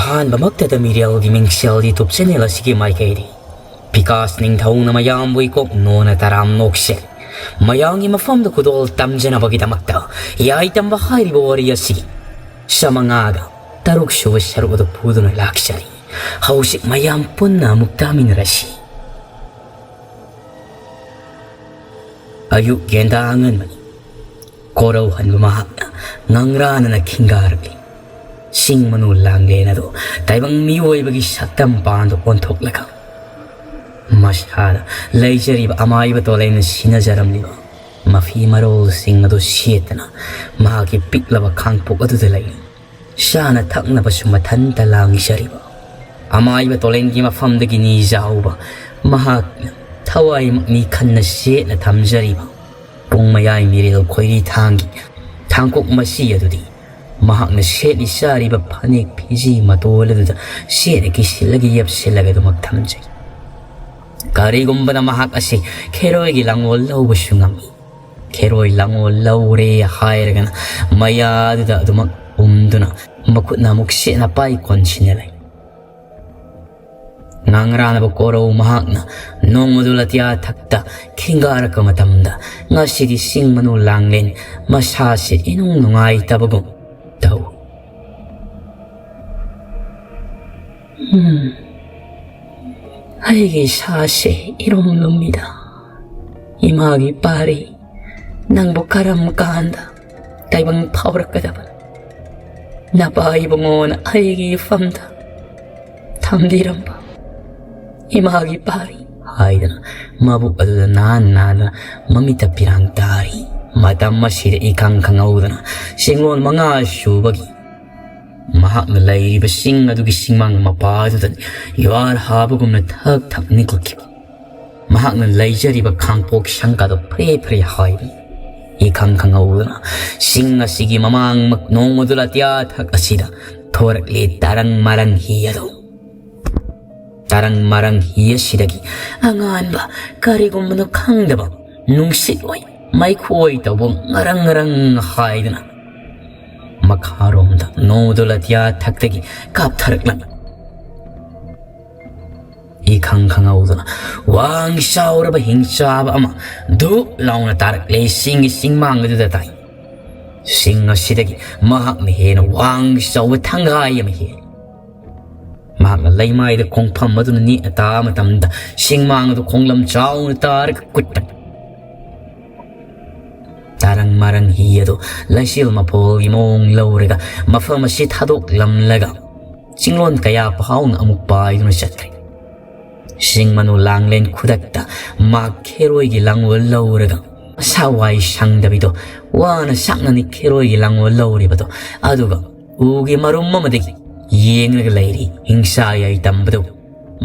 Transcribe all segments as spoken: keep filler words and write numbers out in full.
ꯑꯍꯥꯟꯕꯃꯛꯇꯗ ꯃꯤꯔꯦꯜꯒꯤ ꯃꯤꯡꯁꯦꯜ YouTube channel ꯑꯁꯤꯒꯤ ꯃꯥꯏꯀꯩꯗꯤ ꯕꯤꯀꯥꯁ ꯅꯤꯡꯊꯧꯅ ꯃꯌꯥꯝꯕꯨ ꯏꯀꯣꯛ ꯅꯣꯅ ꯇꯔꯥꯝ ꯅꯣꯛꯁꯦ ꯃꯌꯥꯝꯒꯤ ꯃꯐꯝꯗ ꯈꯨꯗꯣꯜ ꯇꯝꯖꯅꯕꯒꯤꯗꯃꯛꯇ ꯌꯥꯏ ꯇꯝꯕ ꯍꯥꯏꯔꯤꯕ ꯋꯥꯔꯤ ꯑꯁꯤꯒꯤ ꯆꯥꯃꯉꯥꯒ ꯇꯔꯨꯛ ꯁꯨꯕ ꯁꯔꯨꯛ ꯑꯗꯨ ꯄꯨꯗꯨꯅ ꯂꯥꯛꯆꯔꯤ꯫ ꯍꯧꯖꯤꯛ ꯃꯌꯥꯝ ꯄꯨꯟꯅ ꯑꯃꯨꯛ ꯇꯥꯃꯤꯟꯅꯔꯁꯤ꯫ ꯑꯌꯨꯛ ꯌꯦꯟꯗꯥ ꯑꯉꯟꯕꯅꯤ꯫ ꯀꯣꯔꯧ ꯍꯟꯕ ꯃꯍꯥꯛꯅ ꯉꯪꯔꯥꯅꯅ ꯈꯤꯡꯒꯥꯔꯛꯂꯤ꯫ ꯆꯤꯡ ꯃꯅꯨ ꯂꯥꯡꯂꯦꯟ ꯑꯗꯨ ꯇꯥꯏꯕꯪ ꯃꯤꯑꯣꯏꯕꯒꯤ ꯁꯛꯇꯝ ꯄꯥꯟꯗ ꯑꯣꯟꯊꯣꯛꯂꯒ ꯃꯁꯥꯗ ꯂꯩꯖꯔꯤꯕ ꯑꯃꯥꯏꯕ ꯇꯣꯂꯦꯟꯅ ꯁꯤꯟꯅꯖꯔꯝꯂꯤꯕ ꯃꯐꯤ ꯃꯔꯣꯜꯁꯤꯡ ꯑꯗꯨ ꯁꯦꯠꯇꯅ ꯃꯍꯥꯛꯀꯤ ꯄꯤꯛꯂꯕ ꯈꯥꯡꯄꯣꯛ ꯑꯗꯨꯗ ꯂꯩꯔꯤ꯫ ꯆꯥꯅ ꯊꯛꯅꯕꯁꯨ ꯃꯊꯟꯇ ꯂꯥꯡꯖꯔꯤꯕ ꯑꯃꯥꯏꯕ ꯇꯣꯂꯦꯟꯒꯤ ꯃꯐꯝꯗꯒꯤ ꯅꯤꯖꯥꯎꯕ ꯃꯍꯥꯛꯅ ꯊꯋꯥꯏꯃꯛ ꯅꯤꯈꯟꯅ ꯁꯦꯠꯅ ꯊꯝꯖꯔꯤꯕ ꯄꯨꯡ ꯃꯌꯥꯏ ꯃꯤꯔꯦꯜ ꯈꯣꯏꯔꯤ ꯊꯥꯡꯒꯤ ꯊꯥꯡꯀꯣꯛ ꯃꯁꯤ ꯑꯗꯨꯗꯤ ꯃꯍꯥꯛꯅ ꯁꯦꯠꯂꯤ ꯆꯥꯔꯤꯕ ꯐꯅꯦꯛ ꯐꯤꯖꯤ ꯃꯇꯣꯜ ꯑꯗꯨꯗ ꯆꯦꯠꯅ ꯀꯤꯁꯤꯜꯂꯒ ꯌꯦꯞꯁꯤꯜꯂꯒ ꯑꯗꯨꯃꯛ ꯊꯝꯖꯩ꯫ ꯀꯔꯤꯒꯨꯝꯕꯅ ꯃꯍꯥꯛ ꯑꯁꯤ ꯈꯦꯔꯣꯏꯒꯤ ꯂꯥꯡꯑꯣꯜ ꯂꯧꯕꯁꯨ ꯉꯝꯃꯤ꯫ ꯈꯦꯔꯣꯏ ꯂꯥꯡꯑꯣꯜ ꯂꯧꯔꯦ ꯍꯥꯏꯔꯒꯅ ꯃꯌꯥꯗꯨꯗ ꯑꯗꯨꯃꯛ ꯎꯝꯗꯨꯅ ꯃꯈꯨꯠꯅ ꯑꯃꯨꯛ ꯁꯦꯠꯅ ꯄꯥꯏ ꯀꯣꯟꯁꯤꯟꯅ ꯂꯩ꯫ ꯉꯥꯡꯔꯥꯅꯕ ꯀꯣꯔꯧ ꯃꯍꯥꯛꯅ ꯅꯣꯡꯃꯗꯨ ꯂꯇꯤꯌꯥ ꯊꯛꯇ ꯈꯤꯡꯒꯥꯔꯛꯄ ꯃꯇꯝꯗ ꯉꯁꯤꯗꯤ ꯆꯤꯡ ꯃꯅꯨ ꯂꯥꯡꯂꯦꯟ ꯃꯁꯥꯁꯦ ꯏꯅꯨꯡ ꯅꯨꯡꯉꯥꯏꯇꯕꯒꯨꯝ ꯇꯧ꯫ ꯎꯝ, ꯑꯩꯒꯤ ꯏꯁꯥꯁꯦ ꯏꯔꯨꯝ ꯂꯨꯝꯃꯤꯗ꯫ ꯏꯃꯥꯒꯤ ꯄꯥꯔꯤ ꯅꯪꯕꯨ ꯀꯔꯝ ꯀꯥꯟꯗ ꯇꯥꯏꯕꯪ ꯐꯥꯎꯔꯛꯀꯗꯕꯅꯣ? ꯅꯄꯥ ꯏꯕꯨꯡꯉꯣꯅ ꯑꯩꯒꯤ ꯏꯐꯝꯗ ꯊꯝꯕꯤꯔꯝꯕ ꯏꯃꯥꯒꯤ ꯄꯥꯔꯤ ꯍꯥꯏꯗꯅ ꯃꯕꯨꯛ ꯑꯗꯨꯗ ꯅꯥꯟ ꯅꯥꯟꯅ ꯃꯃꯤꯠꯇ ꯄꯤꯔꯥꯡ ꯇꯥꯔꯤ꯫ ꯃꯇꯝ ꯑꯁꯤꯗ ꯏꯈꯪ ꯈꯪꯍꯧꯗꯅ ꯆꯤꯡꯂꯣꯟ ꯃꯉꯥ ꯁꯨꯕꯒꯤ ꯃꯍꯥꯛꯅ ꯂꯩꯔꯤꯕ ꯆꯤꯡ ꯑꯗꯨꯒꯤ ꯆꯤꯡꯃꯥꯡ ꯃꯄꯥ ꯑꯗꯨꯗ ꯌꯨꯍꯥꯔ ꯍꯥꯕꯒꯨꯝꯅ ꯊꯛ ꯊꯛ ꯅꯤꯛꯂꯛꯈꯤꯕ ꯃꯍꯥꯛꯅ ꯂꯩꯖꯔꯤꯕ ꯈꯥꯡꯄꯣꯛ ꯁꯪꯒꯥꯗꯣ ꯐ꯭ꯔꯦ ꯐ꯭ꯔꯦ ꯍꯥꯏꯕꯅꯤ꯫ ꯏꯈꯪ ꯈꯪꯍꯧꯗꯅ ꯆꯤꯡ ꯑꯁꯤꯒꯤ ꯃꯃꯥꯡꯃꯛ ꯅꯣꯡꯃꯗꯨ ꯂꯇꯤꯌꯥ ꯊꯛ ꯑꯁꯤꯗ ꯊꯣꯔꯛꯂꯦ ꯇꯔꯪ ꯃꯔꯪ ꯍꯤ ꯑꯗꯨ꯫ ꯇꯔꯪ ꯃꯔꯪ ꯍꯤ ꯑꯁꯤꯗꯒꯤ ꯑꯉꯥꯟꯕ ꯀꯔꯤꯒꯨꯝꯕꯅꯣ ꯈꯪꯗꯕ ꯅꯨꯡꯁꯤꯠ ꯑꯣꯏ ꯃꯩꯈꯣꯏ ꯇꯧꯕ ꯉꯔꯪ ꯉꯔꯪ ꯍꯥꯏꯗꯨꯅ ꯃꯈꯥꯔꯣꯝꯗ ꯅꯣꯡꯗꯣꯜ ꯑꯇꯤꯌꯥ ꯊꯛꯇꯒꯤ ꯀꯥꯞꯊꯔꯛꯂꯝꯃꯤ꯫ ꯏꯈꯪ ꯈꯪꯍꯧꯗꯅ ꯋꯥꯡ ꯆꯥꯎꯔꯕ ꯍꯤꯡꯆꯥꯕ ꯑꯃ ꯙꯨꯞ ꯂꯥꯎꯅ ꯇꯥꯔꯛꯂꯦ ꯁꯤꯡꯒꯤ ꯆꯤꯡꯃꯥꯡ ꯑꯗꯨꯗ ꯇꯥꯏ꯫ ꯁꯤꯡ ꯑꯁꯤꯗꯒꯤ ꯃꯍꯥꯛꯅ ꯍꯦꯟꯅ ꯋꯥꯡ ꯆꯥꯎꯕ ꯊꯪꯒꯥꯏ ꯑꯃ ꯍꯦꯜꯂꯤ꯫ ꯃꯍꯥꯛꯅ ꯂꯩꯃꯥꯏꯗ ꯈꯣꯡꯐꯝ ꯑꯗꯨꯅ ꯅꯦꯠꯅ ꯇꯥꯕ ꯃꯇꯝꯗ ꯁꯤꯡꯃꯥꯡ ꯑꯗꯨ ꯈꯣꯡꯂꯝ ꯆꯥꯎꯅ ꯇꯥꯔꯒ ꯀꯨꯠꯄꯅꯤ꯫ ꯇꯥꯔꯪ ꯃꯥꯔꯪ ꯍꯤ ꯑꯗꯨ ꯂꯩꯆꯤꯜ ꯃꯐꯣꯜꯒꯤ ꯃꯑꯣꯡ ꯂꯧꯔꯒ ꯃꯐꯝ ꯑꯁꯤ ꯊꯥꯗꯣꯛꯂꯝꯂꯒ ꯆꯤꯡꯂꯣꯟ ꯀꯌꯥ ꯐꯥꯎꯅ ꯑꯃꯨꯛ ꯄꯥꯏꯗꯨꯅ ꯆꯠꯈ꯭ꯔꯦ꯫ ꯁꯤꯡ ꯃꯅꯨ ꯂꯥꯡꯂꯦꯟ ꯈꯨꯗꯛꯇ ꯃꯍꯥꯛ ꯈꯦꯔꯣꯏꯒꯤ ꯂꯥꯡꯑꯣꯜ ꯂꯧꯔꯒ ꯃꯁꯥ ꯋꯥꯏ ꯁꯪꯗꯕꯤꯗꯣ ꯋꯥꯅ ꯁꯛꯅꯅꯤ ꯈꯦꯔꯣꯏꯒꯤ ꯂꯥꯡꯑꯣꯜ ꯂꯧꯔꯤꯕꯗꯣ꯫ ꯑꯗꯨꯒ ꯎꯒꯤ ꯃꯔꯨꯝ ꯑꯃꯗꯒꯤ ꯌꯦꯡꯂꯒ ꯂꯩꯔꯤ ꯍꯤꯡꯁꯥ ꯌꯥꯏ ꯇꯝꯕꯗꯨ꯫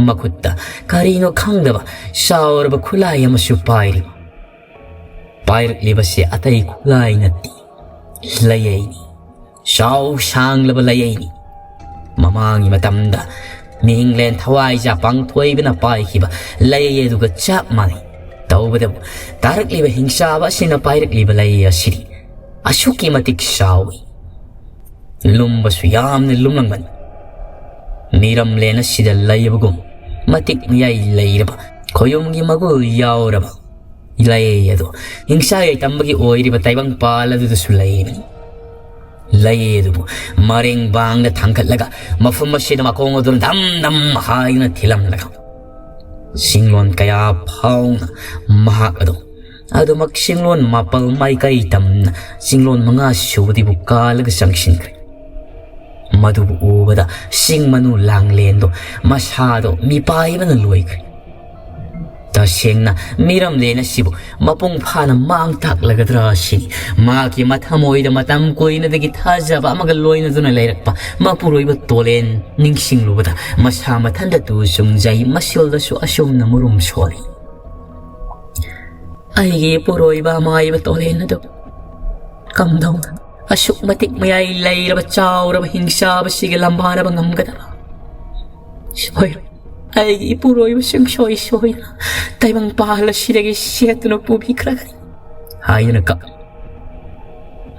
ꯃꯈꯨꯠꯇ ꯀꯔꯤꯅꯣ ꯈꯪꯗꯕ ꯆꯥꯎꯔꯕ ꯈꯨꯠꯂꯥꯏ ꯑꯃꯁꯨ ꯄꯥꯏꯔꯤ꯫ ꯄꯥꯏꯔꯛꯂꯤꯕꯁꯤ ꯑꯇꯩ ꯈꯨꯠꯂꯥꯏ ꯅꯠꯇꯦ, ꯂꯩꯌꯩꯅꯤ꯫ ꯆꯥꯎ ꯁꯥꯡꯂꯕ ꯂꯩꯌꯩꯅꯤ꯫ ꯃꯃꯥꯡꯒꯤ ꯃꯇꯝꯗ ꯃꯤꯡꯂꯦꯟ ꯊꯋꯥꯏꯖꯥ ꯄꯥꯡꯊꯣꯏꯕꯅ ꯄꯥꯏꯈꯤꯕ ꯂꯩꯌꯩ ꯑꯗꯨꯒ ꯆꯞ ꯃꯥꯟꯅꯩ꯫ ꯇꯧꯕꯗꯕꯨ ꯇꯥꯔꯛꯂꯤꯕ ꯍꯤꯡꯆꯥꯕ ꯑꯁꯤꯅ ꯄꯥꯏꯔꯛꯂꯤꯕ ꯂꯩꯌꯩ ꯑꯁꯤꯗꯤ ꯑꯁꯨꯛꯀꯤ ꯃꯇꯤꯛ ꯆꯥꯎꯏ꯫ ꯂꯨꯝꯕꯁꯨ ꯌꯥꯝꯅ ꯂꯨꯝꯂꯝꯒꯅꯤ꯫ ꯃꯤꯔꯝꯂꯦꯟ ꯑꯁꯤꯗ ꯂꯩꯕꯒꯨꯝ ꯃꯇꯤꯛ ꯃꯌꯥꯏ ꯂꯩꯔꯕ ꯈꯣꯌꯨꯝꯒꯤ ꯃꯒꯨꯜ ꯌꯥꯎꯔꯕ ꯂꯩ ꯑꯗꯣ ꯍꯤꯡꯁꯥ ꯌꯥꯏꯇꯝꯕꯒꯤ ꯑꯣꯏꯔꯤꯕ ꯇꯥꯏꯕꯪꯄꯥꯜ ꯑꯗꯨꯗꯁꯨ ꯂꯩꯔꯤꯕꯅꯤ꯫ ꯂꯩ ꯑꯗꯨꯕꯨ ꯃꯔꯦꯡ ꯕꯥꯡꯗ ꯊꯥꯡꯒꯠꯂꯒ ꯃꯐꯝ ꯑꯁꯤꯗ ꯃꯈꯣꯡ ꯑꯗꯨꯅ ꯗꯝ ꯗꯝ ꯍꯥꯏꯅ ꯊꯤꯜꯂꯝꯂꯒ ꯆꯤꯡꯂꯣꯟ ꯀꯌꯥ ꯐꯥꯎꯅ ꯃꯍꯥꯛ ꯑꯗꯣ ꯑꯗꯨꯃꯛ ꯆꯤꯡꯂꯣꯟ ꯃꯥꯄꯜ ꯃꯥꯏꯀꯩ ꯇꯝꯅ ꯆꯤꯡꯂꯣꯟ ꯃꯉꯥ ꯁꯨꯕꯗꯤꯕꯨ ꯀꯥꯜꯂꯒ ꯆꯪꯁꯤꯟꯈ꯭ꯔꯦ꯫ ꯃꯗꯨꯕꯨ ꯎꯕꯗ ꯆꯤꯡ ꯃꯅꯨ ꯂꯥꯡꯂꯦꯟꯗꯣ ꯃꯁꯥꯗꯣ ꯃꯤꯄꯥꯏꯕꯅ ꯂꯣꯏꯈ꯭ꯔꯦ꯫ ꯇꯁꯦꯡꯅ ꯃꯤꯔꯝꯂꯦꯟ ꯑꯁꯤꯕꯨ ꯃꯄꯨꯡ ꯐꯥꯅ ꯃꯥꯡ ꯇꯥꯛꯂꯒꯗ꯭ꯔꯥ ꯁꯤꯅꯤ ꯃꯍꯥꯛꯀꯤ ꯃꯊꯃꯣꯏꯗ ꯃꯇꯝ ꯀꯨꯏꯅꯗꯒꯤ ꯊꯥꯖꯕ ꯑꯃꯒ ꯂꯣꯏꯅꯗꯨꯅ ꯂꯩꯔꯛꯄ ꯃꯄꯨꯔꯣꯏꯕ ꯇꯣꯂꯦꯟ ꯅꯤꯡꯁꯤꯡꯂꯨꯕꯗ ꯃꯁꯥ ꯃꯊꯟꯇ ꯇꯨ ꯆꯨꯡꯖꯩ꯫ ꯃꯁꯤꯜꯗꯁꯨ ꯑꯁꯨꯝꯅ ꯃꯨꯔꯨꯝ ꯁꯣꯜꯂꯤ꯫ ꯑꯩꯒꯤ ꯏꯄꯨꯔꯣꯏꯕ ꯑꯃꯥꯏꯕ ꯇꯣꯂꯦꯟ ꯑꯗꯨ ꯀꯝꯗꯧꯅ ꯑꯁꯨꯛ ꯃꯇꯤꯛ ꯃꯌꯥꯏ ꯂꯩꯔꯕ ꯆꯥꯎꯔꯕ ꯍꯤꯡꯆꯥꯕꯁꯤꯒ ꯂꯝꯕꯥꯅꯕ ꯉꯝꯒꯗꯕ? ꯁꯣꯏꯔꯣꯏ, ꯑꯩꯒꯤ ꯏꯄꯨꯔꯣꯏꯕꯁꯤꯡ ꯁꯣꯏ ꯁꯣꯏꯗꯅ ꯇꯥꯏꯕꯪ ꯄꯥꯜ ꯑꯁꯤꯗꯒꯤ ꯁꯦꯠꯇꯨꯅ ꯄꯨꯕꯤꯈ꯭ꯔꯒꯅꯤ ꯍꯥꯏꯗꯨꯅ ꯀꯞ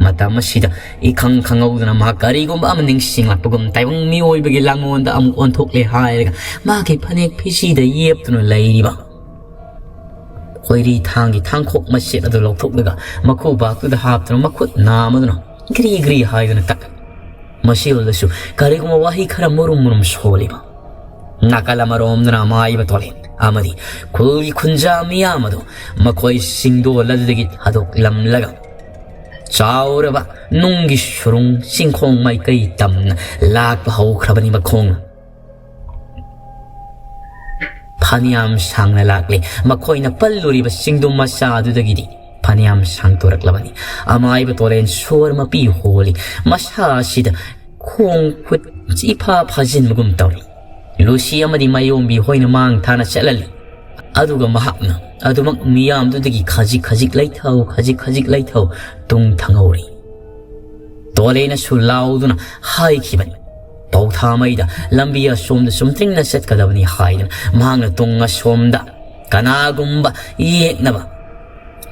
ꯃꯇꯝ ꯑꯁꯤꯗ ꯏꯈꯪ ꯈꯪꯍꯧꯗꯅ ꯃꯍꯥꯛ ꯀꯔꯤꯒꯨꯝꯕ ꯑꯃ ꯅꯤꯡꯁꯤꯡꯂꯛꯄꯒꯨꯝ ꯇꯥꯏꯕꯪ ꯃꯤꯑꯣꯏꯕꯒꯤ ꯂꯥꯡꯑꯣꯟꯗ ꯑꯃꯨꯛ ꯑꯣꯟꯊꯣꯛꯂꯦ ꯍꯥꯏꯔꯒ ꯃꯍꯥꯛꯀꯤ ꯐꯅꯦꯛ ꯐꯤꯁꯤꯗ ꯌꯦꯞꯇꯨꯅ ꯂꯩꯔꯤꯕ ꯈꯣꯏꯔꯤ ꯊꯥꯡꯒꯤ ꯊꯥꯡꯈꯣꯛ ꯃꯆꯦꯠ ꯑꯗꯨ ꯂꯧꯊꯣꯛꯂꯒ ꯃꯈꯨꯕꯥꯛꯇꯨꯗ ꯍꯥꯞꯇꯨꯅ ꯃꯈꯨꯠ ꯅꯥꯝꯃꯗꯨꯅ ꯒ꯭ꯔꯤ ꯒ꯭ꯔꯤ ꯍꯥꯏꯗꯨꯅ ꯇꯛ꯫ ꯃꯁꯤꯗꯁꯨ ꯀꯔꯤꯒꯨꯝꯕ ꯋꯥꯍꯩ ꯈꯔ ꯃꯨꯔꯨꯝ ꯃꯨꯔꯨꯝ ꯁꯣꯜꯂꯤꯕ ꯅꯥꯀꯜ ꯑꯃꯔꯣꯝꯗꯅ ꯑꯃꯥꯏꯕ ꯇꯣꯂꯦꯟ ꯑꯃꯗꯤ ꯈꯨꯜꯒꯤ ꯈꯨꯟꯖꯥ ꯃꯤꯌꯥꯝ ꯑꯗꯨ ꯃꯈꯣꯏ ꯁꯤꯡꯗꯣꯜ ꯑꯗꯨꯗꯒꯤ ꯊꯥꯗꯣꯛꯂꯝꯂꯒ ꯆꯥꯎꯔꯕ ꯅꯨꯡꯒꯤ ꯁꯨꯔꯨꯡ ꯆꯤꯡꯈꯣꯡ ꯃꯥꯏꯀꯩ ꯇꯝꯅ ꯂꯥꯛꯄ ꯍꯧꯈ꯭ꯔꯕꯅꯤ꯫ ꯃꯈꯣꯡꯅ ꯐꯅꯌꯥꯝ ꯁꯥꯡꯅ ꯂꯥꯛꯂꯦ꯫ ꯃꯈꯣꯏꯅ ꯄꯜꯂꯨꯔꯤꯕ ꯆꯤꯡꯗꯨꯝ ꯃꯆꯥ ꯑꯗꯨꯗꯒꯤꯗꯤ ꯐꯅꯌꯥꯝ ꯁꯥꯡꯗꯣꯔꯛꯂꯕꯅꯤ꯫ ꯑꯃꯥꯏꯕ ꯇꯣꯔꯦꯟ ꯁꯣꯔ ꯃꯄꯤ ꯍꯣꯜꯂꯤ꯫ ꯃꯁꯥ ꯑꯁꯤꯗ ꯈꯣꯡ ꯈꯨꯠ ꯏꯐꯥ ꯐꯥꯖꯤꯟꯕꯒꯨꯝ ꯇꯧꯔꯤ꯫ ꯂꯨꯁꯤ ꯑꯃꯗꯤ ꯃꯥꯌꯣꯝꯕꯤ ꯍꯣꯏꯅ ꯃꯥꯡ ꯊꯥꯅ ꯆꯠꯍꯜꯂꯤ꯫ ꯑꯗꯨꯒ ꯃꯍꯥꯛꯅ ꯑꯗꯨꯃꯛ ꯃꯤꯌꯥꯝꯗꯨꯗꯒꯤ ꯈꯖꯤꯛ ꯈꯖꯤꯛ ꯂꯩꯊꯧ, ꯈꯖꯤꯛ ꯈꯖꯤꯛ ꯂꯩꯊꯧ ꯇꯨꯡ ꯊꯪꯍꯧꯔꯤ꯫ ꯇꯣꯂꯦꯅꯁꯨ ꯂꯥꯎꯗꯨꯅ ꯍꯥꯏꯈꯤꯕꯅꯤ꯫ ꯄꯧꯊꯥꯃꯩꯗ ꯂꯝꯕꯤ ꯑꯁꯣꯝꯗ ꯆꯨꯝꯇ꯭ꯔꯤꯡꯅ ꯆꯠꯀꯗꯕꯅꯤ ꯍꯥꯏꯗꯨꯅ ꯃꯍꯥꯛꯅ ꯇꯨꯡ ꯑꯁꯣꯝꯗ ꯀꯅꯥꯒꯨꯝꯕ ꯌꯦꯛꯅꯕ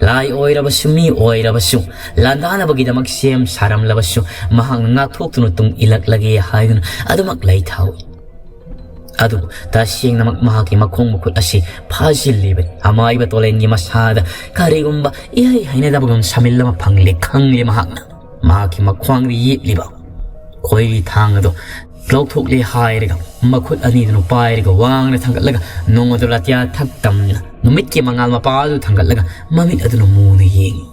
ꯂꯥꯏ ꯑꯣꯏꯔꯕꯁꯨ ꯃꯤ ꯑꯣꯏꯔꯕꯁꯨ ꯂꯥꯟꯗꯥꯅꯕꯒꯤꯗꯃꯛ ꯁꯦꯝ ꯁꯥꯔꯝꯂꯕꯁꯨ ꯃꯍꯥꯛꯅ ꯉꯥꯛꯊꯣꯛꯇꯨꯅ ꯇꯨꯡ ꯏꯜꯂꯛꯂꯒꯦ ꯍꯥꯏꯗꯨꯅ ꯑꯗꯨꯃꯛ ꯂꯩꯊꯍꯧꯏ꯫ ꯑꯗꯨꯕꯨ ꯇꯁꯦꯡꯅꯃꯛ ꯃꯍꯥꯛꯀꯤ ꯃꯈꯣꯡ ꯃꯈꯨꯠ ꯑꯁꯤ ꯐꯥꯖꯤꯜꯂꯤꯕꯅꯤ꯫ ꯑꯃꯥꯏꯕ ꯇꯣꯂꯦꯟꯒꯤ ꯃꯁꯥꯗ ꯀꯔꯤꯒꯨꯝꯕ ꯏꯍꯩ ꯍꯩꯅꯗꯕꯒꯨꯝ ꯁꯥꯃꯤꯜ ꯑꯃ ꯐꯪꯂꯦ ꯈꯪꯂꯦ꯫ ꯃꯍꯥꯛꯅ ꯃꯍꯥꯛꯀꯤ ꯃꯈ꯭ꯋꯥꯡꯗ ꯌꯦꯞꯂꯤꯕ ꯈꯣꯏꯔꯤ ꯊꯥꯡ ꯑꯗꯨ ꯂꯧꯊꯣꯛꯂꯦ ꯍꯥꯏꯔꯒ ꯃꯈꯨꯠ ꯑꯅꯤꯗꯨꯅ ꯄꯥꯏꯔꯒ ꯋꯥꯡꯅ ꯊꯥꯡꯒꯠꯂꯒ ꯅꯣꯡ ꯑꯗꯨ ꯂꯥꯇꯤꯌꯥ ꯊꯛ ꯇꯝꯅ ꯅꯨꯃꯤꯠꯀꯤ ꯃꯉꯥꯜ ꯃꯄꯥ ꯑꯗꯨ ꯊꯥꯡꯒꯠꯂꯒ ꯃꯃꯤꯠ ꯑꯗꯨꯅ ꯃꯨꯅ ꯌꯦꯡꯏ꯫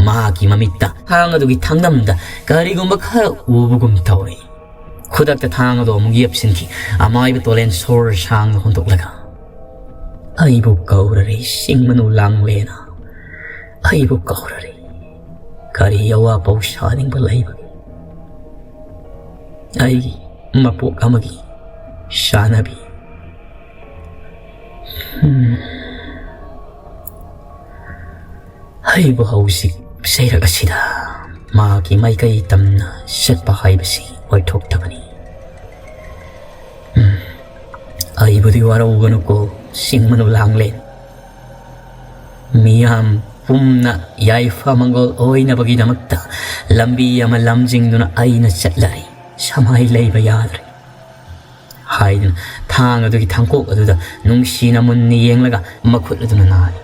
ꯃꯍꯥꯛꯀꯤ ꯃꯃꯤꯠꯇ ꯊꯥꯡ ꯑꯗꯨꯒꯤ ꯊꯥꯡꯗꯝꯗ ꯀꯔꯤꯒꯨꯝꯕ ꯈꯔ ꯎꯕꯒꯨꯝ ꯇꯧꯔꯤ꯫ ꯈꯨꯗꯛꯇ ꯊꯥꯡ ꯑꯗꯨ ꯑꯃꯨꯛ ꯌꯦꯞꯁꯤꯟꯈꯤ꯫ ꯑꯃꯥꯏꯕ ꯇꯣꯂꯦꯟ ꯁꯣꯔ ꯁꯥꯡꯅ ꯍꯣꯟꯗꯣꯛꯂꯒ, "ꯑꯩꯕꯨ ꯀꯧꯔꯔꯦ ꯁꯤꯡꯃꯅꯨ ꯂꯥꯡꯂꯦꯅ, ꯑꯩꯕꯨ ꯀꯧꯔꯔꯦ꯫ ꯀꯔꯤ ꯑꯋꯥ ꯄꯧ ꯁꯥꯅꯤꯡꯕ ꯂꯩꯕꯒꯦ? ꯑꯩꯒꯤ ꯃꯄꯣꯛ ꯑꯃꯒꯤ ꯆꯥꯅꯕꯤ꯫ ꯍꯝ꯫ ꯑꯩꯕꯨ ꯍꯧꯖꯤꯛ ꯆꯩꯔꯛ ꯑꯁꯤꯗ ꯃꯍꯥꯛꯀꯤ ꯃꯥꯏꯀꯩ ꯇꯝꯅ ꯆꯠꯄ ꯍꯥꯏꯕꯁꯤ ꯑꯣꯏꯊꯣꯛꯇꯕꯅꯤ꯫ ꯎꯝ, ꯑꯩꯕꯨꯗꯤ ꯋꯥꯔꯧꯒꯅꯨꯀꯣ, ꯁꯤꯡꯃꯅꯨ ꯂꯥꯡꯂꯦ꯫ ꯃꯤꯌꯥꯝ ꯄꯨꯝꯅ ꯌꯥꯏꯐ ꯃꯪꯒꯣꯜ ꯑꯣꯏꯅꯕꯒꯤꯗꯃꯛꯇ ꯂꯝꯕꯤ ꯑꯃ ꯂꯝꯖꯤꯡꯗꯨꯅ ꯑꯩꯅ ꯆꯠꯂꯔꯤ꯫ ꯁꯃꯥꯏ ꯂꯩꯕ ꯌꯥꯗ꯭ꯔꯦ" ꯍꯥꯏꯗꯨꯅ ꯊꯥꯡ ꯑꯗꯨꯒꯤ ꯊꯥꯡꯀꯣꯛ ꯑꯗꯨꯗ ꯅꯨꯡꯁꯤꯅ ꯃꯨꯟꯅ ꯌꯦꯡꯂꯒ ꯃꯈꯨꯠ ꯑꯗꯨꯅ ꯅꯥꯔꯤ꯫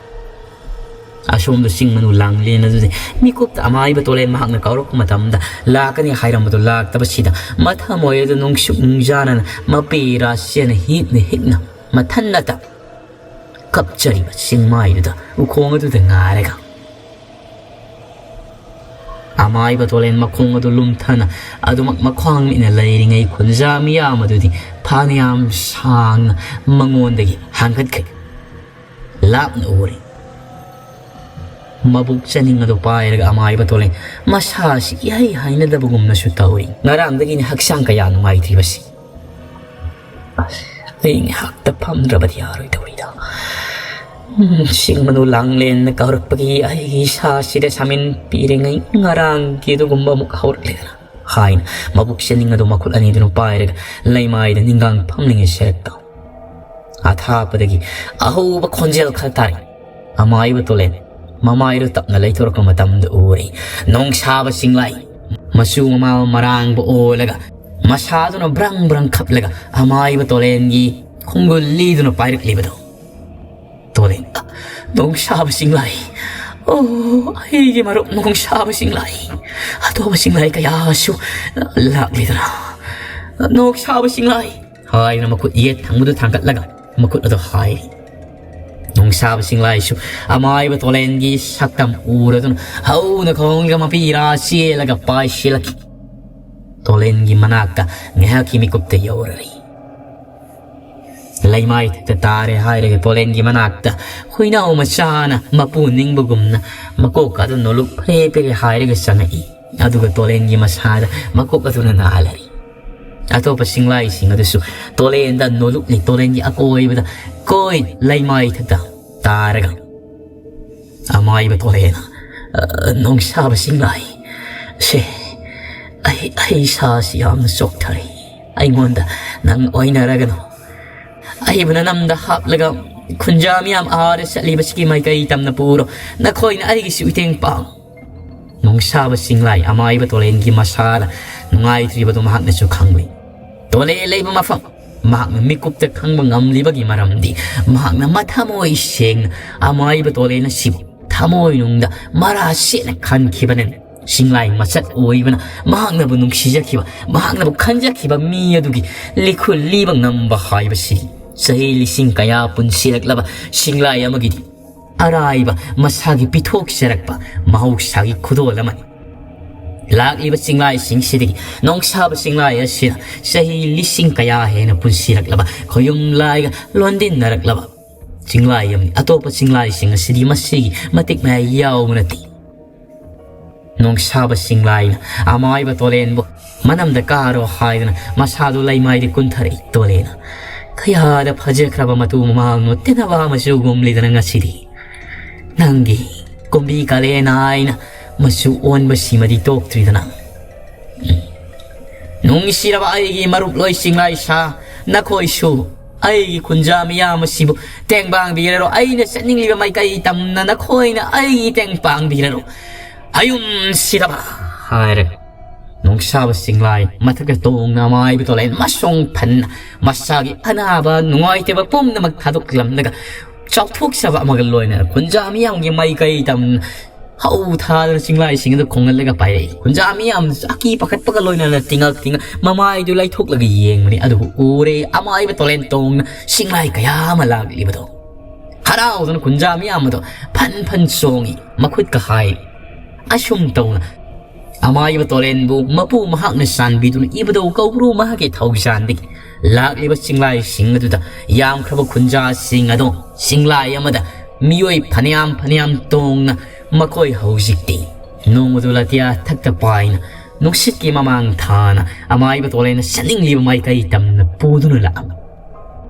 ꯑꯁꯣꯝꯗ ꯆꯤꯡ ꯃꯅꯨ ꯂꯥꯡꯂꯦꯟ ꯑꯗꯨꯗꯤ ꯃꯤꯀꯨꯞꯇ ꯑꯃꯥꯏꯕ ꯇꯣꯂꯦꯟ ꯃꯍꯥꯛꯅ ꯀꯧꯔꯛꯄ ꯃꯇꯝꯗ ꯂꯥꯛꯀꯅꯤ ꯍꯥꯏꯔꯝꯕꯗꯨ ꯂꯥꯛꯇꯕꯁꯤꯗ ꯃꯊꯃꯣꯏ ꯑꯗꯨ ꯅꯨꯡꯁꯨꯛ ꯅꯨꯡꯖꯥꯅꯅ ꯃꯄꯤ ꯔꯥꯁꯤꯅ ꯍꯤꯛꯅ ꯍꯤꯛꯅ ꯃꯊꯟꯅꯇ ꯀꯞꯆꯔꯤꯕ ꯆꯤꯡꯃꯥꯏꯗꯨꯗ, ꯎꯈꯣꯡ ꯑꯗꯨꯗ ꯉꯥꯏꯔꯒ ꯑꯃꯥꯏꯕ ꯇꯣꯂꯦꯟ ꯃꯈꯣꯡ ꯑꯗꯨ ꯂꯨꯝꯊꯅ ꯑꯗꯨꯃꯛ ꯃꯈ꯭ꯋꯥꯡ ꯅꯤꯛꯅ ꯂꯩꯔꯤꯉꯩ ꯈꯨꯟꯖꯥ ꯃꯤꯌꯥꯝ ꯑꯗꯨꯗꯤ ꯐꯅꯌꯥꯝ ꯁꯥꯡꯅ ꯃꯉꯣꯟꯗꯒꯤ ꯍꯥꯡꯒꯠꯈ꯭ꯔꯦ꯫ ꯂꯥꯞꯅ ꯎꯔꯦ꯫ ꯃꯕꯨꯛ ꯆꯅꯤꯡ ꯑꯗꯨ ꯄꯥꯏꯔꯒ ꯑꯃꯥꯏꯕ ꯇꯣꯂꯦꯟ ꯃꯁꯥꯁꯤ ꯏꯍꯩ ꯍꯩꯅꯗꯕꯒꯨꯝꯅꯁꯨ ꯇꯧꯔꯤ꯫ ꯉꯔꯥꯡꯗꯒꯤꯅꯤ ꯍꯛꯆꯥꯡ ꯀꯌꯥ ꯅꯨꯡꯉꯥꯏꯇ꯭ꯔꯤꯕꯁꯤ꯫ ꯑꯁ, ꯑꯩ ꯉꯥꯏꯍꯥꯛꯇ ꯐꯝꯗ꯭ꯔꯕꯗꯤ ꯌꯥꯔꯣꯏꯗꯧꯔꯤꯗ꯫ ꯎꯝ, ꯆꯤꯡ ꯃꯅꯨ ꯂꯥꯡꯂꯦꯟꯅ ꯀꯧꯔꯛꯄꯒꯤ ꯑꯩꯒꯤ ꯏꯁꯥꯁꯤꯗ ꯁꯥꯃꯤꯟ ꯄꯤꯔꯤꯉꯩ ꯉꯔꯥꯡꯒꯤ ꯑꯗꯨꯒꯨꯝꯕ ꯑꯃꯨꯛ ꯍꯧꯔꯛꯂꯦꯗꯅ ꯍꯥꯏꯅ ꯃꯕꯨꯛ ꯆꯅꯤꯡ ꯑꯗꯨ ꯃꯈꯨꯠ ꯑꯅꯤꯗꯨꯅ ꯄꯥꯏꯔꯒ ꯂꯩꯃꯥꯏꯗ ꯅꯤꯡꯒꯥꯡ ꯐꯝꯂꯤꯉꯩ ꯁꯦꯔꯛꯇ ꯑꯊꯥꯞꯄꯗꯒꯤ ꯑꯍꯧꯕ ꯈꯣꯟꯖꯦꯜ ꯈꯔ ꯇꯥꯔꯛꯏ꯫ ꯑꯃꯥꯏꯕ ꯇꯣꯂꯦꯟ ꯃꯃꯥꯏꯗꯨ ꯇꯞꯅ ꯂꯩꯊꯣꯔꯛꯄ ꯃꯇꯝꯗ ꯎꯔꯦ ꯅꯣꯡꯁꯥꯕ ꯆꯤꯡꯂꯥꯏ꯫ ꯃꯆꯨ ꯃꯃꯥꯜ ꯃꯔꯥꯡꯕ ꯑꯣꯜꯂꯒ ꯃꯁꯥꯗꯨꯅ ꯕ꯭ꯔꯪ ꯕ꯭ꯔꯪ ꯈꯞꯂꯒ ꯑꯃꯥꯏꯕ ꯇꯣꯂꯦꯟꯒꯤ ꯈꯣꯡꯒꯨꯜ ꯂꯤꯗꯨꯅ ꯄꯥꯏꯔꯛꯂꯤꯕꯗꯨ꯫ ꯇꯣꯂꯦꯟ, ꯅꯣꯡꯁꯥꯕ ꯆꯤꯡꯂꯥꯏ꯫ ꯑꯣ, ꯑꯩꯒꯤ ꯃꯔꯨꯞ ꯅꯣꯡꯁꯥꯕ ꯆꯤꯡꯂꯥꯏ꯫ ꯑꯇꯣꯞꯄ ꯆꯤꯡꯂꯥꯏ ꯀꯌꯥꯁꯨ ꯂꯥꯛꯂꯤꯗꯅ꯫ ꯅꯣꯡꯁꯥꯕ ꯆꯤꯡꯂꯥꯏ ꯍꯥꯏꯅ ꯃꯈꯨꯠ ꯌꯦꯠ ꯊꯪꯕꯗꯨ ꯊꯥꯡꯒꯠꯂꯒ ꯃꯈꯨꯠ ꯑꯗꯨ ꯍꯥꯏꯔꯤ꯫ ꯅꯣꯡꯁꯥꯕ ꯆꯤꯡꯂꯥꯏꯁꯨ ꯑꯃꯥꯏꯕ ꯇꯣꯂꯦꯟꯒꯤ ꯁꯛꯇꯝ ꯎꯔꯗꯨꯅ ꯍꯧꯅ ꯈꯣꯡꯒ ꯃꯄꯤꯔꯥ ꯆꯦꯜꯂꯒ ꯄꯥꯏꯁꯤꯜꯂꯛꯈꯤ꯫ ꯇꯣꯂꯦꯟꯒꯤ ꯃꯅꯥꯛꯇ ꯉꯥꯏꯍꯥꯛꯀꯤ ꯃꯤꯀꯨꯞꯇ ꯌꯧꯔꯔꯤ꯫ ꯂꯩꯃꯥꯏ ꯊꯛꯇ ꯇꯥꯔꯦ ꯍꯥꯏꯔꯒ ꯇꯣꯂꯦꯟꯒꯤ ꯃꯅꯥꯛꯇ ꯍꯨꯏꯅꯥꯎ ꯃꯆꯥꯅ ꯃꯄꯨ ꯅꯤꯡꯕꯒꯨꯝꯅ ꯃꯀꯣꯛ ꯑꯗꯨ ꯅꯣꯂꯨꯛ ꯐꯦꯔꯦ ꯐꯦꯔꯦ ꯍꯥꯏꯔꯒ ꯆꯪꯉꯛꯏ꯫ ꯑꯗꯨꯒ ꯇꯣꯂꯦꯟꯒꯤ ꯃꯁꯥꯗ ꯃꯀꯣꯛ ꯑꯗꯨꯅ ꯅꯥꯜꯂꯔꯤ꯫ ꯑꯇꯣꯞꯄ ꯁꯤꯡꯂꯥꯏꯁꯤꯡ ꯑꯗꯨꯁꯨ ꯇꯣꯂꯦꯟꯗ ꯅꯣꯂꯨꯛꯂꯤ, ꯇꯣꯂꯦꯟꯒꯤ ꯑꯀꯣꯏꯕꯗ ꯀꯣꯏ ꯂꯩꯃꯥꯏ ꯊꯛꯇ ꯇꯥꯔꯒ ꯑꯃꯥꯏꯕ ꯇꯣꯂꯦꯟꯅ, "ꯑ, ꯅꯣꯡꯁꯥꯕ ꯁꯤꯡꯂꯥꯏ, ꯁꯦ, ꯑꯩ, ꯑꯩ ꯏꯁꯥꯁꯤ ꯌꯥꯝꯅ ꯆꯣꯛꯊꯔꯦ꯫ ꯑꯩꯉꯣꯟꯗ ꯅꯪ ꯑꯣꯏꯅꯔꯒꯅꯨ꯫ ꯑꯩꯕꯨ ꯅꯅꯝꯗ ꯍꯥꯞꯂꯒ "ꯈꯨꯟꯖꯥ ꯃꯤꯌꯥꯝ, ꯑꯥꯗ ꯆꯠꯂꯤꯕꯁꯤꯒꯤ ꯃꯥꯏꯀꯩ ꯇꯝꯅ ꯄꯨꯔꯣ, ꯅꯈꯣꯏꯅ ꯑꯩꯒꯤꯁꯨ ꯃꯇꯦꯡ ꯄꯥꯡ꯫" ꯅꯣꯡꯁꯥꯕ ꯆꯤꯡꯂꯥꯏ ꯑꯃꯥꯏꯕ ꯇꯣꯂꯦꯟꯒꯤ ꯃꯁꯥꯗ ꯅꯨꯡꯉꯥꯏꯇ꯭ꯔꯤꯕꯗꯨ ꯃꯍꯥꯛꯅꯁꯨ ꯈꯪꯂꯤ꯫ ꯇꯣꯂꯦꯟ ꯂꯩꯕ ꯃꯐꯝ ꯃꯍꯥꯛꯅ ꯃꯤꯀꯨꯞꯇ ꯈꯪꯕ ꯉꯝꯂꯤꯕꯒꯤ ꯃꯔꯝꯗꯤ, ꯃꯍꯥꯛꯅ ꯃꯊꯃꯣꯏ ꯁꯦꯡꯅ ꯑꯃꯥꯏꯕ ꯇꯣꯂꯦꯟ ꯑꯁꯤꯕꯨ ꯊꯃꯣꯏꯅꯨꯡꯗ ꯃꯔꯥ ꯁꯦꯠꯅ ꯈꯟꯈꯤꯕꯅꯤ꯫ ꯆꯤꯡꯂꯥꯏ ꯃꯆꯠ ꯑꯣꯏꯕꯅ ꯃꯍꯥꯛꯅꯕꯨ ꯅꯨꯡꯁꯤꯖꯈꯤꯕ, ꯃꯍꯥꯛꯅꯕꯨ ꯈꯟꯖꯈꯤꯕ ꯃꯤ ꯑꯗꯨꯒꯤ ꯂꯤꯈꯨꯜ ꯂꯤꯕ ꯉꯝꯕ ꯍꯥꯏꯕꯁꯤ ꯆꯍꯤ ꯂꯤꯁꯤꯡ ꯀꯌꯥ ꯄꯨꯟꯁꯤꯔꯛꯂꯕ ꯆꯤꯡꯂꯥꯏ ꯑꯃꯒꯤꯗꯤ ꯑꯔꯥꯏꯕ ꯃꯁꯥꯒꯤ ꯄꯤꯊꯣꯛꯆꯔꯛꯄ ꯃꯍꯧꯁꯥꯒꯤ ꯈꯨꯗꯣꯜ ꯑꯃꯅꯤ꯫ ꯂꯥꯛꯂꯤꯕ ꯆꯤꯡꯂꯥꯏꯁꯤꯡꯁꯤꯗꯒꯤ ꯅꯣꯡꯁꯥꯕ ꯆꯤꯡꯂꯥꯏ ꯑꯁꯤꯅ ꯆꯍꯤ ꯂꯤꯁꯤꯡ ꯀꯌꯥ ꯍꯦꯟꯅ ꯄꯨꯟꯁꯤꯔꯛꯂꯕ, ꯈꯣꯌꯨꯝ ꯂꯥꯏꯒ ꯂꯣꯟꯗꯤꯟꯅꯔꯛꯂꯕ ꯆꯤꯡꯂꯥꯏ ꯑꯃꯅꯤ꯫ ꯑꯇꯣꯞꯄ ꯆꯤꯡꯂꯥꯏꯁꯤꯡ ꯑꯁꯤꯗꯤ ꯃꯁꯤꯒꯤ ꯃꯇꯤꯛ ꯃꯌꯥꯏ ꯌꯥꯎꯕ ꯅꯠꯇꯦ꯫ ꯅꯣꯡꯁꯥꯕ ꯆꯤꯡꯂꯥꯏꯅ ꯑꯃꯥꯏꯕ ꯇꯣꯂꯦꯟꯕꯨ ꯃꯅꯝꯗ ꯀꯥꯔꯣ ꯍꯥꯏꯗꯨꯅ ꯃꯁꯥꯗꯨ ꯂꯩꯃꯥꯏꯗ ꯀꯨꯟꯊꯔꯛꯏ꯫ ꯇꯣꯂꯦꯟꯅ, "ꯀꯌꯥꯗ ꯐꯖꯈ꯭ꯔꯕ ꯃꯇꯨ ꯃꯃꯥꯡꯅꯣ, ꯇꯦꯟꯅꯕ ꯃꯆꯨꯒꯨꯝꯂꯤꯗꯅ ꯉꯁꯤꯗꯤ꯫ ꯅꯪꯒꯤ ꯀꯨꯝꯕꯤ ꯀꯥꯂꯦꯟ ꯍꯥꯏꯅ ꯃꯆꯨ ꯑꯣꯟꯕꯁꯤꯃꯗꯤ ꯇꯣꯛꯇ꯭ꯔꯤꯗꯅ꯫ ꯎꯝ꯫ ꯅꯨꯡꯁꯤꯔꯕ ꯑꯩꯒꯤ ꯃꯔꯨꯞ ꯂꯣꯏ ꯆꯤꯡꯂꯥꯏ ꯁꯥ, ꯅꯈꯣꯏꯁꯨ ꯑꯩꯒꯤ ꯈꯨꯟꯖꯥ ꯃꯤꯌꯥꯝ ꯑꯁꯤꯕꯨ ꯇꯦꯡ ꯄꯥꯡꯕꯤꯔꯔꯣ, ꯑꯩꯅ ꯆꯠꯅꯤꯡꯂꯤꯕ ꯃꯥꯏꯀꯩ ꯇꯝꯅ ꯅꯈꯣꯏꯅ ꯑꯩꯒꯤ ꯇꯦꯡ ꯄꯥꯡꯕꯤꯔꯔꯣ꯫ ꯑꯌꯨꯝꯁꯤꯗꯕ" ꯍꯥꯏꯔꯒ ꯅꯣꯡꯁꯥꯕ ꯆꯤꯡꯂꯥꯏ ꯃꯊꯛꯇ ꯇꯣꯡꯅ ꯃꯥꯏꯕ ꯇꯣꯂꯦꯟ ꯃꯁꯣꯡ ꯐꯟꯅ ꯃꯁꯥꯒꯤ ꯑꯅꯥꯕ ꯅꯨꯡꯉꯥꯏꯇꯕ ꯄꯨꯝꯅꯃꯛ ꯊꯥꯗꯣꯛꯂꯝꯂꯒ ꯆꯥꯎꯊꯣꯛꯆꯕ ꯑꯃꯒ ꯂꯣꯏꯅꯅ ꯈꯨꯟꯖꯥ ꯃꯤꯌꯥꯝꯒꯤ ꯃꯥꯏꯀꯩ ꯇꯝꯅ ꯍꯧ ꯊꯥꯗꯅ ꯆꯤꯡꯂꯥꯏꯁꯤꯡ ꯑꯗꯨ ꯈꯣꯡꯍꯜꯂꯒ ꯄꯥꯏꯔꯛꯏ꯫ ꯈꯨꯟꯖꯥ ꯃꯤꯌꯥꯝ ꯑꯀꯤ ꯄꯥꯈꯠꯄꯒ ꯂꯣꯏꯅꯅ ꯇꯤꯡꯉꯛ ꯇꯤꯡꯉꯛ ꯃꯃꯥꯏꯗꯨ ꯂꯩꯊꯣꯛꯂꯒ ꯌꯦꯡꯕꯅꯤ꯫ ꯑꯗꯨꯕꯨ ꯎꯔꯦ ꯑꯃꯥꯏꯕ ꯇꯣꯂꯦꯟ ꯇꯣꯡꯅ ꯆꯤꯡꯂꯥꯏ ꯀꯌꯥ ꯑꯃ ꯂꯥꯛꯂꯤꯕꯗꯣ꯫ ꯍꯔꯥꯎꯗꯨꯅ ꯈꯨꯟꯖꯥ ꯃꯤꯌꯥꯝ ꯑꯗꯣ ꯐꯟ ꯐꯟ ꯆꯣꯡꯉꯤ, ꯃꯈꯨꯠꯀ ꯍꯥꯏꯔꯤ꯫ ꯑꯁꯨꯝ ꯇꯧꯅ ꯑꯃꯥꯏꯕ ꯇꯣꯂꯦꯟꯕꯨ ꯃꯄꯨ ꯃꯍꯥꯛꯅ ꯆꯥꯟꯕꯤꯗꯨꯅ ꯏꯕꯨꯙꯧ ꯀꯧꯕ꯭ꯔꯨ ꯃꯍꯥꯛꯀꯤ ꯊꯧꯖꯥꯟꯗꯒꯤ ꯂꯥꯛꯂꯤꯕ ꯆꯤꯡꯂꯥꯏꯁꯤꯡ ꯑꯗꯨꯗ ꯌꯥꯝꯈ꯭ꯔꯕ ꯈꯨꯟꯖꯥꯁꯤꯡ ꯑꯗꯣ ꯆꯤꯡꯂꯥꯏ ꯑꯃꯗ ꯃꯤꯑꯣꯏ ꯐꯅꯌꯥꯝ ꯐꯅꯌꯥꯝ ꯇꯣꯡꯅ ꯃꯈꯣꯏ ꯍꯧꯖꯤꯛꯇꯤ ꯅꯣꯡꯃꯗꯨ ꯂꯥꯇꯤꯌꯥ ꯊꯛꯇ ꯄꯥꯏꯅ ꯅꯨꯡꯁꯤꯠꯀꯤ ꯃꯃꯥꯡ ꯊꯥꯅ ꯑꯃꯥꯏꯕ ꯇꯣꯂꯦꯟꯅ ꯆꯠꯅꯤꯡꯂꯤꯕ ꯃꯥꯏꯀꯩ ꯇꯝꯅ ꯄꯨꯗꯨꯅ ꯂꯥꯛꯂꯝꯃꯤ꯫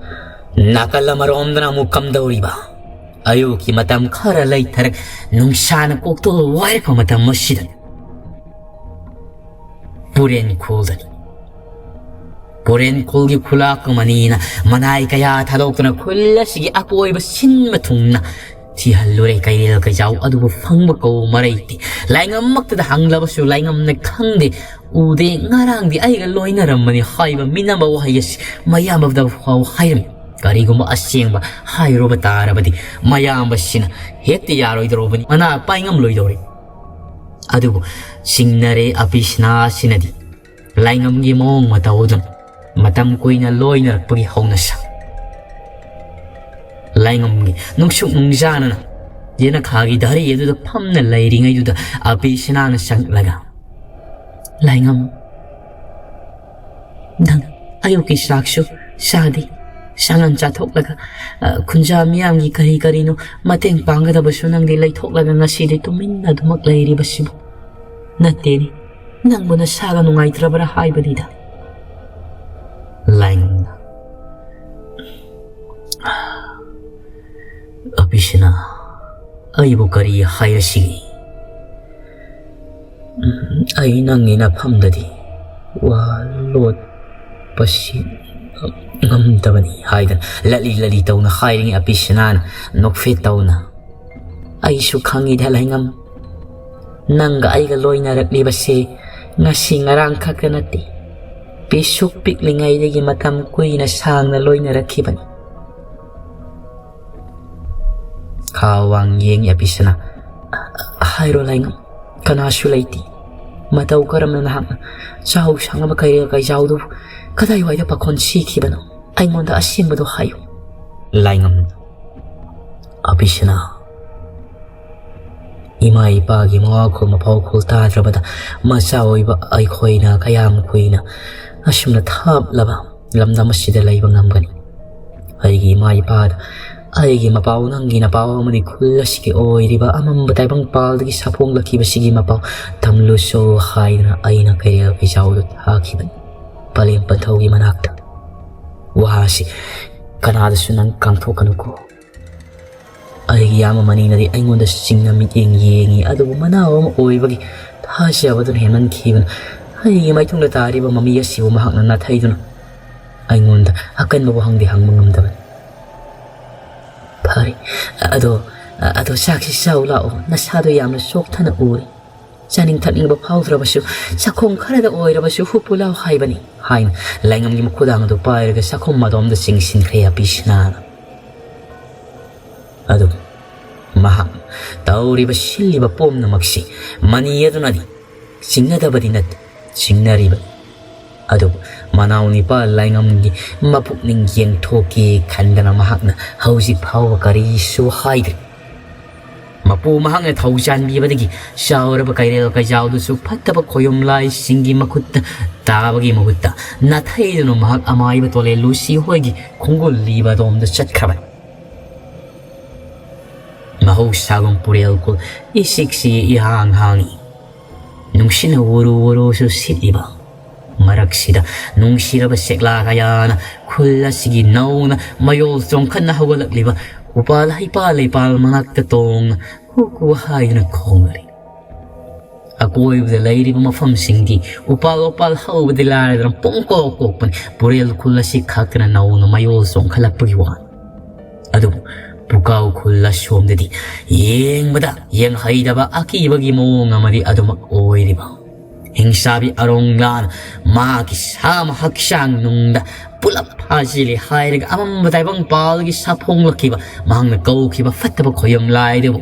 ꯅꯥꯀꯜ ꯑꯃꯔꯣꯝꯗꯅ ꯑꯃꯨꯛ ꯀꯝꯗꯧꯔꯤꯕ? ꯑꯌꯨꯛꯀꯤ ꯃꯇꯝ ꯈꯔ ꯂꯩꯊꯔꯛ ꯅꯨꯡꯁꯥꯅ ꯀꯣꯛꯇꯣꯜ ꯋꯥꯏꯔꯛꯄ ꯃꯇꯝ ꯑꯁꯤꯗ ꯄꯨꯔꯦꯟ ꯈꯨꯜꯗꯅꯤ꯫ ꯐꯣꯔꯦꯟ ꯈꯨꯜꯒꯤ ꯈꯨꯂꯥꯛ ꯑꯃꯅꯤꯅ ꯃꯅꯥꯏ ꯀꯌꯥ ꯊꯥꯗꯣꯛꯇꯨꯅ ꯈꯨꯜ ꯑꯁꯤꯒꯤ ꯑꯀꯣꯏꯕ ꯁꯤꯟꯕ ꯊꯨꯡꯅ ꯊꯤꯍꯜꯂꯨꯔꯦ꯫ ꯀꯩꯔꯦꯜ ꯀꯩꯖꯥꯎ ꯑꯗꯨꯕꯨ ꯐꯪꯕ ꯀꯧ ꯃꯔꯩꯇꯦ꯫ ꯂꯥꯏꯉꯝꯃꯛꯇꯗ ꯍꯪꯂꯕꯁꯨ ꯂꯥꯏꯉꯝꯅ ꯈꯪꯗꯦ꯫ "ꯎꯗꯦ, ꯉꯔꯥꯡꯗꯤ ꯑꯩꯒ ꯂꯣꯏꯅꯔꯝꯕꯅꯤ" ꯍꯥꯏꯕ ꯃꯤꯅꯝꯕ ꯋꯥꯍꯩ ꯑꯁꯤ ꯃꯌꯥꯝꯕꯗ ꯐꯥꯎ ꯍꯥꯏꯔꯝꯃꯤ꯫ ꯀꯔꯤꯒꯨꯝꯕ ꯑꯁꯦꯡꯕ ꯍꯥꯏꯔꯨꯕ ꯇꯥꯔꯕꯗꯤ ꯃꯌꯥꯝꯕꯁꯤꯅ ꯍꯦꯛꯇ ꯌꯥꯔꯣꯏꯗꯧꯔꯕꯅꯤ, ꯃꯅꯥ ꯄꯥꯏ ꯉꯝꯂꯣꯏꯗꯧꯔꯤ꯫ ꯑꯗꯨꯕꯨ ꯆꯤꯡꯅꯔꯦ ꯑꯕꯤꯁꯅꯥꯁꯤꯅꯗꯤ ꯂꯥꯏꯉꯝꯒꯤ ꯃꯑꯣꯡ ꯃꯇꯧ ꯑꯗꯨꯅ ꯃꯇꯝ ꯀꯨꯏꯅ ꯂꯣꯏꯅꯔꯛꯄꯒꯤ ꯍꯧꯅꯁꯥ꯫ ꯂꯥꯏꯉꯝꯒꯤ ꯅꯨꯡꯁꯨꯛ ꯅꯨꯡꯖꯥꯅꯅ ꯌꯦꯅꯈꯥꯒꯤ ꯙꯔꯤ ꯑꯗꯨꯗ ꯐꯝꯅ ꯂꯩꯔꯤꯉꯩꯗꯨꯗ ꯑꯕꯤꯁꯅꯥꯅ ꯆꯪꯂꯛꯂꯒ, "ꯂꯥꯏꯉꯝ, ꯅꯪ ꯑꯌꯨꯛꯀꯤ ꯆꯥꯛꯁꯨ ꯆꯥꯗꯦ, ꯁꯪꯒꯟ ꯆꯥꯊꯣꯛꯂꯒ, ꯑ, ꯈꯨꯟꯖꯥ ꯃꯤꯌꯥꯝꯒꯤ ꯀꯔꯤ ꯀꯔꯤꯅꯣ ꯃꯇꯦꯡ ꯄꯥꯡꯒꯗꯕꯁꯨ ꯅꯪꯗꯤ ꯂꯩꯊꯣꯛꯂꯒ ꯉꯁꯤꯗꯤ ꯇꯨꯃꯤꯟꯅ ꯑꯗꯨꯃꯛ ꯂꯩꯔꯤꯕꯁꯤꯕꯨ?" "ꯅꯠꯇꯦꯅꯦ, ꯅꯪꯕꯨ ꯅꯁꯥꯒ ꯅꯨꯡꯉꯥꯏꯇ꯭ꯔꯕ꯭ꯔꯥ ꯍꯥꯏꯕꯅꯤꯗ"꯫ ꯂꯥꯏꯉꯝꯅ, "ꯑꯕꯤꯁꯅꯥ, ꯑꯩꯕꯨ ꯀꯔꯤ ꯍꯥꯏꯔꯁꯤꯒꯦ? ꯎꯝ, ꯑꯩ ꯅꯪꯒꯤ ꯅꯐꯝꯗꯗꯤ ꯋꯥ ꯂꯣꯠꯄꯁꯤ ꯉꯝꯗꯕꯅꯤ" ꯍꯥꯏꯗꯅ ꯂꯠꯂꯤ ꯂꯠꯂꯤ ꯇꯧꯅ ꯍꯥꯏꯔꯤꯉꯩ ꯑꯕꯤꯁꯅꯥꯅ ꯅꯣꯛꯐꯦꯠ ꯇꯧꯅ, "ꯑꯩꯁꯨ ꯈꯪꯉꯤꯗ ꯂꯥꯏꯉꯝ, ꯅꯪꯒ ꯑꯩꯒ ꯂꯣꯏꯅꯔꯛꯂꯤꯕꯁꯦ ꯉꯁꯤ ꯉꯔꯥꯡ ꯈꯛꯇ ꯅꯠꯇꯦ꯫ ꯄꯤꯁꯨꯛ ꯄꯤꯛꯂꯤꯉꯩꯗꯒꯤ ꯃꯇꯝ ꯀꯨꯏꯅ ꯁꯥꯡꯅ ꯂꯣꯏꯅꯔꯛꯈꯤꯕꯅꯤ"꯫ ꯈꯥ ꯋꯥꯡ ꯌꯦꯡꯉꯤ ꯑꯕꯤꯁꯅꯥ꯫ "ꯍꯥꯏꯔꯣ ꯂꯥꯏꯉꯝ, ꯀꯅꯥꯁꯨ ꯂꯩꯇꯦ꯫ ꯃꯇꯧ ꯀꯔꯝꯅ ꯅꯍꯥꯛꯅ ꯆꯥꯎ ꯁꯥꯡꯉꯕ ꯀꯩꯔꯦꯜ ꯀꯩꯖꯥꯎꯗꯨꯕꯨ ꯀꯗꯥꯏꯋꯥꯏꯗ ꯄꯥꯈꯣꯟ ꯁꯤꯈꯤꯕꯅꯣ? ꯑꯩꯉꯣꯟꯗ ꯑꯁꯦꯡꯕꯗꯨ ꯍꯥꯏꯌꯨ"꯫ ꯂꯥꯏꯉꯝ, ꯑꯕꯤꯁꯅꯥ, ꯏꯃꯥ ꯏꯄꯥꯒꯤ ꯃꯋꯥꯈꯣꯜ ꯃꯄꯥꯎꯈꯣꯜ ꯇꯥꯗ꯭ꯔꯕꯗ ꯃꯆꯥ ꯑꯣꯏꯕ ꯑꯩꯈꯣꯏꯅ ꯀꯌꯥꯝ ꯀꯨꯏꯅ ꯑꯁꯨꯝꯅ ꯊꯥꯞꯂꯕ ꯂꯝꯗꯝ ꯑꯁꯤꯗ ꯂꯩꯕ ꯉꯝꯒꯅꯤ? ꯑꯩꯒꯤ ꯏꯃꯥ ꯏꯄꯥꯗ ꯑꯩꯒꯤ ꯃꯄꯥꯎ, ꯅꯪꯒꯤ ꯅꯄꯥꯎ ꯑꯃꯗꯤ ꯈꯨꯜ ꯑꯁꯤꯒꯤ ꯑꯣꯏꯔꯤꯕ ꯑꯃꯝꯕ ꯇꯥꯏꯕꯪꯄꯥꯜꯗꯒꯤ ꯁꯥꯐꯣꯡꯂꯛꯈꯤꯕꯁꯤꯒꯤ ꯃꯄꯥꯎ ꯇꯝꯂꯨꯁꯣ ꯍꯥꯏꯗꯨꯅ ꯑꯩꯅ ꯀꯩꯔꯦꯜ ꯀꯩꯆꯥꯎꯗ ꯊꯥꯈꯤꯕꯅꯤ, ꯄꯂꯦꯝ ꯄꯟꯊꯧꯒꯤ ꯃꯅꯥꯛꯇ꯫ ꯋꯥꯁꯤ ꯀꯅꯥꯗꯁꯨ ꯅꯪ ꯀꯥꯡꯊꯣꯛꯀꯅꯨꯀꯣ꯫ ꯑꯩꯒꯤ ꯏꯌꯥꯝꯕ ꯃꯅꯤꯅꯗꯤ ꯑꯩꯉꯣꯟꯗ ꯆꯤꯡꯅ ꯃꯤꯠꯌꯦꯡ ꯌꯦꯡꯉꯤ, ꯑꯗꯨꯕꯨ ꯃꯅꯥꯎ ꯑꯃ ꯑꯣꯏꯕꯒꯤ ꯊꯥꯖꯕꯗꯨꯅ ꯍꯦꯟꯃꯟꯈꯤꯕꯅ ꯑꯩꯒꯤ ꯃꯥꯏꯊꯣꯡꯗ ꯇꯥꯔꯤꯕ ꯃꯃꯤ ꯑꯁꯤꯕꯨ ꯃꯍꯥꯛꯅ ꯅꯥꯊꯩꯗꯨꯅ ꯑꯩꯉꯣꯟꯗ ꯑꯀꯟꯕ ꯋꯥꯍꯪꯗꯤ ꯍꯪꯕ ꯉꯝꯗꯕꯅꯤ꯫ "ꯐꯔꯦ, ꯑꯗꯣ, ꯑꯗꯣ ꯆꯥꯛꯁꯤ ꯆꯥꯎ ꯂꯥꯛꯑꯣ, ꯅꯁꯥꯗꯣ ꯌꯥꯝꯅ ꯆꯣꯛꯊꯅ ꯎꯔꯦ꯫ ꯆꯥꯅꯤꯡ ꯊꯛꯅꯤꯡꯕ ꯐꯥꯎꯗ꯭ꯔꯕꯁꯨ ꯆꯥꯛꯈꯣꯝ ꯈꯔꯗ ꯑꯣꯏꯔꯕꯁꯨ ꯍꯨꯞꯄꯨ ꯂꯥꯎ ꯍꯥꯏꯕꯅꯤ" ꯍꯥꯏꯅ ꯂꯥꯏꯉꯝꯒꯤ ꯃꯈꯨꯗꯥꯡ ꯑꯗꯨ ꯄꯥꯏꯔꯒ ꯆꯥꯛꯈꯨꯝ ꯃꯗꯣꯝꯗ ꯆꯤꯡꯁꯤꯟꯈ꯭ꯔꯦ ꯑꯄꯤꯁꯅꯥꯅ꯫ ꯑꯗꯨꯕꯨ ꯃꯍꯥꯛ ꯇꯧꯔꯤꯕ ꯁꯤꯜꯂꯤꯕ ꯄꯨꯝꯅꯃꯛꯁꯤ ꯃꯅꯤ ꯑꯗꯨꯅꯗꯤ ꯆꯤꯡꯅꯗꯕꯗꯤ ꯅꯠꯇꯦ, ꯆꯤꯡꯅꯔꯤꯕꯅꯤ꯫ ꯑꯗꯨꯕꯨ ꯃꯅꯥꯎ ꯅꯤꯄꯥ ꯂꯥꯏꯉꯝꯒꯤ ꯃꯄꯨꯛꯅꯤꯡ ꯌꯦꯡꯊꯣꯛꯀꯦ ꯈꯟꯗꯅ ꯃꯍꯥꯛꯅ ꯍꯧꯖꯤꯛ ꯐꯥꯎꯕ ꯀꯔꯤꯁꯨ ꯍꯥꯏꯗ꯭ꯔꯤ꯫ ꯃꯄꯨ ꯃꯍꯥꯛꯅ ꯊꯧ ꯆꯥꯟꯕꯤꯕꯗꯒꯤ ꯆꯥꯎꯔꯕ ꯀꯩꯔꯦꯜ ꯀꯩꯖꯥꯎꯗꯨꯁꯨ ꯐꯠꯇꯕ ꯈꯣꯌꯨꯝ ꯂꯥꯏꯁꯤꯡꯒꯤ ꯃꯈꯨꯠꯇ ꯇꯥꯕꯒꯤ ꯃꯍꯨꯠꯇ ꯅꯥꯊꯩꯗꯨꯅ ꯃꯍꯥꯛ ꯑꯃꯥꯏꯕ ꯇꯣꯂꯦ ꯂꯨꯁꯤ ꯍꯣꯏꯒꯤ ꯈꯣꯡꯒꯨꯜ ꯂꯤꯕ ꯑꯗꯣꯝꯗ ꯆꯠꯈ꯭ꯔꯕꯅꯤ꯫ ꯃꯍꯧꯁꯥꯒꯨꯝ ꯄꯨꯔꯦꯜ ꯈꯨꯜ ꯏꯁꯤꯛꯁꯤ ꯏꯍꯥꯡ ꯍꯥꯡꯏ꯫ ꯅꯨꯡꯁꯤꯠꯅ ꯎꯔꯨ ꯎꯔꯨꯁꯨ ꯁꯤꯠꯂꯤꯕ ꯃꯔꯛꯁꯤꯗ ꯅꯨꯡꯁꯤꯔꯕ ꯁꯦꯛꯂꯥ ꯀꯌꯥꯅ ꯈꯨꯜ ꯑꯁꯤꯒꯤ ꯅꯧꯅ ꯃꯌꯣꯜ ꯆꯣꯡꯈꯠꯅ ꯍꯧꯒꯠꯂꯛꯂꯤꯕ ꯎꯄꯥꯜ ꯍꯩꯄꯥꯜ ꯂꯩꯄꯥꯜ ꯃꯅꯥꯛꯇ ꯇꯣꯡꯅ ꯍꯨ ꯍꯨ ꯍꯥꯏꯗꯨꯅ ꯈꯣꯡꯂꯔꯤ꯫ ꯑꯀꯣꯏꯕꯗ ꯂꯩꯔꯤꯕ ꯃꯐꯝꯁꯤꯡꯗꯤ ꯎꯄꯥꯜ ꯋꯥꯄꯥꯜ ꯍꯧꯕꯗꯤ ꯂꯥꯏꯔꯗꯅ ꯄꯨꯡꯀꯣꯛ ꯀꯣꯛꯄꯅꯤ꯫ ꯄꯨꯔꯦꯜ ꯈꯨꯜ ꯑꯁꯤ ꯈꯛꯇꯅ ꯅꯧꯅ ꯃꯌꯣꯜ ꯆꯣꯡꯈꯠꯂꯛꯄꯒꯤ ꯋꯥꯅꯤ꯫ ꯑꯗꯨꯕꯨ ꯄꯨꯀꯥꯎ ꯈꯨꯜ ꯑꯁꯣꯝꯗꯗꯤ ꯌꯦꯡꯕꯗ ꯌꯦꯡꯍꯩꯗꯕ ꯑꯀꯤꯕꯒꯤ ꯃꯑꯣꯡ ꯑꯃꯗꯤ ꯑꯗꯨꯃꯛ ꯑꯣꯏꯔꯤꯕ ꯍꯤꯡꯁꯥꯕꯤ ꯑꯔꯣꯡꯂꯥꯅ ꯃꯥꯒꯤ ꯁꯥꯃ ꯍꯛꯆꯥꯡ ꯅꯨꯡꯗ ꯄꯨꯂꯞ ꯐꯥꯖꯤꯜꯂꯤ ꯍꯥꯏꯔꯒ ꯑꯃꯝꯕ ꯇꯥꯏꯕꯪ ꯄꯥꯜꯒꯤ ꯁꯥꯐꯣꯡꯂꯛꯈꯤꯕ ꯃꯍꯥꯛꯅ ꯀꯧꯈꯤꯕ ꯐꯠꯇꯕ ꯈꯣꯌꯝ ꯂꯥꯏꯗꯨꯕꯨ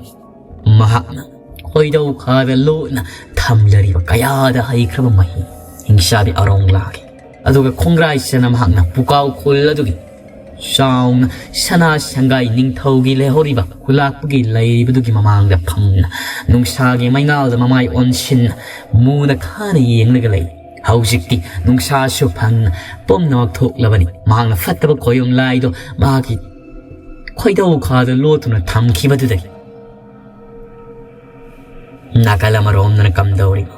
ꯃꯍꯥꯛꯅ ꯈꯣꯏꯗꯧ ꯈꯥꯗ ꯂꯣꯠꯅ ꯊꯝꯂꯔꯤꯕ ꯀꯌꯥꯗ ꯍꯩꯈ꯭ꯔꯕ ꯃꯍꯤ ꯍꯤꯡꯁꯥꯕꯤ ꯑꯔꯣꯡꯂꯥꯒꯤ꯫ ꯑꯗꯨꯒ ꯈꯣꯡꯒ꯭ꯔꯥꯏ ꯆꯅ ꯃꯍꯥꯛꯅ ꯄꯨꯀꯥꯎ ꯈꯨꯜ ꯑꯗꯨꯒꯤ ꯆꯥꯎꯅ ꯁꯅꯥ ꯁꯪꯒꯥꯏ ꯅꯤꯡꯊꯧꯒꯤ ꯂꯩꯍꯧꯔꯤꯕ ꯈꯨꯂꯥꯛꯄꯒꯤ ꯂꯩꯔꯤꯕꯗꯨꯒꯤ ꯃꯃꯥꯡꯗ ꯐꯝꯅ ꯅꯨꯡꯁꯥꯒꯤ ꯃꯩꯉꯥꯜꯗ ꯃꯃꯥꯏ ꯑꯣꯟꯁꯤꯟꯅ ꯃꯨꯅ ꯈꯥꯅ ꯌꯦꯡꯂꯒ ꯂꯩ꯫ ꯍꯧꯖꯤꯛꯇꯤ ꯅꯨꯡꯁꯥꯁꯨ ꯐꯪꯅ ꯄꯨꯝꯅꯃꯛ ꯊꯣꯛꯂꯕꯅꯤ꯫ ꯃꯍꯥꯛꯅ ꯐꯠꯇꯕ ꯈꯣꯌꯨꯝ ꯂꯥꯏꯗꯣ ꯃꯍꯥꯛꯀꯤ ꯈꯣꯏꯗꯧ ꯈꯥꯗ ꯂꯣꯠꯇꯨꯅ ꯊꯝꯈꯤꯕꯗꯨꯗꯒꯤ꯫ ꯅꯥꯀꯜ ꯑꯃꯔꯣꯝꯗꯅ ꯀꯝꯗꯧꯔꯤꯕ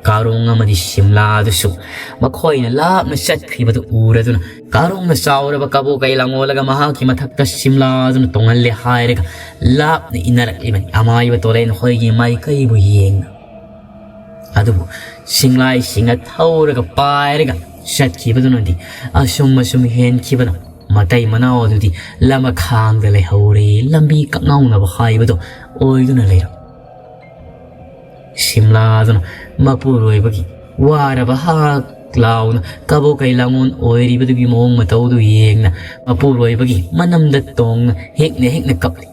ꯀꯥꯔꯣꯡ ꯑꯃꯗꯤ ꯁꯤꯝꯂꯥ ꯑꯗꯨꯁꯨ ꯃꯈꯣꯏꯅ ꯂꯥꯞꯅ ꯆꯠꯈ꯭ꯔꯤꯕꯗꯨ ꯎꯔꯗꯨꯅ ꯀꯥꯔꯣꯡꯅ ꯆꯥꯎꯔꯕ ꯀꯕꯣꯛ ꯀꯩ ꯂꯪꯉꯣꯜꯂꯒ ꯃꯍꯥꯛꯀꯤ ꯃꯊꯛꯇ ꯁꯤꯝꯂꯥ ꯑꯗꯨꯅ ꯇꯣꯡꯍꯜꯂꯦ ꯍꯥꯏꯔꯒ ꯂꯥꯞꯅ ꯏꯟꯅꯔꯛꯂꯤꯕꯅꯤ꯫ ꯑꯃꯥꯏꯕ ꯇꯣꯔꯦꯟ ꯍꯣꯏꯒꯤ ꯃꯥꯏꯀꯩꯕꯨ ꯌꯦꯡꯅ꯫ ꯑꯗꯨꯕꯨ ꯁꯤꯡꯂꯥꯏꯁꯤꯡꯅ ꯊꯧꯔꯒ ꯄꯥꯏꯔꯒ ꯆꯠꯈꯤꯕꯗꯨꯅꯗꯤ ꯑꯁꯨꯝ ꯑꯁꯨꯝ ꯍꯦꯟꯈꯤꯕꯅ ꯃꯇꯩ ꯃꯅꯥꯎ ꯑꯗꯨꯗꯤ ꯂꯃꯈꯥꯡꯗ ꯂꯩꯍꯧꯔꯦ, ꯂꯝꯕꯤ ꯀꯛꯉꯥꯎꯅꯕ ꯍꯥꯏꯕꯗꯣ ꯑꯣꯏꯗꯨꯅ ꯂꯩꯔꯝ꯫ ꯁꯤꯝꯂꯥꯗꯨꯅ ꯃꯄꯨꯔꯣꯏꯕꯒꯤ ꯋꯥꯔꯕ ꯍꯥꯛ ꯂꯥꯎꯅ ꯀꯕꯣꯀꯩ ꯂꯥꯡꯉꯣꯜ ꯑꯣꯏꯔꯤꯕꯗꯨꯒꯤ ꯃꯑꯣꯡ ꯃꯇꯧꯗꯨ ꯌꯦꯡꯅ ꯃꯄꯨꯔꯣꯏꯕꯒꯤ ꯃꯅꯝꯗ ꯇꯣꯡꯅ ꯍꯦꯛꯅ ꯍꯦꯛꯅ ꯀꯞꯂꯤ꯫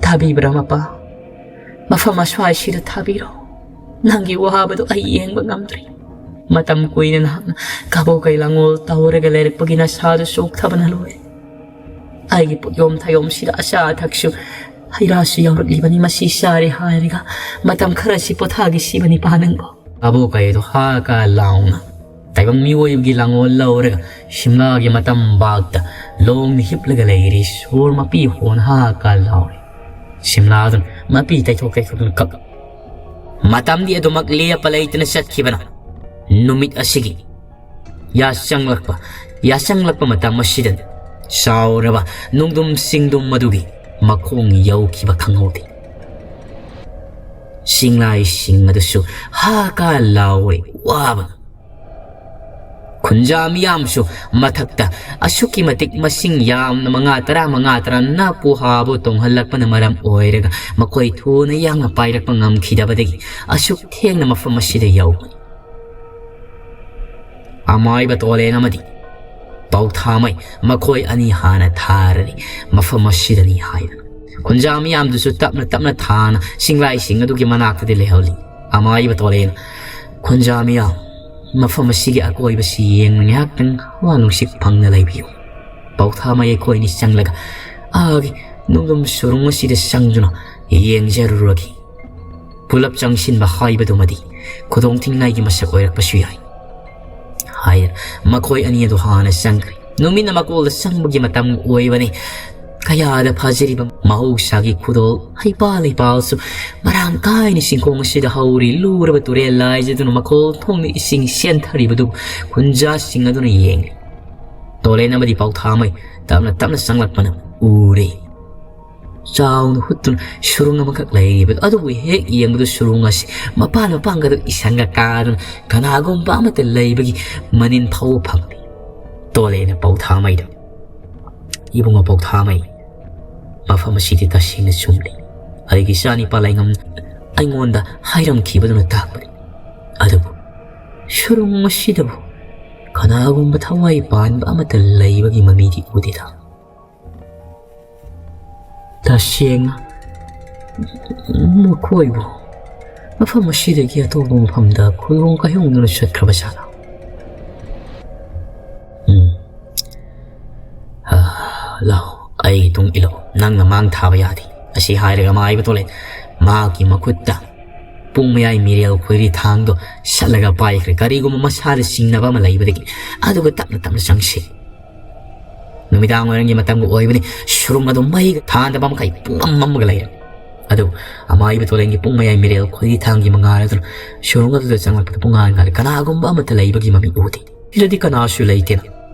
"ꯊꯥꯕꯤꯕ꯭ꯔꯥ ꯃꯄꯥ? ꯃꯐꯝ ꯑꯁ꯭ꯋꯥꯏꯁꯤꯗ ꯊꯥꯕꯤꯔꯣ꯫ ꯅꯪꯒꯤ ꯋꯥꯕꯗꯨ ꯑꯩ ꯌꯦꯡꯕ ꯉꯝꯗ꯭ꯔꯦ꯫ ꯃꯇꯝ ꯀꯨꯏꯅ ꯅꯍꯥꯛꯅ ꯀꯕꯣꯀꯩ ꯂꯥꯡꯉꯣꯜ ꯇꯧꯔꯒ ꯂꯩꯔꯛꯄꯒꯤ ꯅꯁꯥꯗꯨ ꯆꯣꯛꯊꯕꯅ ꯂꯣꯏꯔꯦ꯫ ꯑꯩꯒꯤ ꯄꯣꯠꯌꯣꯝ ꯊꯌꯣꯝꯁꯤꯗ ꯑꯆꯥ ꯑꯊꯛꯁꯨ, ꯍꯩ ꯔꯥꯁꯨ ꯌꯥꯎꯔꯛꯂꯤꯕꯅꯤ꯫ ꯃꯁꯤ ꯆꯥꯔꯦ ꯍꯥꯏꯔꯒ ꯃꯇꯝ ꯈꯔꯁꯤ ꯄꯣꯊꯥꯈꯤꯁꯤꯕꯅꯤ ꯄꯥ ꯅꯪꯕꯣ?" ꯀꯕꯣꯀꯩ ꯑꯗꯨ ꯍꯥ ꯀꯥ ꯂꯥꯎꯅ ꯇꯥꯏꯕꯪ ꯃꯤꯑꯣꯏꯕꯒꯤ ꯂꯥꯡꯑꯣꯜ ꯂꯧꯔꯒ ꯁꯤꯝꯂꯥꯒꯤ ꯃꯇꯝꯕꯥꯛꯇ ꯂꯣꯡꯅ ꯍꯤꯞꯂꯒ ꯂꯩꯔꯤ꯫ ꯁꯣꯔ ꯃꯄꯤ ꯍꯣꯟ ꯍꯥ ꯀꯥ ꯂꯥꯎꯔꯤ꯫ ꯁꯤꯝꯂꯥꯗꯨꯅ ꯃꯄꯤ ꯇꯩꯊꯣꯛ ꯇꯩꯊꯣꯛꯇꯨꯅ ꯀꯞ꯫ ꯃꯇꯝꯗꯤ ꯑꯗꯨꯃꯛ ꯂꯦꯞꯄ ꯂꯩꯇꯅ ꯆꯠꯈꯤꯕꯅ ꯅꯨꯃꯤꯠ ꯑꯁꯤꯒꯤ ꯌꯥꯆꯪꯂꯛꯄ, ꯌꯥꯆꯪꯂꯛꯄ ꯃꯇꯝ ꯑꯁꯤꯗ ꯆꯥꯎꯔꯕ ꯅꯣꯡꯗꯝ ꯆꯤꯡꯗꯝ ꯑꯗꯨꯒꯤ ꯃꯈꯣꯡ ꯌꯧꯈꯤꯕ ꯈꯪꯍꯧꯗꯦ꯫ ꯆꯤꯡꯂꯥꯏꯁꯤꯡ ꯑꯗꯨꯁꯨ ꯍꯥ ꯀꯥ ꯂꯥꯎꯔꯦ ꯋꯥꯕꯅ꯫ ꯈꯨꯟꯖꯥ ꯃꯤꯌꯥꯝꯁꯨ ꯃꯊꯛꯇ ꯑꯁꯨꯛꯀꯤ ꯃꯇꯤꯛ ꯃꯁꯤꯡ ꯌꯥꯝꯅ, ꯃꯉꯥ ꯇꯔꯥ, ꯃꯉꯥ ꯇꯔꯥ ꯅꯥꯄꯨ ꯍꯥꯕꯨ ꯇꯣꯡꯍꯜꯂꯛꯄꯅ ꯃꯔꯝ ꯑꯣꯏꯔꯒ ꯃꯈꯣꯏ ꯊꯨꯅ ꯌꯥꯡꯅ ꯄꯥꯏꯔꯛꯄ ꯉꯝꯈꯤꯗꯕꯗꯒꯤ ꯑꯁꯨꯛ ꯊꯦꯡꯅ ꯃꯐꯝ ꯑꯁꯤꯗ ꯌꯧꯕꯅꯤ꯫ ꯑꯃꯥꯏꯕ ꯇꯣꯂꯦꯟ ꯑꯃꯗꯤ ꯄꯥꯎꯊꯥꯃꯩ ꯃꯈꯣꯏ ꯑꯅꯤ ꯍꯥꯟꯅ ꯊꯥꯔꯅꯤ, ꯃꯐꯝ ꯑꯁꯤꯗꯅꯤ ꯍꯥꯏꯗꯅ꯫ ꯈꯨꯟꯖꯥ ꯃꯤꯌꯥꯝꯗꯨꯁꯨ ꯇꯞꯅ ꯇꯞꯅ ꯊꯥꯅ ꯆꯤꯡꯂꯥꯏꯁꯤꯡ ꯑꯗꯨꯒꯤ ꯃꯅꯥꯛꯇꯗꯤ ꯂꯩꯍꯧꯂꯤ꯫ ꯑꯃꯥꯏꯕ ꯇꯣꯂꯦꯟ, "ꯈꯨꯟꯖꯥ ꯃꯤꯌꯥꯝ, ꯃꯐꯝ ꯑꯁꯤꯒꯤ ꯑꯀꯣꯏꯕꯁꯤ ꯌꯦꯡꯅ ꯉꯥꯏꯍꯥꯛꯇꯪ ꯍꯋꯥ ꯅꯨꯡꯁꯤꯠ ꯐꯪꯅ ꯂꯩꯕꯤꯌꯨ꯫" ꯄꯥꯎꯊꯥꯃꯩ ꯑꯩꯈꯣꯏꯅꯤ ꯆꯪꯂꯒ ꯑꯥꯒꯤ ꯅꯣꯡꯗꯝ ꯁꯨꯔꯨꯡ ꯑꯁꯤꯗ ꯆꯪꯗꯨꯅ ꯌꯦꯡꯖꯔꯨꯔꯒꯦ꯫ ꯄꯨꯂꯞ ꯆꯪꯁꯤꯟꯕ ꯍꯥꯏꯕꯗꯨꯃꯗꯤ ꯈꯨꯗꯣꯡ ꯊꯤꯡꯅꯤꯡꯉꯥꯏꯒꯤ ꯃꯁꯛ ꯑꯣꯏꯔꯛꯄꯁꯨ ꯌꯥꯏ ꯍꯥꯏꯅ ꯃꯈꯣꯏ ꯑꯅꯤ ꯑꯗꯨ ꯍꯥꯟꯅ ꯆꯪꯈ꯭ꯔꯦ꯫ ꯅꯨꯃꯤꯠꯅ ꯃꯀꯣꯜꯗ ꯆꯪꯕꯒꯤ ꯃꯇꯝ ꯑꯣꯏꯕꯅꯤ꯫ ꯀꯌꯥꯗ ꯐꯖꯔꯤꯕ ꯃꯍꯧꯁꯥꯒꯤ ꯈꯨꯗꯣꯜ, ꯍꯩꯄꯥꯜ ꯂꯩꯄꯥꯜꯁꯨ ꯃꯔꯥꯡ ꯀꯥꯏꯅ ꯆꯤꯡꯈꯣꯡ ꯑꯁꯤꯗ ꯍꯧꯔꯤ꯫ ꯂꯨꯔꯕ ꯇꯨꯔꯦꯜ ꯂꯥꯏꯖꯗꯨꯅ ꯃꯈꯣꯜ ꯊꯣꯡꯅ ꯏꯁꯤꯡ ꯆꯦꯟꯊꯔꯤꯕꯗꯨ ꯈꯨꯟꯖꯥꯁꯤꯡ ꯑꯗꯨꯅ ꯌꯦꯡꯂꯤ꯫ ꯇꯣꯂꯦꯟ ꯑꯃꯗꯤ ꯄꯥꯎꯊꯥꯃꯩ ꯇꯞꯅ ꯇꯞꯅ ꯆꯪꯂꯛꯄꯅ ꯎꯔꯦ꯫ ꯆꯥꯎꯅ ꯍꯨꯠꯇꯨꯅ ꯁꯨꯔꯨꯡ ꯑꯃꯈꯛ ꯂꯩꯔꯤꯕꯗꯣ, ꯑꯗꯨꯕꯨ ꯍꯦꯛ ꯌꯦꯡꯕꯗ ꯁꯨꯔꯨꯡ ꯑꯁꯤ ꯃꯄꯥꯟ ꯃꯄꯥꯟꯒꯗꯨ ꯏꯁꯪꯒ ꯀꯥꯗꯨꯅ ꯀꯅꯥꯒꯨꯝꯕ ꯑꯃꯠꯇ ꯂꯩꯕꯒꯤ ꯃꯅꯤꯟ ꯐꯥꯎꯕ ꯐꯪꯗꯦ꯫ ꯇꯣꯂꯦꯅ ꯄꯧꯊꯥꯃꯩꯗ, "ꯏꯕꯨꯡꯉꯣ ꯄꯧꯊꯥꯃꯩ, ꯃꯐꯝ ꯑꯁꯤꯗꯤ ꯇꯁꯦꯡꯅ ꯆꯨꯝꯂꯤ꯫ ꯑꯩꯒꯤ ꯏꯆꯥꯅꯤꯄꯥ ꯂꯩꯉꯝ ꯑꯩꯉꯣꯟꯗ ꯍꯥꯏꯔꯝꯈꯤꯕꯗꯨꯅ ꯇꯥꯛꯄꯅꯤ꯫ ꯑꯗꯨꯕꯨ ꯁꯨꯔꯨꯡ ꯑꯁꯤꯗꯕꯨ ꯀꯅꯥꯒꯨꯝꯕ ꯊꯋꯥꯏ ꯄꯥꯟꯕ ꯑꯃꯠꯇ ꯂꯩꯕꯒꯤ ꯃꯃꯤꯗꯤ ꯎꯗꯦꯗ꯫ ꯇꯁꯦꯡꯅ ꯃꯈꯣꯏꯕꯨ ꯃꯐꯝ ꯑꯁꯤꯗꯒꯤ ꯑꯇꯣꯞꯄ ꯃꯐꯝꯗ ꯈꯨꯗꯣꯡ ꯀꯥꯏꯍꯣꯡꯗꯨꯅ ꯆꯠꯈ꯭ꯔꯕ ꯖꯥꯠꯂꯥ?" "ꯎꯝ꯫ ꯍꯥ, ꯂꯥꯎ, ꯑꯩꯒꯤ ꯇꯨꯡ ꯏꯜꯂꯣ꯫ ꯅꯪꯅ ꯃꯥꯡ ꯊꯥꯕ ꯌꯥꯗꯦ꯫" ꯑꯁꯤ ꯍꯥꯏꯔꯒ ꯃꯥꯏꯕ ꯇꯣꯂꯦꯟ ꯃꯍꯥꯛꯀꯤ ꯃꯈꯨꯠꯇ ꯄꯨꯡ ꯃꯌꯥꯏ ꯃꯤꯔꯦꯜ ꯈꯣꯏꯔꯤ ꯊꯥꯡꯗꯣ ꯁꯠꯂꯒ ꯄꯥꯏꯈ꯭ꯔꯦ꯫ ꯀꯔꯤꯒꯨꯝꯕ ꯃꯁꯥꯗ ꯆꯤꯡꯅꯕ ꯑꯃ ꯂꯩꯕꯗꯒꯤ꯫ ꯑꯗꯨꯒ ꯇꯞꯅ ꯇꯞꯅ ꯆꯪꯁꯤ꯫ ꯅꯨꯃꯤꯗꯥꯡ ꯋꯥꯏꯔꯝꯒꯤ ꯃꯇꯝꯒ ꯑꯣꯏꯕꯅꯤ꯫ ꯁꯨꯔꯨꯡ ꯑꯗꯨ ꯃꯩ ꯊꯥꯟꯗꯕ ꯃꯈꯩ ꯄꯨꯡꯃꯝ ꯃꯝꯃꯒ ꯂꯩꯔꯦ꯫ ꯑꯗꯨ ꯑꯃꯥꯏꯕ ꯇꯣꯂꯦꯟꯒꯤ ꯄꯨꯡ ꯃꯌꯥꯏ ꯃꯤꯔꯦꯜ ꯈꯣꯏꯔꯤ ꯊꯥꯡꯒꯤ ꯃꯉꯥꯜ ꯑꯗꯨꯅ ꯁꯨꯔꯨꯡ ꯑꯗꯨꯗ ꯆꯪꯂꯛꯄꯗ ꯄꯨꯡꯉꯥꯟ ꯉꯥꯜꯂꯦ꯫ ꯀꯅꯥꯒꯨꯝꯕ ꯑꯃꯠꯇ ꯂꯩꯕꯒꯤ ꯃꯃꯤ ꯎꯗꯦ꯫ ꯁꯤꯗꯗꯤ ꯀꯅꯥꯁꯨ ꯂꯩꯇꯦꯅ꯫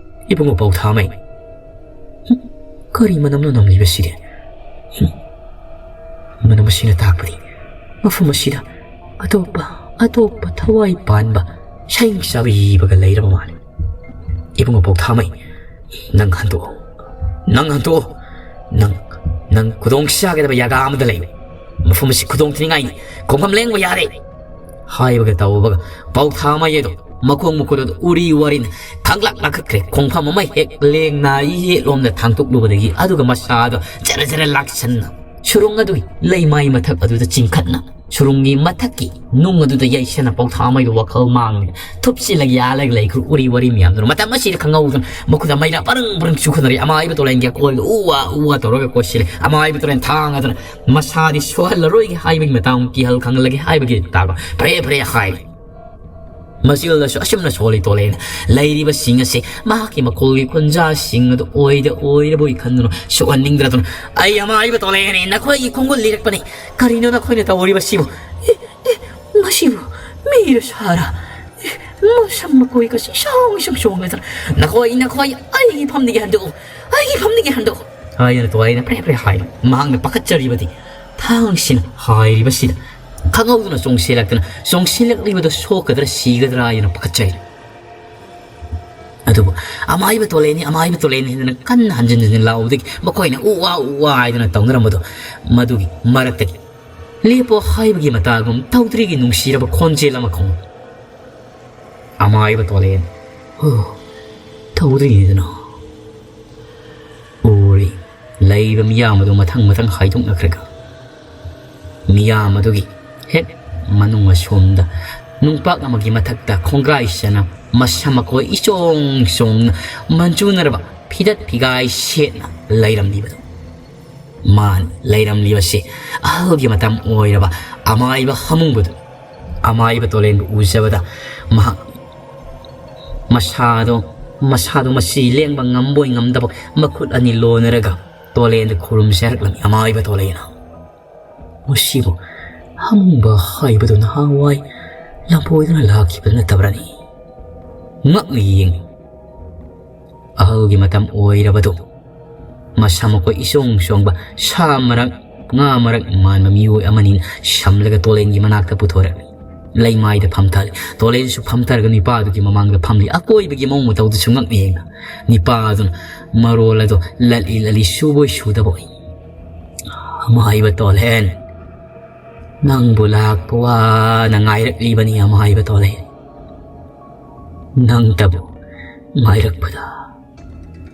ꯏꯕꯨꯡꯉꯣ ꯄꯧꯊꯥꯃꯩ꯫ ꯍꯨꯝ, ꯀꯔꯤ ꯃꯅꯝꯅꯣ ꯅꯝꯂꯤꯕꯁꯤꯗꯤ? ꯍꯨꯝ, ꯃꯅꯝ ꯑꯁꯤꯅ ꯇꯥꯛꯄꯗꯤ ꯃꯐꯝ ꯑꯁꯤꯗ ꯑꯇꯣꯞꯄ, ꯑꯇꯣꯞꯄ ꯊꯋꯥꯏ ꯄꯥꯟꯕ ꯁꯥꯍꯤꯡ ꯆꯥꯕꯤꯕꯒ ꯂꯩꯔꯕ ꯃꯥꯜꯂꯤ꯫ ꯏꯕꯨꯡꯉꯣ ꯄꯧꯊꯥꯃꯩ, ꯅꯪ ꯍꯟꯗꯣꯛꯑꯣ, ꯅꯪ ꯍꯟꯗꯣꯛꯑꯣ꯫ ꯅꯪ, ꯅꯪ ꯈꯨꯗꯣꯡ ꯆꯥꯒꯗꯕ ꯖꯒꯥ ꯑꯃꯗ ꯂꯩꯌꯨ꯫ ꯃꯐꯝ ꯑꯁꯤ ꯈꯨꯗꯣꯡ ꯊꯤꯅꯤꯡꯉꯥꯏꯅꯤ꯫ ꯈꯣꯡꯐꯝ ꯂꯦꯡꯕ ꯌꯥꯔꯦ꯫ ꯍꯥꯏꯕꯒ ꯇꯧꯕꯒ ꯄꯧꯊꯥꯃꯩ ꯑꯗꯣ ꯃꯈꯣꯡ ꯃꯈꯨꯠ ꯑꯗꯨ ꯎꯔꯤ ꯋꯥꯔꯤꯅ ꯈꯪꯂꯛ ꯂꯥꯈꯠꯈ꯭ꯔꯦ꯫ ꯈꯣꯡꯐꯝ ꯑꯃ ꯍꯦꯛ ꯂꯦꯡꯅ ꯌꯦꯠꯂꯣꯝꯗ ꯊꯥꯡꯇꯣꯛꯂꯨꯕꯗꯒꯤ ꯑꯗꯨꯒ ꯃꯁꯥꯗꯣ ꯖꯔ ꯖꯔ ꯂꯥꯛꯁꯟꯅ ꯁꯨꯔꯨꯡ ꯑꯗꯨꯒꯤ ꯂꯩꯃꯥꯏ ꯃꯊꯛ ꯑꯗꯨꯗ ꯆꯤꯡꯈꯠꯅ ꯁꯨꯔꯨꯡꯒꯤ ꯃꯊꯛꯀꯤ ꯅꯨꯡ ꯑꯗꯨꯗ ꯌꯩꯁꯟꯅ ꯄꯧꯊꯥꯃꯩꯗꯣ ꯋꯥꯈꯜ ꯃꯥꯡꯗꯅ ꯊꯨꯞꯆꯤꯜꯂꯒ ꯌꯥꯜꯂꯒ ꯂꯩꯈ꯭ꯔꯦ ꯎꯔꯤ ꯋꯥꯔꯤ ꯃꯌꯥꯝꯗꯨꯅ꯫ ꯃꯇꯝ ꯑꯁꯤꯗ ꯈꯪꯍꯧꯗꯅ ꯃꯈꯨꯠꯇ ꯃꯩꯔꯥ ꯕꯔꯪ ꯕꯔꯪ ꯆꯨꯈꯠꯅꯔꯦ꯫ ꯑꯃꯥꯏꯕ ꯇꯣꯂꯦꯟꯒꯤ ꯑꯀꯣꯏꯕꯗ ꯎ ꯋꯥ ꯎ ꯋꯥ ꯇꯧꯔꯒ ꯀꯣꯏꯁꯤꯜꯂꯦ꯫ ꯑꯃꯥꯏꯕ ꯇꯣꯂꯦꯟ ꯊꯥꯡ ꯑꯗꯨꯅ ꯃꯁꯥꯗꯤ ꯁꯣꯛꯍꯜꯂꯔꯣꯏꯒꯦ ꯍꯥꯏꯕꯒꯤ ꯃꯇꯥꯡ ꯀꯤꯍꯜ ꯈꯪꯍꯜꯂꯒꯦ ꯍꯥꯏꯕꯒꯤ ꯇꯥꯕ ꯐꯔꯦ ꯐꯔꯦ ꯍꯥꯏꯔꯦ꯫ ꯃꯆꯤꯜꯗꯁꯨ ꯑꯁꯨꯝꯅ ꯁꯣꯜꯂꯤ ꯇꯣꯂꯦꯅ ꯂꯩꯔꯤꯕꯁꯤꯡ ꯑꯁꯤ ꯃꯍꯥꯛꯀꯤ ꯃꯈꯣꯜꯒꯤ ꯈꯣꯟꯖꯥꯁꯤꯡ ꯑꯗꯨ ꯑꯣꯏꯗ ꯑꯣꯏꯔꯕꯣꯏ ꯈꯟꯗꯨꯅ ꯁꯣꯛꯍꯟꯅꯤꯡꯗ꯭ꯔꯗꯨꯅ, "ꯑꯩ ꯑꯃꯥꯏꯕ ꯇꯣꯂꯦꯅꯤ, ꯅꯈꯣꯏꯒꯤ ꯈꯣꯡꯒꯨꯜ ꯂꯤꯔꯛꯄꯅꯤ꯫ ꯀꯔꯤꯅꯣ ꯅꯈꯣꯏꯅ ꯇꯧꯔꯤꯕꯁꯤꯕꯨ? ꯑꯦ, ꯑꯦ, ꯃꯁꯤꯕꯨ ꯃꯤꯔ ꯁꯥꯔ? ꯑꯦ, ꯃꯁꯝ ꯃꯀꯣꯏꯒꯁꯤ ꯁꯥꯡ ꯁꯨꯝ ꯆꯣꯡꯉꯗꯅ, ꯅꯈꯣꯏ, ꯅꯈꯣꯏ ꯑꯩꯒꯤ ꯐꯝꯗꯒꯤ ꯍꯟꯗꯣꯛꯎ, ꯑꯩꯒꯤ ꯐꯝꯗꯒꯤ ꯍꯟꯗꯣꯛꯎ!" ꯍꯥꯏꯗꯅ ꯇꯣꯂꯦꯟꯅ ꯄ꯭ꯔꯦ ꯄ꯭ꯔꯦ ꯍꯥꯏ꯫ ꯃꯍꯥꯛꯅ ꯄꯥꯈꯠꯆꯔꯤꯕꯗꯤ ꯊꯥꯡꯁꯤꯅ ꯍꯥꯏꯔꯤꯕꯁꯤꯗ ꯈꯪꯍꯧꯗꯅ ꯆꯣꯡꯁꯤꯜꯂꯛꯇꯅ ꯆꯣꯡꯁꯤꯜꯂꯛꯂꯤꯕꯗꯨ ꯁꯣꯛꯀꯗ꯭ꯔꯥ ꯁꯤꯒꯗ꯭ꯔꯥ ꯍꯥꯏꯗꯅ ꯄꯥꯈꯠꯆꯔꯤ꯫ ꯑꯗꯨꯕꯨ "ꯑꯃꯥꯏꯕ ꯇꯣꯂꯦꯟꯅꯤ, ꯑꯃꯥꯏꯕ ꯇꯣꯂꯦꯟꯅꯤ" ꯍꯥꯏꯗꯅ ꯀꯟꯅ ꯍꯟꯖꯤꯟ ꯍꯟꯖꯤꯟ ꯂꯥꯎꯕꯗꯒꯤ ꯃꯈꯣꯏꯅ "ꯎ ꯋꯥ, ꯎ ꯋꯥ" ꯍꯥꯏꯗꯅ ꯇꯧꯅꯔꯝꯕꯗꯣ, ꯃꯗꯨꯒꯤ ꯃꯔꯛꯇꯒꯤ "ꯂꯦꯞꯄꯣ" ꯍꯥꯏꯕꯒꯤ ꯃꯇꯥꯒꯨꯝ ꯇꯧꯗ꯭ꯔꯤꯒꯤ ꯅꯨꯡꯁꯤꯔꯕ ꯈꯣꯟꯖꯦꯜ ꯑꯃ ꯈꯣꯡ꯫ ꯑꯃꯥꯏꯕ ꯇꯣꯂꯦꯟ, "ꯑꯣ, ꯇꯧꯗ꯭ꯔꯤꯉꯩꯗꯅꯣ"꯫ ꯎꯔꯤ꯫ ꯂꯩꯕ ꯃꯤꯌꯥꯝ ꯑꯗꯨ ꯃꯊꯪ ꯃꯊꯪ ꯍꯥꯏꯗꯣꯛꯅꯈ꯭ꯔꯒ, ꯃꯤꯌꯥꯝ ꯑꯗꯨꯒꯤ ꯍꯦꯛ ꯃꯅꯨꯡ ꯑꯁꯣꯝꯗ ꯅꯨꯡꯄꯥꯛ ꯑꯃꯒꯤ ꯃꯊꯛꯇ ꯈꯣꯡꯒ꯭ꯔꯥꯏ ꯆꯅ ꯃꯁꯝ ꯃꯈꯣꯏ ꯏꯆꯣꯡ ꯆꯣꯡꯅ ꯃꯟꯖꯨꯅꯔꯕ ꯐꯤꯗꯠ ꯐꯤꯒꯥꯏ ꯁꯦꯠꯅ ꯂꯩꯔꯝꯂꯤꯕꯗꯨ꯫ ꯃꯥꯅ ꯂꯩꯔꯝꯂꯤꯕꯁꯤ ꯑꯍꯜꯒꯤ ꯃꯇꯝ ꯑꯣꯏꯔꯕ ꯑꯃꯥꯏꯕ ꯍꯥꯃꯨꯡꯕꯗꯨ꯫ ꯑꯃꯥꯏꯕ ꯇꯣꯂꯦꯟꯕꯨ ꯎꯖꯕꯗ ꯃꯍꯥꯛ ꯃꯁꯥꯗꯣ, ꯃꯁꯥꯗꯣ ꯃꯁꯤ ꯂꯦꯡꯕ ꯉꯝꯕꯣꯏ ꯉꯝꯗꯕ ꯃꯈꯨꯠ ꯑꯅꯤ ꯂꯣꯟꯅꯔꯒ ꯇꯣꯂꯦꯟꯗ ꯈꯨꯔꯨꯝꯖꯔꯛꯂꯝꯃꯤ꯫ ꯑꯃꯥꯏꯕ ꯇꯣꯂꯦꯟꯅ, "ꯃꯁꯤꯕꯨ ꯍꯥꯃꯨꯡꯕ ꯍꯥꯏꯕꯗꯨ ꯅꯍꯥꯟꯋꯥꯏ ꯂꯝꯕꯣꯏꯗꯨꯅ ꯂꯥꯛꯈꯤꯕ ꯅꯠꯇꯕ꯭ꯔꯅꯤ?" ꯉꯛꯅ ꯌꯦꯡꯉꯤ꯫ ꯑꯍꯜꯒꯤ ꯃꯇꯝ ꯑꯣꯏꯔꯕꯗꯨ ꯃꯁꯥ ꯃꯈꯣꯏ ꯏꯆꯣꯡ ꯆꯣꯡꯕ ꯁꯥ ꯃꯔꯛ, ꯉꯥ ꯃꯔꯛ ꯃꯥꯟꯕ ꯃꯤꯑꯣꯏ ꯑꯃꯅꯤꯅ ꯁꯝꯂꯒ ꯇꯣꯂꯦꯟꯒꯤ ꯃꯅꯥꯛꯇ ꯄꯨꯊꯣꯔꯛꯂꯤ꯫ ꯂꯩꯃꯥꯏꯗ ꯐꯝꯊꯔꯦ꯫ ꯇꯣꯂꯦꯟꯁꯨ ꯐꯝꯊꯔꯒ ꯅꯤꯄꯥꯗꯨꯒꯤ ꯃꯃꯥꯡꯗ ꯐꯝꯂꯤ꯫ ꯑꯀꯣꯏꯕꯒꯤ ꯃꯑꯣꯡ ꯃꯇꯧꯗꯨꯁꯨ ꯉꯛꯅ ꯌꯦꯡꯅ ꯅꯤꯄꯥꯗꯨꯅ ꯃꯔꯣꯜ ꯑꯗꯨ ꯂꯠꯂꯤ ꯂꯠꯂꯤ ꯁꯨꯕꯣꯏ ꯁꯨꯗꯕꯣꯏ꯫ "ꯑꯃꯥꯏꯕ ꯇꯣꯂꯦꯟ, ꯅꯪꯕꯨ ꯂꯥꯛꯄ ꯋꯥꯅ ꯉꯥꯏꯔꯛꯂꯤꯕꯅꯤ ꯑꯃꯥꯏꯕ ꯇꯣꯂꯦꯟ꯫ ꯅꯪꯇꯕꯨ ꯉꯥꯏꯔꯛꯄꯗ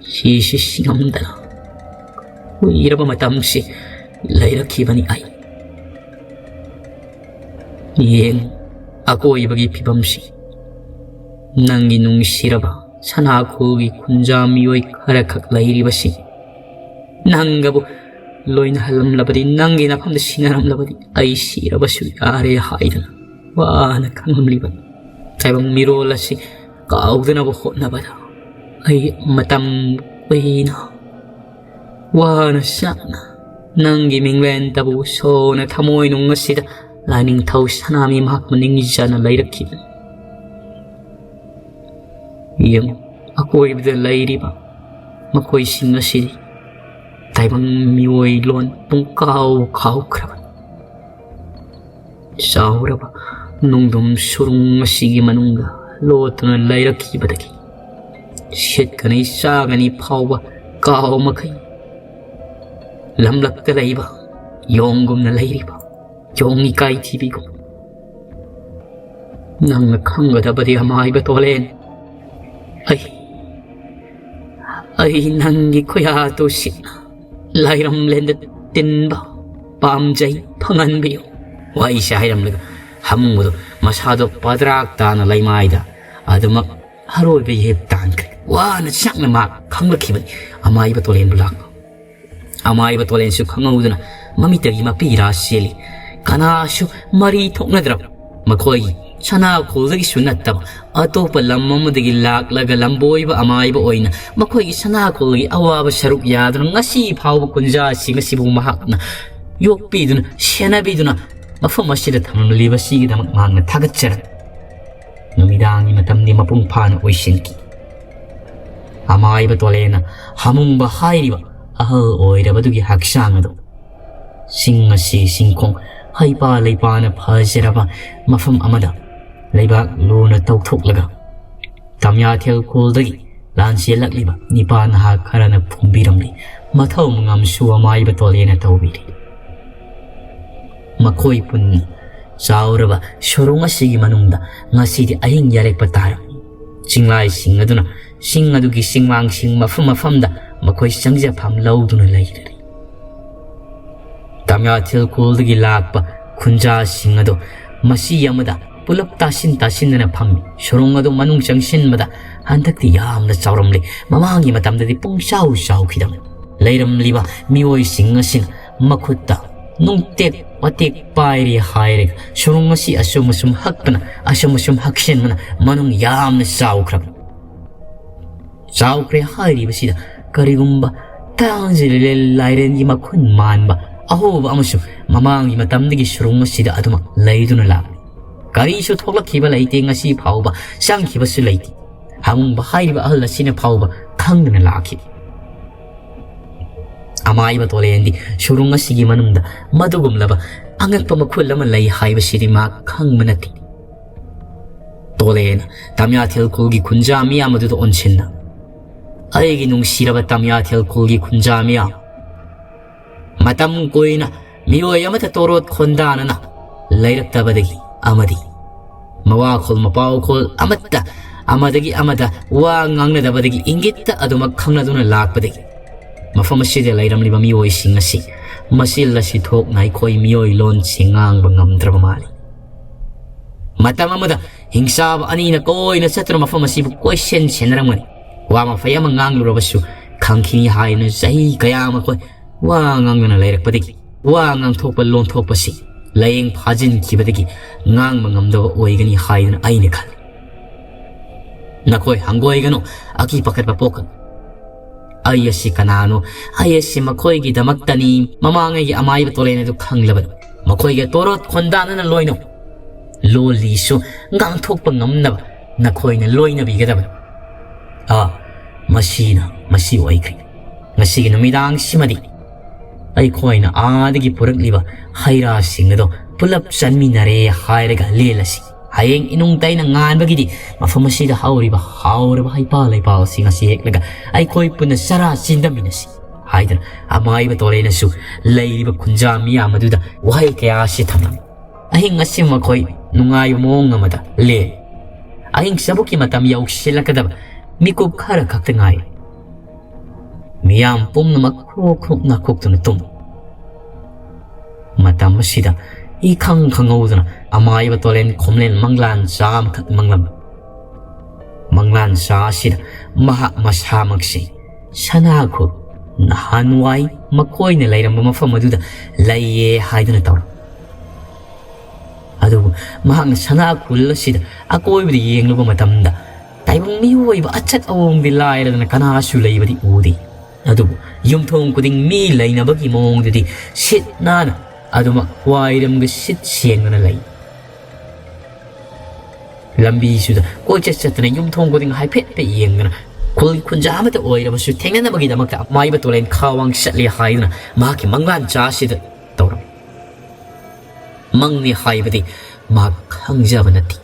ꯁꯤꯁꯤ ꯉꯝꯗꯅ ꯀꯨꯏꯔꯕ ꯃꯇꯝꯁꯤ ꯂꯩꯔꯛꯈꯤꯕꯅꯤ ꯑꯩ꯫ ꯌꯦꯡ, ꯑꯀꯣꯏꯕꯒꯤ ꯐꯤꯕꯝꯁꯤ꯫ ꯅꯪꯒꯤ ꯅꯨꯡꯁꯤꯔꯕ ꯁꯅꯥꯈꯣꯜꯒꯤ ꯈꯨꯟꯖꯥ ꯃꯤꯑꯣꯏ ꯈꯔꯈꯛ ꯂꯩꯔꯤꯕꯁꯤ꯫ ꯅꯪꯒꯕꯨ ꯂꯣꯏꯅꯍꯜꯂꯝꯂꯕꯗꯤ, ꯅꯪꯒꯤ ꯅꯐꯝꯗ ꯁꯤꯟꯅꯔꯝꯂꯕꯗꯤ ꯑꯩ ꯁꯤꯔꯕꯁꯨ ꯌꯥꯔꯦ" ꯍꯥꯏꯗꯅ ꯋꯥꯅ ꯈꯥꯡꯂꯝꯂꯤꯕ ꯇꯥꯏꯕꯪ ꯃꯤꯔꯣꯜ ꯑꯁꯤ ꯀꯥꯎꯗꯅꯕ ꯍꯣꯠꯅꯕꯗ ꯑꯩ ꯃꯇꯝ ꯀꯨꯏꯅ ꯋꯥꯅ ꯆꯥꯛꯅ ꯅꯪꯒꯤ ꯃꯤꯡꯂꯦꯟꯇꯕꯨ ꯁꯣꯟꯅ ꯊꯃꯣꯏꯅꯨꯡ ꯑꯁꯤꯗ ꯂꯥꯏꯅꯤꯡꯊꯧ ꯁꯅꯥꯃꯤ ꯃꯍꯥꯛꯄꯨ ꯅꯤꯡꯖꯅ ꯂꯩꯔꯛꯈꯤꯕꯅꯤ꯫ ꯌꯦꯡꯉꯨ, ꯑꯀꯣꯏꯕꯗ ꯂꯩꯔꯤꯕ ꯃꯈꯣꯏꯁꯤꯡ ꯑꯁꯤꯗꯤ ꯇꯥꯏꯕꯪ ꯃꯤꯑꯣꯏ ꯂꯣꯟ ꯄꯨꯡꯀꯥꯎ ꯀꯥꯎꯈ꯭ꯔꯕꯅꯤ꯫ ꯆꯥꯎꯔꯕ ꯅꯨꯡꯗꯨꯝ ꯁꯨꯔꯨꯡ ꯑꯁꯤꯒꯤ ꯃꯅꯨꯡꯗ ꯂꯣꯠꯇꯨꯅ ꯂꯩꯔꯛꯈꯤꯕꯗꯒꯤ ꯁꯤꯠꯀꯅꯤ ꯆꯥꯒꯅꯤ ꯐꯥꯎꯕ ꯀꯥꯎ ꯃꯈꯩ ꯂꯝꯂꯛꯇ ꯂꯩꯕ ꯌꯣꯡꯒꯨꯝꯅ ꯂꯩꯔꯤꯕ ꯌꯣꯡ ꯏꯀꯥꯏ ꯊꯤꯕꯤꯒꯨꯝ꯫ ꯅꯪꯅ ꯈꯪꯒꯗꯕꯗꯤ ꯑꯃꯥꯏꯕ ꯇꯣꯂꯦꯟ, ꯑꯩ ꯑꯩ ꯅꯪꯒꯤ ꯈꯨꯌꯥꯇꯨ ꯁꯤꯠꯅ ꯂꯥꯏꯔꯝꯂꯦꯟꯗ ꯇꯤꯟꯕ ꯄꯥꯝꯖꯩ, ꯐꯪꯍꯟꯕꯤꯌꯨ꯫ ꯋꯥꯍꯩꯁꯦ ꯍꯥꯏꯔꯝꯂꯒ ꯍꯥꯃꯨꯡꯕꯗꯣ ꯃꯁꯥꯗꯣ ꯄꯗ꯭ꯔꯥꯛ ꯇꯥꯅ ꯂꯩꯃꯥꯏꯗ ꯑꯗꯨꯃꯛ ꯍꯔꯣꯏꯕ ꯌꯦꯞ ꯇꯥꯟꯈ꯭ꯔꯦ꯫ ꯋꯥꯅ ꯁꯛꯅ ꯃꯍꯥꯛ ꯈꯪꯂꯛꯈꯤꯕꯅꯤ ꯑꯃꯥꯏꯕ ꯇꯣꯂꯦꯟꯕꯨ ꯂꯥꯛꯄ꯫ ꯑꯃꯥꯏꯕ ꯇꯣꯂꯦꯟꯁꯨ ꯈꯪꯍꯧꯗꯅ ꯃꯃꯤꯠꯇꯒꯤ ꯃꯄꯤ ꯏꯔꯥ ꯆꯦꯜꯂꯤ꯫ ꯀꯅꯥꯁꯨ ꯃꯔꯤ ꯊꯣꯛꯅꯗ꯭ꯔꯕ ꯃꯈꯣꯏꯒꯤ ꯁꯅꯥꯈꯣꯜꯗꯒꯤꯁꯨ ꯅꯠꯇꯕ ꯑꯇꯣꯞꯄ ꯂꯝ ꯑꯃꯗꯒꯤ ꯂꯥꯛꯂꯒ ꯂꯝꯕꯣꯏꯕ ꯑꯃꯥꯏꯕ ꯑꯣꯏꯅ ꯃꯈꯣꯏꯒꯤ ꯁꯅꯥꯈꯣꯜꯒꯤ ꯑꯋꯥꯕ ꯁꯔꯨꯛ ꯌꯥꯗꯨꯅ ꯉꯁꯤ ꯐꯥꯎꯕ ꯀꯨꯟꯖꯥꯁꯤꯡ ꯑꯁꯤꯕꯨ ꯃꯍꯥꯛꯅ ꯌꯣꯛꯄꯤꯗꯨꯅ ꯁꯦꯟꯅꯕꯤꯗꯨꯅ ꯃꯐꯝ ꯑꯁꯤꯗ ꯊꯝꯂꯤꯕꯁꯤꯒꯤꯗꯃꯛ ꯃꯍꯥꯛꯅ ꯊꯥꯒꯠꯆꯔꯤ꯫ ꯅꯨꯃꯤꯗꯥꯡꯒꯤ ꯃꯇꯝꯗꯤ ꯃꯄꯨꯡ ꯐꯥꯅ ꯑꯣꯏꯁꯤꯟꯈꯤ꯫ ꯑꯃꯥꯏꯕ ꯇꯣꯂꯦꯅ ꯍꯥꯃꯨꯡꯕ ꯍꯥꯏꯔꯤꯕ ꯑꯍꯜ ꯑꯣꯏꯔꯕꯗꯨꯒꯤ ꯍꯛꯆꯥꯡ ꯑꯗꯨ ꯆꯤꯡ ꯑꯁꯤ ꯆꯤꯡꯈꯣꯡ ꯍꯩꯄꯥ ꯂꯩꯄꯥꯅ ꯐꯖꯔꯕ ꯃꯐꯝ ꯑꯃꯗ ꯂꯩꯕꯥꯛ ꯂꯨꯅ ꯇꯧꯊꯣꯛꯂꯒ ꯇꯝꯌꯥꯊꯦꯜ ꯈꯨꯜꯗꯒꯤ ꯂꯥꯟ ꯆꯦꯜꯂꯛꯂꯤꯕ ꯅꯤꯄꯥ ꯅꯍꯥ ꯈꯔꯅ ꯐꯨꯝꯕꯤꯔꯝꯂꯤ꯫ ꯃꯊꯧ ꯃꯉꯝꯁꯨ ꯑꯃꯥꯏꯕ ꯇꯣꯂꯦꯅ ꯇꯧꯕꯤꯔꯤ꯫ ꯃꯈꯣꯏ ꯄꯨꯟꯅ ꯆꯥꯎꯔꯕ ꯁꯣꯔꯨꯡ ꯑꯁꯤꯒꯤ ꯃꯅꯨꯡꯗ ꯉꯁꯤꯗꯤ ꯑꯍꯤꯡ ꯌꯥꯔꯦꯛꯄ ꯇꯥꯔꯝꯃꯤ꯫ ꯆꯤꯡꯂꯥꯏꯁꯤꯡ ꯑꯗꯨꯅ ꯆꯤꯡ ꯑꯗꯨꯒꯤ ꯆꯤꯡꯃꯥꯡꯁꯤꯡ ꯃꯐꯝ ꯃꯐꯝꯗ ꯃꯈꯣꯏ ꯆꯪꯖꯐꯝ ꯂꯧꯗꯨꯅ ꯂꯩꯔꯔꯤ꯫ ꯇꯝꯌꯥꯊꯦꯜ ꯈꯨꯜꯗꯒꯤ ꯂꯥꯛꯄ ꯈꯨꯟꯖꯥꯁꯤꯡ ꯑꯗꯨ ꯃꯁꯤ ꯑꯃꯗ ꯄꯨꯂꯞ ꯇꯥꯁꯤꯟ ꯇꯥꯁꯤꯟꯗꯅ ꯐꯝꯃꯤ꯫ ꯁꯣꯔꯨꯡ ꯑꯗꯨ ꯃꯅꯨꯡ ꯆꯪꯁꯤꯟꯕꯗ ꯍꯟꯗꯛꯇꯤ ꯌꯥꯝꯅ ꯆꯥꯎꯔꯝꯂꯦ꯫ ꯃꯃꯥꯡꯒꯤ ꯃꯇꯝꯗꯗꯤ ꯄꯨꯡꯆꯥꯎ ꯆꯥꯎꯈꯤꯗꯕꯅꯤ꯫ ꯂꯩꯔꯝꯂꯤꯕ ꯃꯤꯑꯣꯏꯁꯤꯡ ꯑꯁꯤꯅ ꯃꯈꯨꯠꯇ ꯅꯨꯡꯇꯦꯛ ꯋꯥꯇꯦꯛ ꯄꯥꯏꯔꯤ ꯍꯥꯏꯔꯒ ꯁꯣꯔꯨꯡ ꯑꯁꯤ ꯑꯁꯨꯝ ꯑꯁꯨꯝ ꯍꯛꯇꯅ ꯑꯁꯨꯝ ꯑꯁꯨꯝ ꯍꯛꯁꯤꯟꯕꯅ ꯃꯅꯨꯡ ꯌꯥꯝꯅ ꯆꯥꯎꯈ꯭ꯔꯕꯅꯤ꯫ ꯆꯥꯎꯈ꯭ꯔꯦ ꯍꯥꯏꯔꯤꯕꯁꯤꯗ ꯀꯔꯤꯒꯨꯝꯕ ꯇꯥꯡꯖꯂꯤꯂꯦ ꯂꯥꯏꯔꯦꯟꯒꯤ ꯃꯈꯨꯟ ꯃꯥꯟꯕ ꯑꯍꯣꯕ ꯑꯃꯁꯨ ꯃꯃꯥꯡꯒꯤ ꯃꯇꯝꯗꯒꯤ ꯁꯨꯔꯨꯡ ꯑꯁꯤꯗ ꯑꯗꯨꯃꯛ ꯂꯩꯗꯨꯅ ꯂꯥꯛꯂꯤ꯫ ꯀꯔꯤꯁꯨ ꯊꯣꯛꯂꯛꯈꯤꯕ ꯂꯩꯇꯦ, ꯉꯁꯤ ꯐꯥꯎꯕ ꯆꯪꯈꯤꯕꯁꯨ ꯂꯩꯇꯦ꯫ ꯍꯥꯃꯨꯡꯕ ꯍꯥꯏꯔꯤꯕ ꯑꯍꯜ ꯑꯁꯤꯅ ꯐꯥꯎꯕ ꯈꯪꯗꯅ ꯂꯥꯛꯈꯤ꯫ ꯑꯃꯥꯏꯕ ꯇꯣꯂꯦꯟꯗꯤ ꯁꯨꯔꯨꯡ ꯑꯁꯤꯒꯤ ꯃꯅꯨꯡꯗ ꯃꯗꯨꯒꯨꯝꯂꯕ ꯑꯉꯛꯄ ꯃꯈꯨꯜ ꯑꯃ ꯂꯩ ꯍꯥꯏꯕꯁꯤꯗꯤ ꯃꯍꯥꯛ ꯈꯪꯕ ꯅꯠꯇꯦ꯫ ꯇꯣꯂꯦꯟ, ꯇꯝꯌꯥꯊꯦꯜ ꯈꯨꯜꯒꯤ ꯈꯨꯟꯖꯥ ꯃꯤꯌꯥꯝ ꯑꯗꯨꯗ ꯑꯣꯟꯁꯤꯟꯅ, ꯑꯩꯒꯤ ꯅꯨꯡꯁꯤꯔꯕ ꯇꯝꯌꯥꯊꯦꯜ ꯈꯨꯜꯒꯤ ꯈꯨꯟꯖꯥ ꯃꯤꯌꯥꯝ, ꯃꯇꯝ ꯀꯨꯏꯅ ꯃꯤꯑꯣꯏ ꯑꯃꯠꯇ ꯇꯣꯔꯣꯠ ꯈꯣꯟꯗꯥꯅꯅ ꯂꯩꯔꯛꯇꯕꯗꯒꯤ ꯑꯃꯗꯤ ꯃꯋꯥꯈꯣꯜ ꯃꯄꯥꯎꯈꯣꯜ ꯑꯃꯠꯇ ꯑꯃꯗꯒꯤ ꯑꯃꯗ ꯋꯥ ꯉꯥꯡꯅꯗꯕꯗꯒꯤ ꯏꯪꯒꯤꯠꯇ ꯑꯗꯨꯃꯛ ꯈꯪꯅꯗꯨꯅ ꯂꯥꯛꯄꯗꯒꯤ ꯃꯐꯝ ꯑꯁꯤꯗ ꯂꯩꯔꯝꯂꯤꯕ ꯃꯤꯑꯣꯏꯁꯤꯡ ꯑꯁꯤ ꯃꯆꯤꯜ ꯑꯁꯤ ꯊꯣꯛꯅ ꯑꯩꯈꯣꯏ ꯃꯤꯑꯣꯏ ꯂꯣꯟꯁꯤ ꯉꯥꯡꯕ ꯉꯝꯗ꯭ꯔꯕ ꯃꯥꯜꯂꯤ꯫ ꯃꯇꯝ ꯑꯃꯗ ꯍꯤꯡꯆꯥꯕ ꯑꯅꯤꯅ ꯀꯣꯏꯅ ꯆꯠꯇꯨꯅ ꯃꯐꯝ ꯑꯁꯤꯕꯨ ꯀꯣꯏꯁꯦꯟ ꯁꯦꯟꯅꯔꯝꯒꯅꯤ꯫ ꯋꯥ ꯃꯐꯩ ꯑꯃ ꯉꯥꯡꯂꯨꯔꯕꯁꯨ ꯈꯪꯈꯤꯅꯤ ꯍꯥꯏꯗꯨꯅ ꯆꯍꯤ ꯀꯌꯥ ꯃꯈꯣꯏ ꯋꯥ ꯉꯥꯡꯗꯨꯅ ꯂꯩꯔꯛꯄꯗꯒꯤ ꯋꯥ ꯉꯥꯡꯊꯣꯛꯄ ꯂꯣꯟꯊꯣꯛꯄꯁꯤ ꯂꯥꯏꯌꯦꯡ ꯐꯥꯖꯤꯟꯈꯤꯕꯗꯒꯤ ꯉꯥꯡꯕ ꯉꯝꯗꯕ ꯑꯣꯏꯒꯅꯤ ꯍꯥꯏꯗꯨꯅ ꯑꯩꯅ ꯈꯜꯂꯤ꯫ ꯅꯈꯣꯏ ꯍꯪꯒꯣꯏꯒꯅꯨ, ꯑꯀꯤ ꯄꯥꯈꯠꯄ ꯄꯣꯛꯀꯅꯨ꯫ ꯑꯩ ꯑꯁꯤ ꯀꯅꯥꯅꯣ? ꯑꯩ ꯑꯁꯤ ꯃꯈꯣꯏꯒꯤꯗꯃꯛꯇꯅꯤ꯫ ꯃꯃꯥꯡꯉꯩꯒꯤ ꯑꯃꯥꯏꯕ ꯇꯣꯂꯦꯟ ꯑꯗꯨ ꯈꯪꯂꯕꯅꯤ꯫ ꯃꯈꯣꯏꯒ ꯇꯣꯔꯣꯠ ꯈꯣꯟꯗꯥꯅꯅ ꯂꯣꯏꯅꯧ꯫ ꯂꯣꯜꯂꯤꯁꯨ ꯉꯥꯡꯊꯣꯛꯄ ꯉꯝꯅꯕ ꯅꯈꯣꯏꯅ ꯂꯣꯏꯅꯕꯤꯒꯗꯕꯅꯤ꯫ ꯑꯥ, ꯃꯁꯤꯅ ꯃꯁꯤ ꯑꯣꯏꯈ꯭ꯔꯦ꯫ ꯉꯁꯤꯒꯤ ꯅꯨꯃꯤꯗꯥꯡꯁꯤꯃꯗꯤ ꯑꯩꯈꯣꯏꯅ ꯑꯥꯗꯒꯤ ꯄꯨꯔꯛꯂꯤꯕ ꯍꯩ ꯔꯥꯁꯤꯡ ꯑꯗꯣ ꯄꯨꯂꯞ ꯆꯟꯃꯤꯟꯅꯔꯦ ꯍꯥꯏꯔꯒ ꯂꯦꯜꯂꯁꯤ꯫ ꯍꯌꯦꯡ ꯏꯅꯨꯡ ꯇꯩꯅ ꯉꯥꯟꯕꯒꯤꯗꯤ ꯃꯐꯝ ꯑꯁꯤꯗ ꯍꯧꯔꯤꯕ ꯍꯥꯎꯔꯕ ꯍꯩꯄꯥꯜ ꯂꯩꯄꯥꯜꯁꯤꯡ ꯑꯁꯤ ꯍꯦꯛꯂꯒ ꯑꯩꯈꯣꯏ ꯄꯨꯟꯅ ꯆꯔꯥ ꯆꯤꯟꯗꯃꯤꯟꯅꯁꯤ ꯍꯥꯏꯗꯨꯅ ꯑꯃꯥꯏꯕ ꯇꯣꯔꯦꯅꯁꯨ ꯂꯩꯔꯤꯕ ꯈꯨꯟꯖꯥ ꯃꯤꯌꯥꯝ ꯑꯗꯨꯗ ꯋꯥꯍꯩ ꯀꯌꯥ ꯑꯁꯤ ꯊꯝꯂꯝꯃꯤ꯫ ꯑꯍꯤꯡ ꯑꯁꯤ ꯃꯈꯣꯏ ꯅꯨꯡꯉꯥꯏꯕ ꯃꯑꯣꯡ ꯑꯃꯗ ꯂꯦꯜꯂꯤ꯫ ꯑꯍꯤꯡ ꯆꯕꯨꯛꯀꯤ ꯃꯇꯝ ꯌꯧꯁꯤꯜꯂꯛꯀꯗꯕ ꯃꯤꯀꯨꯞ ꯈꯔ ꯈꯛꯇ ꯉꯥꯏꯔꯦ꯫ ꯃꯤꯌꯥꯝ ꯄꯨꯝꯅꯃꯛ ꯈ꯭ꯔꯣꯛ ꯈ꯭ꯔꯣꯛ ꯅꯥꯈꯣꯛꯇꯨꯅ ꯇꯨꯝꯃꯤ꯫ ꯃꯇꯝ ꯑꯁꯤꯗ ꯏꯈꯪ ꯈꯪꯍꯧꯗꯅ ꯑꯃꯥꯏꯕ ꯇꯣꯂꯦꯟ ꯈꯣꯝꯂꯦꯟ ꯃꯪꯂꯥꯟ ꯆꯥ ꯑꯃꯈꯛ ꯃꯪꯂꯝꯃꯤ꯫ ꯃꯪꯂꯥꯟ ꯆꯥ ꯑꯁꯤꯗ ꯃꯍꯥꯛ ꯃꯁꯥꯃꯛꯁꯤ ꯁꯅꯥꯈꯨ ꯅꯍꯥꯟꯋꯥꯏ ꯃꯈꯣꯏꯅ ꯂꯩꯔꯝꯕ ꯃꯐꯝ ꯑꯗꯨꯗ ꯂꯩꯌꯦ ꯍꯥꯏꯗꯨꯅ ꯇꯧꯔꯝꯃꯤ꯫ ꯑꯗꯨꯕꯨ ꯃꯍꯥꯛꯅ ꯁꯅꯥ ꯈꯨꯜ ꯑꯁꯤꯗ ꯑꯀꯣꯏꯕꯗ ꯌꯦꯡꯂꯨꯕ ꯃꯇꯝꯗ ꯇꯥꯏꯕꯪ ꯃꯤꯑꯣꯏꯕ ꯑꯆꯠ ꯑꯋꯣꯡꯗꯤ ꯂꯥꯏꯔꯗꯅ ꯀꯅꯥꯁꯨ ꯂꯩꯕꯗꯤ ꯎꯗꯦ꯫ ꯑꯗꯨꯕꯨ ꯌꯨꯝꯊꯣꯡ ꯈꯨꯗꯤꯡ ꯃꯤ ꯂꯩꯅꯕꯒꯤ ꯃꯑꯣꯡꯗꯨꯗꯤ ꯁꯤꯠ ꯅꯥꯟꯅ ꯑꯗꯨꯃꯛ ꯋꯥꯏꯔꯝꯒ ꯁꯤꯠ ꯁꯦꯡꯗꯨꯅ ꯂꯩ꯫ ꯂꯝꯕꯤꯁꯤꯗ ꯀꯣꯏꯆꯠ ꯆꯠꯇꯅ ꯌꯨꯝꯊꯣꯡ ꯈꯨꯗꯤꯡ ꯍꯥꯏꯐꯦꯠ ꯍꯥꯏꯐꯦꯠ ꯌꯦꯡꯗꯅ ꯈꯨꯜꯒꯤ ꯈꯨꯟꯖꯥ ꯑꯃꯠꯇ ꯑꯣꯏꯔꯕꯁꯨ ꯊꯦꯡꯅꯅꯕꯒꯤꯗꯃꯛꯇ ꯑꯃꯥꯏꯕ ꯇꯣꯂꯦꯟ ꯈꯥ ꯋꯥꯡ ꯆꯠꯂꯤ ꯍꯥꯏꯗꯨꯅ ꯃꯍꯥꯛꯀꯤ ꯃꯪꯂꯥꯟ ꯆꯥꯁꯤꯗ ꯇꯧꯔꯝꯃꯤ꯫ ꯃꯪꯅꯤ ꯍꯥꯏꯕꯗꯤ ꯃꯍꯥꯛ ꯈꯪꯖꯕ ꯅꯠꯇꯦ꯫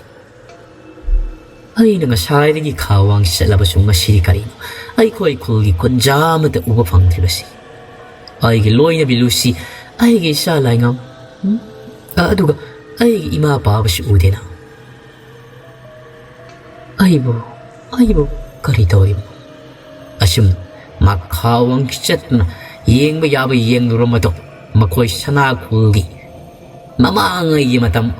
ꯑꯩꯅ ꯉꯁꯥꯏꯗꯒꯤ ꯈꯥ ꯋꯥꯡ ꯆꯠꯂꯕꯁꯨ ꯉꯁꯤꯗꯤ ꯀꯔꯤꯅꯣ ꯑꯩꯈꯣꯏ ꯈꯨꯜꯒꯤ ꯈꯨꯟꯖꯥ ꯑꯃꯠꯇ ꯎꯕ ꯐꯪꯗ꯭ꯔꯤꯕꯁꯤ? ꯑꯩꯒꯤ ꯂꯣꯏꯅꯕꯤ ꯂꯨꯁꯤ, ꯑꯩꯒꯤ ꯏꯆꯥ ꯂꯥꯏꯉꯝ, ꯎꯝ? ꯑ-, ꯑꯗꯨꯒ ꯑꯩꯒꯤ ꯏꯃꯥ ꯄꯥꯕꯁꯨ ꯎꯗꯦꯅ꯫ ꯑꯩꯕꯨ, ꯑꯩꯕꯨ ꯀꯔꯤ ꯇꯧꯔꯤꯕꯅꯣ? ꯑꯁꯨꯝ ꯃꯈꯥ ꯋꯥꯡ ꯆꯠꯇꯨꯅ ꯌꯦꯡꯕ ꯌꯥꯕ ꯌꯦꯡꯂꯨꯔ ꯃꯇꯨꯡ, ꯃꯈꯣꯏ ꯁꯅꯥ ꯈꯨꯜꯒꯤ ꯃꯃꯥꯡꯉꯩꯒꯤ ꯃꯇꯝ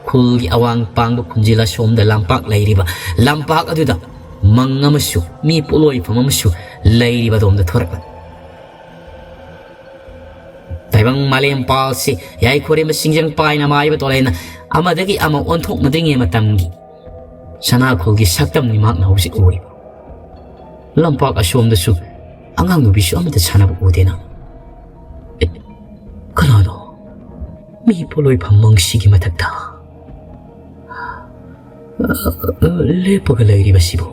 ꯈꯨꯜꯒꯤ ꯑꯋꯥꯡ ꯄꯥꯡꯕ ꯈꯨꯟꯖꯤꯜ ꯑꯁꯣꯝꯗ ꯂꯝꯄꯥꯛ ꯂꯩꯔꯤꯕ ꯂꯝꯄꯥꯛ ꯑꯗꯨꯗ ꯃꯪ ꯑꯃꯁꯨ ꯃꯤ ꯄꯣꯠꯂꯣꯏꯐꯝ ꯑꯃꯁꯨ ꯂꯩꯔꯤꯕ ꯑꯗꯣꯝꯗ ꯊꯣꯔꯛꯂꯦ꯫ ꯇꯥꯏꯕꯪ ꯃꯥꯂꯦꯝ ꯄꯥꯜꯁꯤ ꯌꯥꯏꯈꯣꯔꯦꯝꯕ ꯁꯤꯡꯖꯪ ꯄꯥꯏꯅ ꯃꯥꯏꯕ ꯇꯣꯂꯦꯟꯅ ꯑꯃꯗꯒꯤ ꯑꯃ ꯑꯣꯟꯊꯣꯛꯅꯗ꯭ꯔꯤꯉꯩ ꯃꯇꯝꯒꯤ ꯁꯅꯥꯈꯣꯜꯒꯤ ꯁꯛꯇꯝꯅꯤ ꯃꯍꯥꯛꯅ ꯍꯧꯖꯤꯛ ꯎꯔꯤꯕ꯫ ꯂꯝꯄꯥꯛ ꯑꯁꯣꯝꯗꯁꯨ ꯑꯉꯥꯡ ꯅꯨꯕꯤꯁꯨ ꯑꯃꯠꯇ ꯁꯥꯟꯅꯕ ꯎꯗꯦꯅ꯫ ꯑꯦ, ꯀꯅꯥꯅꯣ? ꯃꯤ ꯄꯣꯠꯂꯣꯏꯐꯝ ꯃꯪꯁꯤꯒꯤ ꯃꯊꯛꯇ, ꯑ, ꯑ, ꯂꯦꯞꯄꯒ ꯂꯩꯔꯤꯕꯁꯤꯕꯨ?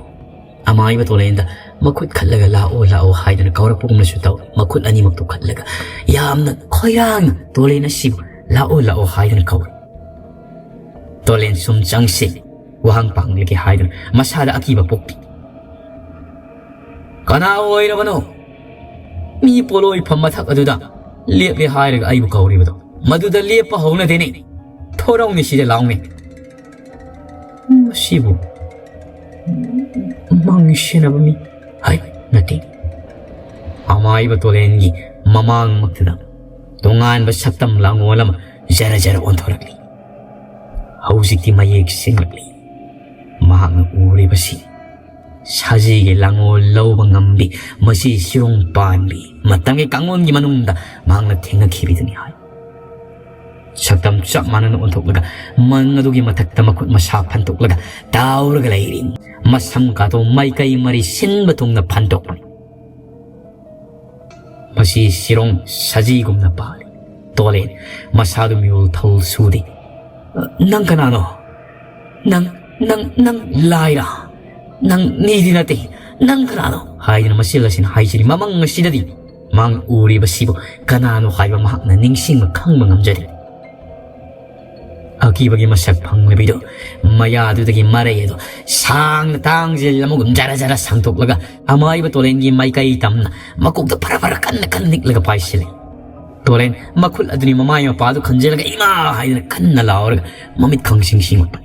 ꯑꯃꯥꯏꯕ ꯇꯣꯂꯦꯟꯗ ꯃꯈꯨꯠ ꯈꯠꯂꯒ "ꯂꯥꯛꯑꯣ, ꯂꯥꯛꯑꯣ" ꯍꯥꯏꯗꯨꯅ ꯀꯧꯔꯛꯄꯒꯨꯝꯅꯁꯨ ꯇꯧꯏ꯫ ꯃꯈꯨꯠ ꯑꯅꯤꯃꯛꯇꯨ ꯈꯠꯂꯒ ꯌꯥꯝꯅ ꯈꯣꯏꯔꯥꯡꯅ ꯇꯣꯂꯦꯟ ꯑꯁꯤꯕꯨ "ꯂꯥꯛꯑꯣ, ꯂꯥꯛꯑꯣ" ꯍꯥꯏꯗꯨꯅ ꯀꯧꯏ꯫ ꯇꯣꯂꯦꯟ ꯁꯨꯝ ꯆꯪꯁꯤ, ꯋꯥꯍꯪ ꯄꯥꯡꯂꯒꯦ ꯍꯥꯏꯗꯨꯅ ꯃꯁꯥꯗ ꯑꯀꯤꯕ ꯄꯣꯛꯈꯤ꯫ "ꯀꯅꯥ ꯑꯣꯏꯔꯕꯅꯣ? ꯃꯤ ꯄꯣꯠꯂꯣꯏꯐꯝ ꯃꯊꯛ ꯑꯗꯨꯗ ꯂꯦꯞꯂꯦ ꯍꯥꯏꯔꯒ ꯑꯩꯕꯨ ꯀꯧꯔꯤꯕꯗꯣ? ꯃꯗꯨꯗ ꯂꯦꯞꯄ ꯍꯧꯅꯗꯦꯅꯦ꯫ ꯊꯣꯔꯛꯎꯅꯦ ꯁꯤꯗ ꯂꯥꯎꯅꯦ꯫" ꯃꯁꯤꯕꯨ ꯃꯪ ꯁꯦꯟꯅꯕ ꯃꯤ? ꯍꯥꯏ, ꯅꯠꯇꯦ꯫ ꯑꯃꯥꯏꯕ ꯇꯣꯂꯦꯟꯒꯤ ꯃꯃꯥꯡꯃꯛꯇꯗ ꯇꯣꯉꯥꯟꯕ ꯁꯛꯇꯝ ꯂꯥꯡꯑꯣꯜ ꯑꯃ ꯖꯔ ꯖꯔ ꯑꯣꯟꯊꯣꯔꯛꯂꯤ꯫ ꯍꯧꯖꯤꯛꯇꯤ ꯃꯌꯦꯛ ꯁꯦꯡꯂꯛꯂꯤ꯫ ꯃꯍꯥꯛꯅ ꯎꯔꯤꯕꯁꯤ ꯁꯖꯤꯒꯤ ꯂꯥꯡꯑꯣꯜ ꯂꯧꯕ ꯉꯝꯕꯤ, ꯃꯁꯤ ꯁꯤꯔꯣꯡ ꯄꯥꯟꯕꯤ ꯃꯇꯝꯒꯤ ꯀꯥꯡꯂꯣꯟꯒꯤ ꯃꯅꯨꯡꯗ ꯃꯍꯥꯛꯅ ꯊꯦꯡꯅꯈꯤꯕꯗꯨꯅꯤ ꯍꯥꯏ꯫ ꯁꯛꯇꯝ ꯆꯞ ꯃꯥꯟꯅꯅ ꯑꯣꯟꯊꯣꯛꯂꯒ ꯃꯪ ꯑꯗꯨꯒꯤ ꯃꯊꯛꯇ ꯃꯈꯨꯠ ꯃꯁꯥ ꯐꯟꯗꯣꯛꯂꯒ ꯇꯥꯎꯔꯒ ꯂꯩꯔꯤ꯫ ꯃꯁꯝ ꯀꯥꯗꯣ ꯃꯥꯏꯀꯩ ꯃꯔꯤ ꯁꯤꯟꯕ ꯊꯨꯡꯅ ꯐꯟꯗꯣꯛꯄꯅꯤ꯫ ꯃꯁꯤ ꯁꯤꯔꯣꯡ ꯁꯖꯤꯒꯨꯝꯅ ꯄꯥꯜꯂꯤ꯫ ꯇꯣꯂꯦꯟ ꯃꯁꯥꯗꯨ ꯃꯤꯔꯣꯜ ꯊꯧ ꯁꯨꯗꯦ꯫ "ꯅꯪ ꯀꯅꯥꯅꯣ? ꯅꯪ, ꯅꯪ, ꯅꯪ ꯂꯥꯏꯔꯥ? ꯅꯪ ꯃꯤꯗꯤ ꯅꯠꯇꯦ꯫ "ꯅꯪ ꯀꯅꯥꯅꯣ?" ꯍꯥꯏꯗꯨꯅ ꯃꯆꯤꯜ ꯑꯁꯤꯅ ꯍꯥꯏꯖꯔꯤ꯫ ꯃꯃꯪ ꯑꯁꯤꯗꯗꯤ ꯃꯥꯡ ꯎꯔꯤꯕꯁꯤꯕꯨ ꯀꯅꯥꯅꯣ ꯍꯥꯏꯕ ꯃꯍꯥꯛꯅ ꯅꯤꯡꯁꯤꯡꯕ ꯈꯪꯕ ꯉꯝꯖꯗꯦ꯫ ꯑꯀꯤꯕꯒꯤ ꯃꯁꯛ ꯐꯪꯂꯕꯤꯗꯣ ꯃꯌꯥꯗꯨꯗꯒꯤ ꯃꯔꯩ ꯑꯗꯣ ꯁꯥꯡꯅ ꯇꯥꯡꯖꯤꯜ ꯑꯃꯒꯨꯝ ꯖꯔ ꯖꯔ ꯁꯥꯡꯗꯣꯛꯂꯒ ꯑꯃꯥꯏꯕ ꯇꯣꯂꯦꯟꯒꯤ ꯃꯥꯏꯀꯩ ꯇꯝꯅ ꯃꯀꯣꯛꯇ ꯐꯔ ꯐꯔ ꯀꯟꯅ ꯀꯟꯅ ꯅꯤꯛꯂꯒ ꯄꯥꯏꯁꯤꯜꯂꯦ꯫ ꯇꯣꯂꯦꯟ ꯃꯈꯨꯠ ꯑꯗꯨꯅꯤ ꯃꯃꯥꯏ ꯃꯄꯥꯗꯨ ꯈꯟꯖꯤꯜꯂꯒ "ꯏꯃꯥ!" ꯍꯥꯏꯗꯨꯅ ꯀꯟꯅ ꯂꯥꯎꯔꯒ ꯃꯃꯤꯠ ꯈꯪꯁꯤꯡ ꯁꯤꯡꯂꯛꯄ꯫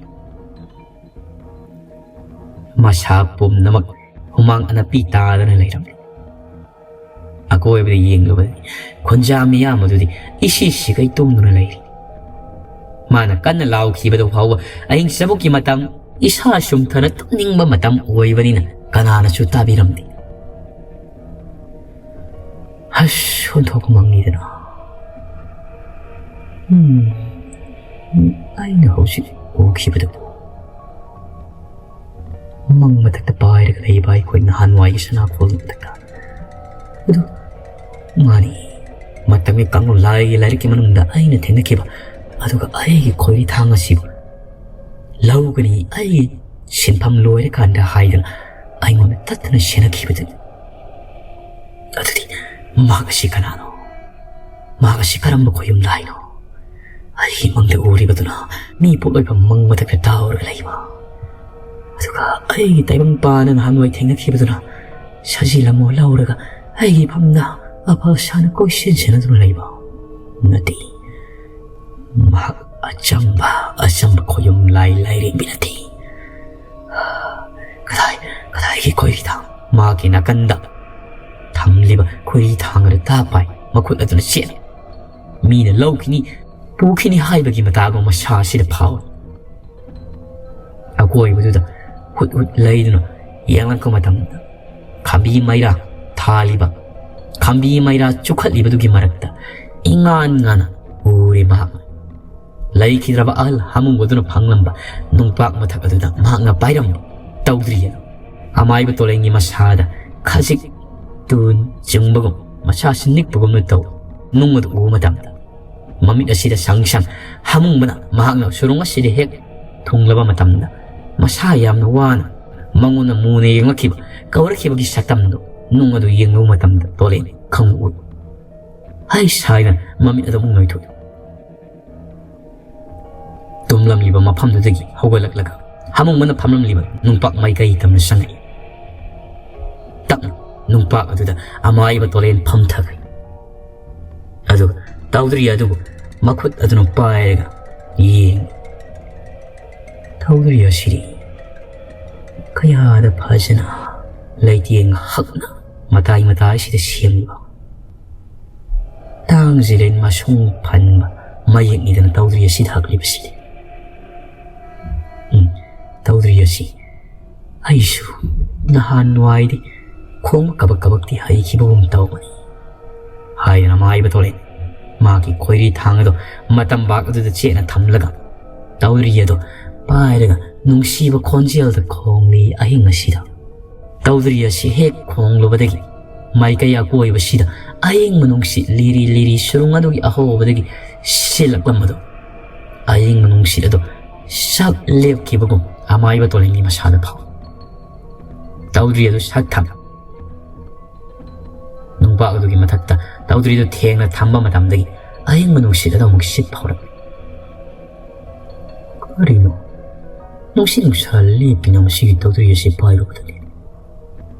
ꯃꯁꯥ ꯄꯨꯝꯅꯃꯛ ꯍꯨꯃꯥꯡ ꯑꯅꯞꯄꯤ ꯇꯥꯗꯅ ꯂꯩꯔꯝꯃꯤ꯫ ꯑꯀꯣꯏꯕꯗ ꯌꯦꯡꯂꯨꯕꯗꯤ ꯈꯨꯟꯖꯥ ꯃꯤꯌꯥꯝ ꯑꯗꯨꯗꯤ ꯏꯁꯤ ꯁꯤꯒꯩ ꯇꯨꯝꯗꯨꯅ ꯂꯩꯔꯤ꯫ ꯃꯥꯅ ꯀꯟꯅ ꯂꯥꯎꯈꯤꯕꯗꯨ ꯐꯥꯎꯕ ꯑꯍꯤꯡ ꯆꯕꯨꯛꯀꯤ ꯃꯇꯝ, ꯏꯁꯥ ꯁꯨꯝꯊꯅ ꯇꯨꯝꯅꯤꯡꯕ ꯃꯇꯝ ꯑꯣꯏꯕꯅꯤꯅ ꯀꯅꯥꯅꯁꯨ ꯇꯥꯕꯤꯔꯝꯗꯦ꯫ ꯍꯁ, ꯑꯣꯟꯊꯣꯛꯄ ꯃꯪꯅꯤꯗꯅ꯫ ꯎꯝ, ꯑꯩꯅ ꯍꯧꯖꯤꯛ ꯎꯈꯤꯕꯗꯨ ꯃꯪ ꯃꯊꯛꯇ ꯄꯥꯏꯔꯒ ꯂꯩꯕ ꯑꯩꯈꯣꯏ ꯅꯍꯥꯟꯋꯥꯏꯒꯤ ꯁꯅꯥ ꯈꯣꯜꯒꯤ ꯃꯊꯛꯇ꯫ ꯑꯗꯨ ꯃꯥꯅꯤ, ꯃꯇꯝꯒꯤ ꯀꯥꯡꯂꯨꯞ ꯂꯥꯏꯒꯤ ꯂꯥꯏꯔꯤꯛꯀꯤ ꯃꯅꯨꯡꯗ ꯑꯩꯅ ꯊꯦꯡꯅꯈꯤꯕ, ꯑꯗꯨꯒ ꯑꯩꯒꯤ ꯈꯣꯏꯔꯤ ꯊꯥꯡ ꯑꯁꯤꯕꯨ ꯂꯧꯒꯅꯤ, ꯑꯩꯒꯤ ꯁꯤꯟꯐꯝ ꯂꯣꯏꯔꯀꯥꯟꯗ ꯍꯥꯏꯗꯨꯅ ꯑꯩꯉꯣꯟꯗ ꯇꯠꯇꯅ ꯁꯦꯟꯅꯈꯤꯕꯗꯨꯅꯤ꯫ ꯑꯗꯨꯗꯤ ꯃꯍꯥꯛ ꯑꯁꯤ ꯀꯅꯥꯅꯣ? ꯃꯍꯥꯛ ꯑꯁꯤ ꯀꯔꯝꯕ ꯈꯣꯌꯨꯝ ꯂꯥꯏꯅꯣ? ꯑꯩꯒꯤ ꯃꯪꯗ ꯎꯔꯤꯕꯗꯨꯅ ꯃꯤ ꯄꯣꯛꯂꯣꯏꯕ ꯃꯪ ꯃꯊꯛꯇ ꯇꯥꯎꯔꯒ ꯂꯩꯕ, ꯑꯗꯨꯒ ꯑꯩꯒꯤ ꯇꯥꯏꯕꯪ ꯄꯥꯅ ꯅꯍꯥꯟꯋꯥꯏ ꯊꯦꯡꯅꯈꯤꯕꯗꯨꯅ ꯁꯖꯤ ꯂꯝꯃꯣ ꯂꯧꯔꯒ ꯑꯩꯒꯤ ꯐꯝꯗ ꯑꯐ ꯁꯥꯅ ꯀꯣꯏꯁꯦꯟ ꯁꯦꯟꯅꯗꯨꯅ ꯂꯩꯕ꯫ ꯅꯠꯇꯦ, ꯃꯍꯥꯛ ꯑꯆꯝꯕ, ꯑꯆꯝꯕ ꯈꯣꯌꯨꯝ ꯂꯥꯏ ꯂꯥꯏꯔꯦꯝꯕꯤ ꯅꯠꯇꯦ꯫ ꯀꯗꯥꯏ, ꯀꯗꯥꯏꯒꯤ ꯈꯣꯏꯔꯤ ꯊꯥꯡ? ꯃꯍꯥꯛꯀꯤ ꯅꯥꯀꯟꯗ ꯊꯝꯂꯤꯕ ꯈꯣꯏꯔꯤ ꯊꯥꯡ ꯑꯗꯨ ꯇꯥ ꯄꯥꯏ, ꯃꯈꯨꯠ ꯑꯗꯨꯅ ꯆꯦꯠꯂꯤ꯫ ꯃꯤꯅ ꯂꯧꯈꯤꯅꯤ, ꯄꯨꯈꯤꯅꯤ ꯍꯥꯏꯕꯒꯤ ꯃꯇꯥꯒꯨꯝ ꯃꯁꯥ ꯑꯁꯤꯗ ꯐꯥꯎꯏ꯫ ꯑꯀꯣꯏꯕꯗꯨꯗ ꯍꯨꯠ ꯍꯨꯠ ꯂꯩꯗꯨꯅ ꯌꯦꯡꯂꯛꯄ ꯃꯇꯝꯗ ꯈꯥꯝꯕꯤ ꯃꯩꯔꯥ ꯊꯥꯜꯂꯤꯕ, ꯈꯥꯝꯕꯤ ꯃꯩꯔꯥ ꯆꯨꯈꯠꯂꯤꯕꯗꯨꯒꯤ ꯃꯔꯛꯇ ꯏꯉꯥꯟ ꯉꯥꯟꯅ ꯎꯔꯦ ꯃꯍꯥꯛ꯫ ꯂꯩꯈꯤꯗ꯭ꯔꯕ ꯑꯍꯜ ꯍꯥꯃꯨꯡꯕꯗꯨꯅ ꯐꯪꯂꯝꯕ ꯅꯨꯡꯄꯥꯛ ꯃꯊꯛ ꯑꯗꯨꯗ ꯃꯍꯥꯛꯅ ꯄꯥꯏꯔꯝꯕ ꯇꯧꯗ꯭ꯔꯤ ꯑꯗꯨ ꯑꯃꯥꯏꯕ ꯇꯣꯂꯦꯟꯒꯤ ꯃꯁꯥꯗ ꯈꯖꯤꯛ ꯇꯨꯟ ꯆꯤꯡꯕꯒꯨꯝ, ꯃꯁꯥꯁꯤ ꯅꯤꯛꯄꯒꯨꯝꯅ ꯇꯧ ꯅꯨꯡ ꯑꯗꯨ ꯎꯕ ꯃꯇꯝꯗ ꯃꯃꯤꯠ ꯑꯁꯤꯗ ꯁꯪ ꯁꯪ ꯍꯥꯃꯨꯡꯕꯅ ꯃꯍꯥꯛꯅ ꯁꯨꯔꯨꯡ ꯑꯁꯤꯗ ꯍꯦꯛ ꯊꯨꯡꯂꯕ ꯃꯇꯝꯗ ꯃꯁꯥ ꯌꯥꯝꯅ ꯋꯥꯅ ꯃꯉꯣꯟꯗ ꯃꯨꯅ ꯌꯦꯡꯂꯛꯈꯤꯕ, ꯀꯧꯔꯛꯈꯤꯕꯒꯤ ꯁꯛꯇꯝꯗꯣ ꯅꯨꯡ ꯑꯗꯨ ꯌꯦꯡꯂꯨꯕ ꯃꯇꯝꯗ ꯇꯣꯂꯦꯟ ꯈꯪꯎꯏ꯫ ꯍꯩꯁ ꯍꯥꯏꯅ ꯃꯃꯤꯠ ꯑꯗꯨ ꯑꯃꯨꯛ ꯅꯣꯏꯊꯣꯛꯏ꯫ ꯇꯨꯝꯂꯝꯂꯤꯕ ꯃꯐꯝꯗꯨꯗꯒꯤ ꯍꯧꯒꯠꯂꯛꯂꯒ ꯍꯥꯃꯨꯡꯕꯅ ꯐꯝꯂꯝꯂꯤꯕ ꯅꯨꯡꯄꯥꯛ ꯃꯥꯏꯀꯩ ꯇꯝꯅ ꯆꯪꯉꯛꯏ꯫ ꯇꯞꯅ ꯅꯨꯡꯄꯥꯛ ꯑꯗꯨꯗ ꯑꯃꯥꯏꯕ ꯇꯣꯂꯦꯟ ꯐꯝꯊꯈ꯭ꯔꯦ꯫ ꯑꯗꯨꯒ ꯇꯧꯗ꯭ꯔꯤ ꯑꯗꯨꯕꯨ ꯃꯈꯨꯠ ꯑꯗꯨꯅ ꯄꯥꯏꯔꯒ ꯌꯦꯡꯉꯤ꯫ ꯇꯧꯗ꯭ꯔꯤ ꯑꯁꯤꯗꯤ ꯀꯌꯥꯗ ꯐꯖꯅ ꯂꯩꯇꯦꯡ ꯍꯛꯅ ꯃꯇꯥꯏ ꯃꯇꯥꯏꯁꯤꯗ ꯁꯦꯝꯂꯤꯕ꯫ ꯇꯥꯡꯖꯤꯂꯦꯟ ꯃꯁꯨꯡ ꯐꯟꯕ ꯃꯌꯦꯛꯅꯤꯗꯅ ꯇꯧꯗ꯭ꯔꯤ ꯑꯁꯤꯗ ꯍꯛꯂꯤꯕꯁꯤꯗꯤ꯫ ꯎꯝ, ꯇꯧꯗ꯭ꯔꯤ ꯑꯁꯤ ꯑꯩꯁꯨ ꯅꯍꯥꯟꯋꯥꯏꯗꯤ ꯈꯣꯡ ꯀꯕꯛ ꯀꯕꯛꯇꯤ ꯍꯩꯈꯤꯕꯒꯨꯝ ꯇꯧꯕꯅꯤ ꯍꯥꯏꯗꯨꯅ ꯃꯥꯏꯕ ꯇꯣꯂꯦꯟ ꯃꯥꯒꯤ ꯈꯣꯏꯔꯤ ꯊꯥꯡ ꯑꯗꯣ ꯃꯇꯝꯕꯥꯛ ꯑꯗꯨꯗ ꯆꯦꯠꯅ ꯊꯝꯂꯒ ꯇꯧꯗ꯭ꯔꯤ ꯑꯗꯣ ꯄꯥꯏꯔꯒ ꯅꯨꯡꯁꯤꯕ ꯈꯣꯟꯖꯦꯜꯗ ꯈꯣꯡꯂꯤ ꯑꯍꯤꯡ ꯑꯁꯤꯗ꯫ ꯇꯧꯗ꯭ꯔꯤ ꯑꯁꯤ ꯍꯦꯛ ꯈꯣꯡꯂꯨꯕꯗꯒꯤ ꯃꯥꯏꯀꯩ ꯑꯀꯣꯏꯕꯁꯤꯗ ꯑꯌꯤꯡꯕ ꯅꯨꯡꯁꯤꯠ ꯂꯤꯔꯤ ꯂꯤꯔꯤ ꯁꯨꯔꯨꯡ ꯑꯗꯨꯒꯤ ꯑꯍꯧꯕꯗꯒꯤ ꯁꯤꯜꯂꯛꯂꯝꯕꯗꯨ ꯑꯌꯤꯡꯕ ꯅꯨꯡꯁꯤꯠ ꯑꯗꯨ ꯁꯛ ꯂꯦꯞꯈꯤꯕꯒꯨꯝ ꯑꯃꯥꯏꯕ ꯇꯣꯂꯦꯟꯒꯤ ꯃꯁꯥꯗ ꯐꯥꯎꯏ꯫ ꯇꯧꯗ꯭ꯔꯤ ꯑꯗꯨ ꯁꯛ ꯊꯝ ꯅꯨꯡꯄꯥꯛ ꯑꯗꯨꯒꯤ ꯃꯊꯛꯇ ꯇꯧꯗ꯭ꯔꯤꯗꯨ ꯊꯦꯡꯅ ꯊꯝꯕ ꯃꯇꯝꯗꯒꯤ ꯑꯌꯤꯡꯕ ꯅꯨꯡꯁꯤꯠ ꯑꯗꯨ ꯑꯃꯨꯛ ꯁꯤꯠꯄ ꯍꯧꯔꯛꯏ꯫ ꯀꯔꯤꯅꯣ? ꯅꯨꯡꯁꯤꯠ ꯅꯨꯡꯁꯥ ꯂꯦꯞꯄꯤꯅ ꯃꯁꯤꯒꯤ ꯇꯧꯗ꯭ꯔꯤ ꯑꯁꯤ ꯄꯥꯏꯔꯨꯕꯗꯅꯤ꯫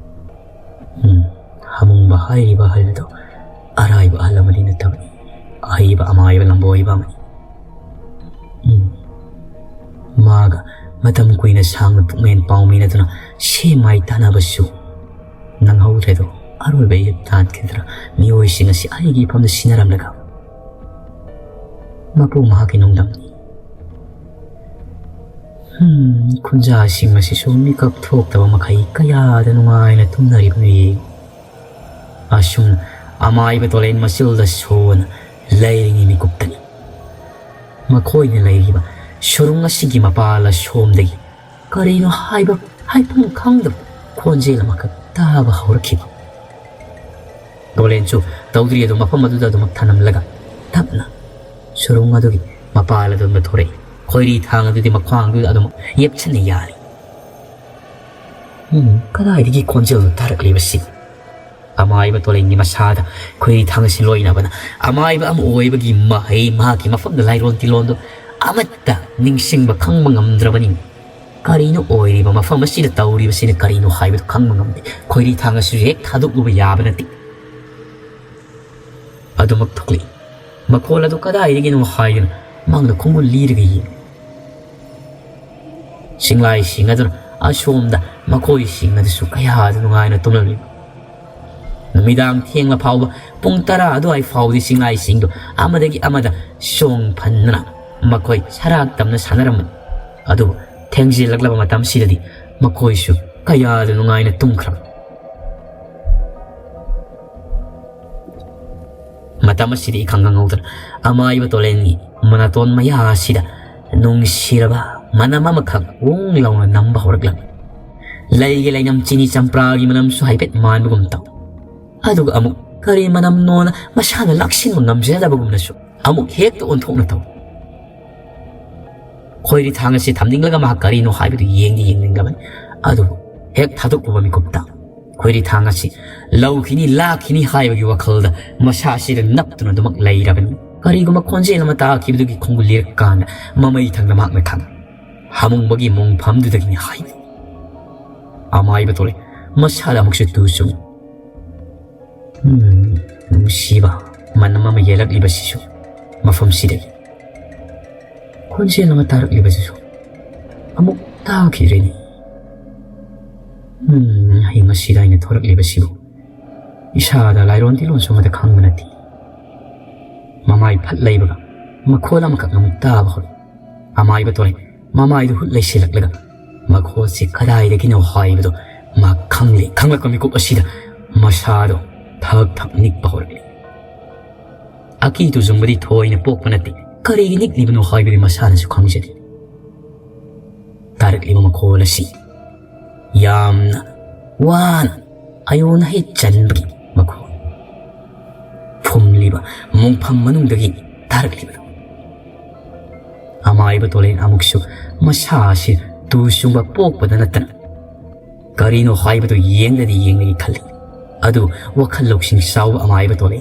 ꯎꯝ, ꯍꯥꯃꯨꯡꯕ ꯍꯥꯏꯔꯤꯕ ꯑꯍꯜ ꯑꯗꯣ ꯑꯔꯥꯏꯕ ꯑꯍꯜ ꯑꯃꯗꯤ ꯅꯠꯇꯕꯅꯤ꯫ ꯑꯍꯩꯕ ꯑꯃꯥꯏꯕ ꯂꯝꯕꯣꯏꯕ ꯑꯃꯅꯤ꯫ ꯎꯝ, ꯃꯥꯒ ꯃꯇꯝ ꯀꯨꯏꯅ ꯁꯥꯡꯅ ꯄꯨꯛꯃꯦꯟ ꯄꯥꯎꯃꯤꯟꯅꯗꯨꯅ ꯁꯦꯃꯥꯏ ꯇꯥꯟꯅꯕꯁꯨ ꯅꯪꯍꯧꯗ꯭ꯔꯦꯗꯣ꯫ ꯑꯔꯣꯏꯕ ꯏꯌꯦꯛ ꯇꯥꯟꯈꯤꯗ꯭ꯔꯥ ꯃꯤꯑꯣꯏꯁꯤꯡ ꯑꯁꯤ ꯑꯩꯒꯤ ꯏꯐꯝꯗ ꯁꯤꯟꯅꯔꯝꯂꯒ ꯃꯄꯨ ꯃꯍꯥꯛꯀꯤ ꯅꯣꯡꯗꯝꯅꯤ꯫ ꯍꯝ, ꯈꯨꯟꯖꯥꯁꯤꯡ ꯑꯁꯤꯁꯨ ꯃꯤꯀꯞ ꯊꯣꯛꯇꯕ ꯃꯈꯩ ꯀꯌꯥꯗ ꯅꯨꯡꯉꯥꯏꯅ ꯇꯨꯝꯅꯔꯤꯕꯅꯣ ꯌꯦꯡꯉꯨ꯫ ꯑꯁꯨꯝꯅ ꯑꯃꯥꯏꯕ ꯇꯣꯂꯦꯟ ꯃꯆꯤꯜꯗ ꯁꯣꯟꯅ ꯂꯩꯔꯤꯉꯩ ꯃꯤꯀꯨꯞꯇꯅꯤ ꯃꯈꯣꯏꯅ ꯂꯩꯔꯤꯕ ꯁꯨꯔꯨꯡ ꯑꯁꯤꯒꯤ ꯃꯄꯥꯜ ꯑꯁꯣꯝꯗꯒꯤ ꯀꯔꯤꯅꯣ ꯍꯥꯏꯕ ꯍꯥꯏꯐꯝ ꯈꯪꯗꯕ ꯈꯣꯟꯖꯦꯜ ꯑꯃꯈꯛ ꯇꯥꯕ ꯍꯧꯔꯛꯈꯤꯕ꯫ ꯇꯣꯂꯦꯟꯁꯨ ꯇꯧꯗ꯭ꯔꯤ ꯑꯗꯨ ꯃꯐꯝ ꯑꯗꯨꯗ ꯑꯗꯨꯃꯛ ꯊꯅꯝꯂꯒ ꯇꯞꯅ ꯁꯨꯔꯨꯡ ꯑꯗꯨꯒꯤ ꯃꯄꯥꯜ ꯑꯗꯣꯝꯗ ꯊꯣꯔꯛꯏ꯫ ꯈꯣꯏꯔꯤ ꯊꯥꯡ ꯑꯗꯨꯗꯤ ꯃꯈ꯭ꯋꯥꯡꯗꯨꯗ ꯑꯗꯨꯃꯛ ꯌꯦꯞꯁꯟꯅ ꯌꯥꯜꯂꯤ꯫ ꯎꯝ, ꯀꯗꯥꯏꯗꯒꯤ ꯈꯣꯟꯖꯦꯜꯅꯣ ꯇꯥꯔꯛꯂꯤꯕꯁꯤ? ꯑꯃꯥꯏꯕ ꯇꯣꯂꯦꯟꯒꯤ ꯃꯁꯥꯗ ꯈꯣꯏꯔꯤ ꯊꯥꯡ ꯑꯁꯤ ꯂꯣꯏꯅꯕꯅ ꯑꯃꯥꯏꯕ ꯑꯃ ꯑꯣꯏꯕꯒꯤ ꯃꯍꯩ, ꯃꯍꯥꯛꯀꯤ ꯃꯐꯝꯗ ꯂꯥꯏꯔꯣꯟ ꯇꯤꯂꯣꯟꯗꯣ ꯑꯃꯠꯇ ꯅꯤꯡꯁꯤꯡꯕ ꯈꯪꯕ ꯉꯝꯗ꯭ꯔꯕꯅꯤ꯫ ꯀꯔꯤꯅꯣ ꯑꯣꯏꯔꯤꯕ ꯃꯐꯝ ꯑꯁꯤꯗ ꯇꯧꯔꯤꯕꯁꯤꯅ ꯀꯔꯤꯅꯣ ꯍꯥꯏꯕꯗꯨ ꯈꯪꯕ ꯉꯝꯗꯦ꯫ ꯈꯣꯏꯔꯤ ꯊꯥꯡ ꯑꯁꯤꯁꯨ ꯍꯦꯛ ꯊꯥꯗꯣꯛꯂꯨꯕ ꯌꯥꯕ ꯅꯠꯇꯦ꯫ ꯑꯗꯨꯃꯛ ꯊꯣꯛꯂꯛꯏ꯫ ꯃꯈꯣꯜ ꯑꯗꯨ ꯀꯗꯥꯏꯗꯒꯤꯅꯣ ꯍꯥꯏꯗꯨꯅ ꯃꯍꯥꯛꯅ ꯈꯣꯡꯒꯨꯜ ꯂꯤꯔꯒ ꯌꯦꯡꯏ꯫ ꯆꯤꯡꯂꯥꯏꯁꯤꯡ ꯑꯗꯨꯅ ꯑꯁꯣꯝꯗ ꯃꯈꯣꯏꯁꯤꯡ ꯑꯗꯨꯁꯨ ꯀꯌꯥꯗ ꯅꯨꯡꯉꯥꯏꯅ ꯇꯨꯝꯂꯝꯂꯤꯕ꯫ ꯅꯨꯃꯤꯗꯥꯡ ꯊꯦꯡꯂ ꯐꯥꯎꯕ ꯄꯨꯡ ꯇꯔꯥ ꯑꯗꯨꯋꯥꯏ ꯐꯥꯎꯗꯤ ꯆꯤꯡꯂꯥꯏꯁꯤꯡꯗꯨ ꯑꯃꯗꯒꯤ ꯑꯃꯗ ꯆꯣꯡꯐꯟꯗꯨꯅ ꯃꯈꯣꯏ ꯁꯔꯥꯛ ꯇꯝꯅ ꯁꯥꯟꯅꯔꯝꯕꯅꯤ꯫ ꯑꯗꯨꯕꯨ ꯊꯦꯡꯖꯤꯜꯂꯛꯂꯕ ꯃꯇꯝꯁꯤꯗꯗꯤ ꯃꯈꯣꯏꯁꯨ ꯀꯌꯥꯗ ꯅꯨꯡꯉꯥꯏꯅ ꯇꯨꯝꯈ꯭ꯔꯕ꯫ ꯃꯇꯝ ꯑꯁꯤꯗ ꯏꯈꯪ ꯈꯪꯍꯧꯗꯅ ꯑꯃꯥꯏꯕ ꯇꯣꯂꯦꯟꯒꯤ ꯃꯅꯥꯇꯣꯟ ꯃꯌꯥ ꯑꯁꯤꯗ ꯅꯨꯡꯁꯤꯔꯕ ꯃꯅꯝ ꯑꯃꯈꯛ ꯎꯪ ꯂꯥꯎꯅ ꯅꯝꯕ ꯍꯧꯔꯛꯂꯝꯃꯤ꯫ ꯂꯩꯒꯤ ꯂꯩꯅꯝ ꯆꯤꯅꯤ ꯆꯝꯄ꯭ꯔꯥꯒꯤ ꯃꯅꯝꯁꯨ ꯍꯥꯏꯐꯦꯠ ꯃꯥꯟꯕꯒꯨꯝ ꯇꯧ꯫ ꯑꯗꯨꯒ ꯑꯃꯨꯛ ꯀꯔꯤ ꯃꯅꯝꯅꯣꯅ ꯃꯁꯥꯅ ꯂꯥꯛꯁꯤꯟꯕ ꯉꯝꯖꯗꯕꯒꯨꯝꯅꯁꯨ ꯑꯃꯨꯛ ꯍꯦꯛꯇ ꯑꯣꯟꯊꯣꯛꯅ ꯇꯧ꯫ ꯈꯣꯏꯔꯤ ꯊꯥꯡ ꯑꯁꯤ ꯊꯝꯅꯤꯡꯂꯒ ꯃꯍꯥꯛ ꯀꯔꯤꯅꯣ ꯍꯥꯏꯕꯗꯨ ꯌꯦꯡꯗꯤ ꯌꯦꯡꯅꯤꯡꯂꯕꯅꯤ꯫ ꯑꯗꯨꯕꯨ ꯍꯦꯛ ꯊꯥꯗꯣꯛꯂꯨꯕ ꯃꯤꯀꯨꯞꯇ ꯈꯣꯏꯔꯤ ꯊꯥꯡ ꯑꯁꯤ ꯂꯧꯈꯤꯅꯤ, ꯂꯥꯛꯈꯤꯅꯤ ꯍꯥꯏꯕꯒꯤ ꯋꯥꯈꯜꯗ ꯃꯁꯥ ꯑꯁꯤꯗ ꯅꯞꯇꯨꯅ ꯑꯗꯨꯃꯛ ꯂꯩꯔꯕꯅꯤ꯫ ꯀꯔꯤꯒꯨꯝꯕ ꯈꯣꯟꯖꯦꯜ ꯑꯃ ꯇꯥꯈꯤꯕꯗꯨꯒꯤ ꯈꯣꯡꯒꯨꯜ ꯂꯤꯔꯀꯥꯟꯗ ꯃꯃꯩ ꯊꯪꯗ ꯃꯍꯥꯛꯅ ꯈꯪꯏ꯫ ꯍꯥꯃꯨꯡꯕꯒꯤ ꯃꯣꯡꯐꯝꯗꯨꯗꯒꯤꯅꯤ ꯍꯥꯏꯕ꯫ ꯑꯃꯥꯏꯕ ꯊꯣꯛꯂꯦ꯫ ꯃꯁꯥꯗ ꯑꯃꯨꯛꯁꯨ ꯇꯨ ꯆꯨꯡꯏ꯫ ꯎꯝ, ꯅꯨꯡꯁꯤꯕ ꯃꯅꯝ ꯑꯃ ꯌꯦꯜꯂꯛꯂꯤꯕꯁꯤꯁꯨ ꯃꯐꯝꯁꯤꯗꯒꯤ꯫ ꯈꯣꯟꯖꯦꯜ ꯑꯃ ꯇꯥꯔꯛꯂꯤꯕꯁꯤꯁꯨ ꯑꯃꯨꯛ ꯇꯥꯈꯤꯗ꯭ꯔꯦꯅꯦ꯫ ꯎꯝ, ꯑꯩ ꯃꯁꯤꯗ ꯑꯩꯅ ꯊꯣꯔꯛꯂꯤꯕꯁꯤꯕꯨ ꯏꯁꯥꯗ ꯂꯥꯏꯔꯣꯟ ꯇꯤꯂꯣꯟꯁꯨ ꯑꯃꯠꯇ ꯈꯪꯕ ꯅꯠꯇꯦ꯫ ꯃꯃꯥꯏ ꯐꯠ ꯂꯩꯕꯒ ꯃꯈꯣꯜ ꯑꯃꯈꯛ ꯑꯃꯨꯛ ꯇꯥꯕ ꯍꯧꯔꯛꯏ꯫ ꯑꯃꯥꯏꯕ ꯊꯣꯛꯂꯦ꯫ ꯃꯃꯥꯏꯗꯨ ꯍꯨꯠ ꯂꯩꯁꯤꯜꯂꯛꯂꯒ ꯃꯈꯣꯜꯁꯤ ꯀꯗꯥꯏꯗꯒꯤꯅꯣ ꯍꯥꯏꯕꯗꯨ ꯃꯥ ꯈꯪꯂꯦ꯫ ꯈꯪꯂꯛꯄ ꯃꯤꯀꯨꯞ ꯑꯁꯤꯗ ꯃꯁꯥꯗꯣ ꯊꯛ ꯊꯛ ꯅꯤꯛꯄ ꯍꯧꯔꯛꯂꯤ꯫ ꯑꯀꯤ ꯇꯨꯖꯨꯡꯕꯗꯤ ꯊꯣꯏꯅ ꯄꯣꯛꯄ ꯅꯠꯇꯦ꯫ ꯀꯔꯤꯒꯤ ꯅꯤꯛꯂꯤꯕꯅꯣ ꯍꯥꯏꯕꯗꯤ ꯃꯁꯥꯅꯁꯨ ꯈꯪꯖꯗꯦ꯫ ꯇꯥꯔꯛꯂꯤꯕ ꯃꯈꯣꯜ ꯑꯁꯤ ꯌꯥꯝꯅ ꯋꯥꯅ ꯑꯌꯣꯟ ꯑꯍꯩ ꯆꯟꯕꯒꯤ ꯃꯈꯣꯜ, ꯐꯨꯝꯂꯤꯕ ꯃꯣꯡꯐꯝ ꯃꯅꯨꯡꯗꯒꯤ ꯇꯥꯔꯛꯂꯤꯕꯗꯨ꯫ ꯑꯃꯥꯏꯕ ꯇꯣꯂꯦꯟ ꯑꯃꯨꯛꯁꯨ ꯃꯁꯥ ꯑꯁꯤ ꯇꯨ ꯆꯨꯡꯕ ꯄꯣꯛꯄꯗ ꯅꯠꯇꯅ ꯀꯔꯤꯅꯣ ꯍꯥꯏꯕꯗꯨ ꯌꯦꯡꯂꯗꯤ ꯌꯦꯡꯂꯒꯦ ꯈꯜꯂꯤ꯫ ꯑꯗꯨ ꯋꯥꯈꯜ ꯂꯧꯁꯤꯡ ꯆꯥꯎꯕ ꯑꯃꯥꯏꯕ ꯇꯣꯂꯦ꯫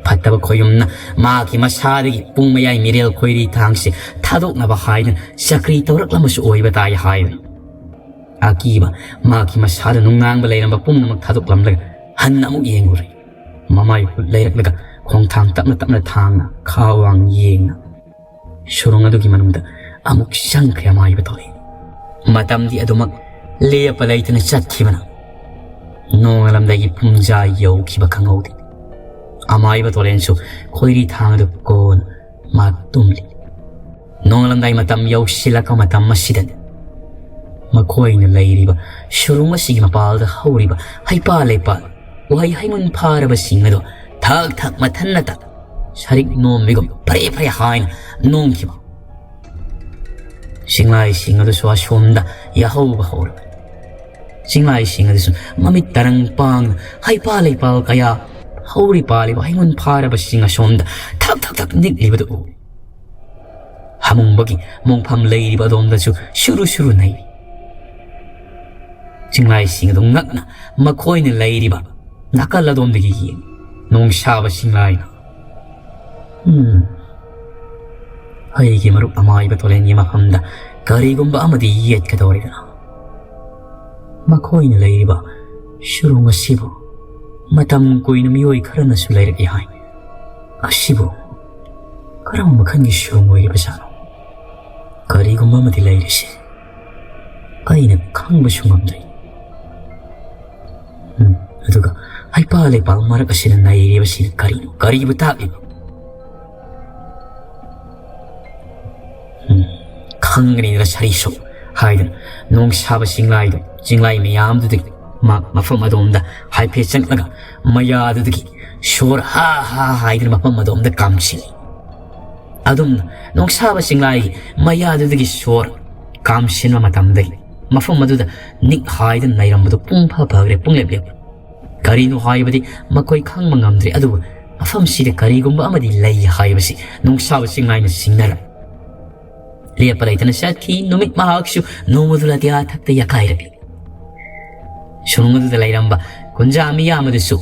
ꯐꯠꯇꯕ ꯈꯣꯌꯨꯝꯅ ꯃꯍꯥꯛꯀꯤ ꯃꯁꯥꯗꯒꯤ ꯄꯨꯡ ꯃꯌꯥꯏ ꯃꯤꯔꯦꯜ ꯈꯣꯏꯔꯤ ꯊꯥꯡꯁꯦ ꯊꯥꯗꯣꯛꯅꯕ ꯍꯥꯏꯗꯨꯅ ꯆꯀ꯭ꯔꯤ ꯇꯧꯔꯛꯂꯝꯕꯁꯨ ꯑꯣꯏꯕ ꯇꯥꯏ ꯍꯥꯏꯕꯅꯤ꯫ ꯑꯀꯤꯕ ꯃꯍꯥꯛꯀꯤ ꯃꯁꯥꯗ ꯅꯨꯡꯅꯥꯡꯕ ꯂꯩꯔꯝꯕ ꯄꯨꯝꯅꯃꯛ ꯊꯥꯗꯣꯛꯂꯝꯂꯒ ꯍꯟꯅ ꯑꯃꯨꯛ ꯌꯦꯡꯂꯨꯔꯦ꯫ ꯃꯃꯥꯏ ꯍꯨꯠ ꯂꯩꯔꯛꯂꯒ ꯈꯣꯡꯊꯥꯡ ꯇꯞꯅ ꯇꯞꯅ ꯊꯥꯡꯅ ꯈꯥ ꯋꯥꯡ ꯌꯦꯡꯅ ꯁꯨꯔꯨꯡ ꯑꯗꯨꯒꯤ ꯃꯅꯨꯡꯗ ꯑꯃꯨꯛ ꯆꯪꯈ꯭ꯔꯦ ꯑꯃꯥꯏꯕ ꯇꯣꯂꯦ꯫ ꯃꯇꯝꯗꯤ ꯑꯗꯨꯃꯛ ꯂꯦꯞꯄ ꯂꯩꯇꯅ ꯆꯠꯈꯤꯕꯅ ꯅꯣꯡꯉꯥꯜꯂꯝꯗꯥꯏꯒꯤ ꯄꯨꯡꯖꯥ ꯌꯧꯈꯤꯕ ꯈꯪꯍꯧꯗꯦ꯫ ꯑꯃꯥꯏꯕ ꯇꯣꯂꯦꯟꯁꯨ ꯈꯣꯏꯔꯤ ꯊꯥꯡ ꯑꯗꯨ ꯀꯣꯟ ꯃꯥ ꯇꯨꯝꯂꯤ꯫ ꯅꯣꯡꯉꯥꯜꯂꯝꯗꯥꯏ ꯃꯇꯝ ꯌꯧꯁꯤꯜꯂꯛꯄ ꯃꯇꯝ ꯑꯁꯤꯗꯅꯤ ꯃꯈꯣꯏꯅ ꯂꯩꯔꯤꯕ ꯁꯨꯔꯨꯡ ꯑꯁꯤꯒꯤ ꯃꯄꯥꯜꯗ ꯍꯧꯔꯤꯕ ꯍꯩꯄꯥ ꯂꯩꯄꯥ ꯎꯍꯩ ꯍꯩꯃꯨꯟ ꯐꯥꯔꯕꯁꯤꯡ ꯑꯗꯣ ꯊꯛ ꯊꯛ ꯃꯊꯟꯅꯇ ꯁꯔꯤꯛ ꯅꯣꯝꯕꯤꯒꯨꯝ ꯐꯔꯦ ꯐꯔꯦ ꯍꯥꯏꯅ ꯅꯣꯝꯈꯤꯕ꯫ ꯆꯤꯡꯂꯥꯏꯁꯤꯡ ꯑꯗꯨꯁꯨ ꯑꯁꯣꯝꯗ ꯌꯥꯍꯧꯕ ꯍꯧꯔꯕꯅꯤ꯫ ꯆꯤꯡꯂꯥꯏꯁꯤꯡ ꯑꯗꯨꯁꯨ ꯃꯃꯤꯠ ꯇꯔꯪ ꯄꯥꯡꯅ ꯍꯩꯄꯥ ꯂꯩꯄꯥꯜ ꯀꯌꯥ ꯍꯧꯔꯤ ꯄꯥꯜꯂꯤꯕ ꯍꯩꯃꯨꯟ ꯐꯥꯔꯕꯁꯤꯡ ꯑꯁꯣꯝꯗ ꯊꯛ ꯊꯛ ꯊꯛ ꯅꯤꯛꯂꯤꯕꯗꯨ ꯎ꯫ ꯍꯥꯃꯨꯡꯕꯒꯤ ꯃꯣꯡꯐꯝ ꯂꯩꯔꯤꯕ ꯑꯗꯣꯝꯗꯁꯨ ꯁꯨꯔꯨ ꯁꯨꯔꯨ ꯅꯩ꯫ ꯆꯤꯡꯂꯥꯏꯁꯤꯡ ꯑꯗꯨ ꯉꯛꯅ ꯃꯈꯣꯏꯅ ꯂꯩꯔꯤꯕ ꯅꯥꯀꯜ ꯑꯗꯣꯝꯗꯒꯤ ꯌꯦꯡ ꯅꯣꯡꯁꯥꯕ ꯆꯤꯡꯂꯥꯏꯅ, "ꯎꯝ, ꯑꯩꯒꯤ ꯃꯔꯨꯞ ꯑꯃꯥꯏꯕ ꯇꯣꯂꯦꯟꯒꯤ ꯃꯐꯝꯗ ꯀꯔꯤꯒꯨꯝꯕ ꯑꯃꯗꯤ ꯌꯦꯠꯀꯗꯧꯔꯤꯗꯅ꯫ ꯃꯈꯣꯏꯅ ꯂꯩꯔꯤꯕ ꯁꯨꯔꯨꯡ ꯑꯁꯤꯕꯨ ꯃꯇꯝ ꯀꯨꯏꯅ ꯃꯤꯑꯣꯏ ꯈꯔꯅꯁꯨ ꯂꯩꯔꯛꯏ ꯍꯥꯏ꯫ ꯑꯁꯤꯕꯨ ꯀꯔꯝꯕ ꯃꯈꯜꯒꯤ ꯁꯨꯔꯨꯡ ꯑꯣꯏꯔꯤꯕꯖꯥꯠꯅꯣ? ꯀꯔꯤꯒꯨꯝꯕ ꯑꯃꯗꯤ ꯂꯩꯔꯤꯁꯦ ꯑꯩꯅ ꯈꯪꯕꯁꯨ ꯉꯝꯗ꯭ꯔꯤ꯫ ꯎꯝ, ꯑꯗꯨꯒ ꯍꯩꯄꯥ ꯂꯩꯄꯥ ꯃꯔꯛ ꯑꯁꯤꯗ ꯅꯩꯔꯤꯕꯁꯤꯅ ꯀꯔꯤꯅꯣ? ꯀꯔꯤꯕꯨ ꯇꯥꯛꯂꯤꯕ?" ꯎꯝ, "ꯈꯪꯒꯅꯤꯗꯅ ꯁꯔꯤꯁꯨ" ꯍꯥꯏꯗꯨꯅ ꯅꯣꯡꯁꯥꯕ ꯆꯤꯡꯂꯥꯏꯗꯣ ꯆꯤꯡꯂꯥꯏ ꯃꯌꯥꯝꯗꯨꯗꯒꯤ ꯃꯥ ꯃꯐꯝ ꯑꯗꯣꯝꯗ ꯍꯥꯏꯐꯦꯠ ꯆꯪꯂꯒ ꯃꯌꯥꯗꯨꯗꯒꯤ ꯁꯣꯔ ꯍꯥ ꯍꯥ ꯍꯥꯏꯗꯨꯅ ꯃꯐꯝ ꯑꯗꯣꯝꯗ ꯀꯥꯝꯁꯤꯜꯂꯤ꯫ ꯑꯗꯨꯝꯅ ꯅꯣꯡꯁꯥꯕ ꯆꯤꯡꯂꯥꯏꯒꯤ ꯃꯌꯥꯗꯨꯗꯒꯤ ꯁꯣꯔ ꯀꯥꯝꯁꯤꯟꯕ ꯃꯇꯝꯗꯒꯤ ꯃꯐꯝ ꯑꯗꯨꯗ ꯅꯤꯛ ꯍꯥꯏꯗꯨꯅ ꯂꯩꯔꯝꯕꯗꯨ ꯄꯨꯡ ꯐ ꯐꯈ꯭ꯔꯦ, ꯄꯨꯡꯂꯦꯞ ꯂꯦꯞꯈ꯭ꯔꯦ꯫ ꯀꯔꯤꯅꯣ ꯍꯥꯏꯕꯗꯤ ꯃꯈꯣꯏ ꯈꯪꯕ ꯉꯝꯗ꯭ꯔꯦ꯫ ꯑꯗꯨꯕꯨ ꯃꯐꯝꯁꯤꯗ ꯀꯔꯤꯒꯨꯝꯕ ꯑꯃꯗꯤ ꯂꯩ ꯍꯥꯏꯕꯁꯤ ꯅꯣꯡꯁꯥꯕ ꯆꯤꯡꯂꯥꯏꯅ ꯁꯤꯡꯅꯔꯝꯃꯤ꯫ ꯂꯦꯞꯄ ꯂꯩꯇꯅ ꯆꯠꯈꯤ꯫ ꯅꯨꯃꯤꯠ ꯃꯍꯥꯛꯁꯨ ꯅꯣꯡꯃꯗꯨ ꯂꯥꯇꯤꯌꯥ ꯊꯛꯇ ꯌꯥꯀꯥꯏꯔꯛꯂꯤ꯫ ꯁꯨꯔꯨꯡ ꯑꯗꯨꯗ ꯂꯩꯔꯝꯕ ꯈꯨꯟꯖꯥ ꯃꯤꯌꯥꯝ ꯑꯗꯨꯁꯨ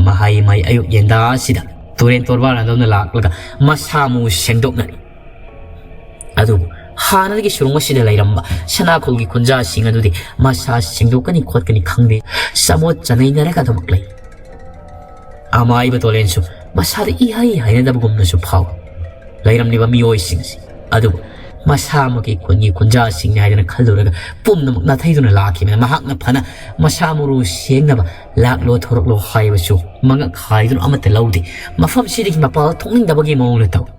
ꯃꯍꯩ ꯃꯍꯩ ꯑꯌꯨꯛ ꯌꯦꯟꯗꯥꯁꯤꯗ ꯇꯨꯔꯦꯟ ꯇꯣꯔꯕꯥꯟ ꯑꯗꯣꯝꯅ ꯂꯥꯛꯂꯒ ꯃꯁꯥ ꯃꯎ ꯁꯦꯡꯗꯣꯛꯅꯔꯤ꯫ ꯑꯗꯨꯕꯨ ꯍꯥꯟꯅꯗꯒꯤ ꯁꯨꯔꯨꯡ ꯑꯁꯤꯗ ꯂꯩꯔꯝꯕ ꯁꯅꯥꯈꯣꯜꯒꯤ ꯈꯨꯟꯖꯥꯁꯤꯡ ꯑꯗꯨꯗꯤ ꯃꯁꯥ ꯁꯦꯡꯗꯣꯛꯀꯅꯤ ꯈꯣꯠꯀꯅꯤ ꯈꯪꯗꯦ, ꯆꯃꯣꯠ ꯆꯅꯩꯅꯔꯒ ꯑꯗꯨꯃꯛ ꯂꯩ꯫ ꯑꯃꯥꯏꯕ ꯇꯣꯂꯦꯟꯁꯨ ꯃꯁꯥꯗ ꯏꯍꯩ ꯍꯩꯅꯗꯕꯒꯨꯝꯅꯁꯨ ꯐꯥꯎꯏ꯫ ꯂꯩꯔꯝꯂꯤꯕ ꯃꯤꯑꯣꯏꯁꯤꯡꯁꯤ ꯑꯗꯨꯕꯨ ꯃꯁꯥꯃꯛꯀꯤ ꯈꯨꯟꯒꯤ ꯈꯨꯟꯖꯥꯁꯤꯡꯅꯤ ꯍꯥꯏꯗꯨꯅ ꯈꯜꯂꯨꯔꯒ ꯄꯨꯝꯅꯃꯛ ꯅꯥꯊꯩꯗꯨꯅ ꯂꯥꯛꯈꯤꯕꯅ ꯃꯍꯥꯛꯅ ꯐꯅ ꯃꯁꯥ ꯃꯎ ꯁꯦꯡꯅꯕ ꯂꯥꯛꯂꯣ ꯊꯣꯔꯛꯂꯣ ꯍꯥꯏꯕꯁꯨ ꯃꯉꯛ ꯍꯥꯏꯗꯨꯅ ꯑꯃꯠꯇ ꯂꯧꯗꯦ꯫ ꯃꯐꯝꯁꯤꯗꯒꯤ ꯃꯄꯥꯜ ꯊꯣꯛꯅꯤꯡꯗꯕꯒꯤ ꯃꯑꯣꯡꯗ ꯇꯧꯏ꯫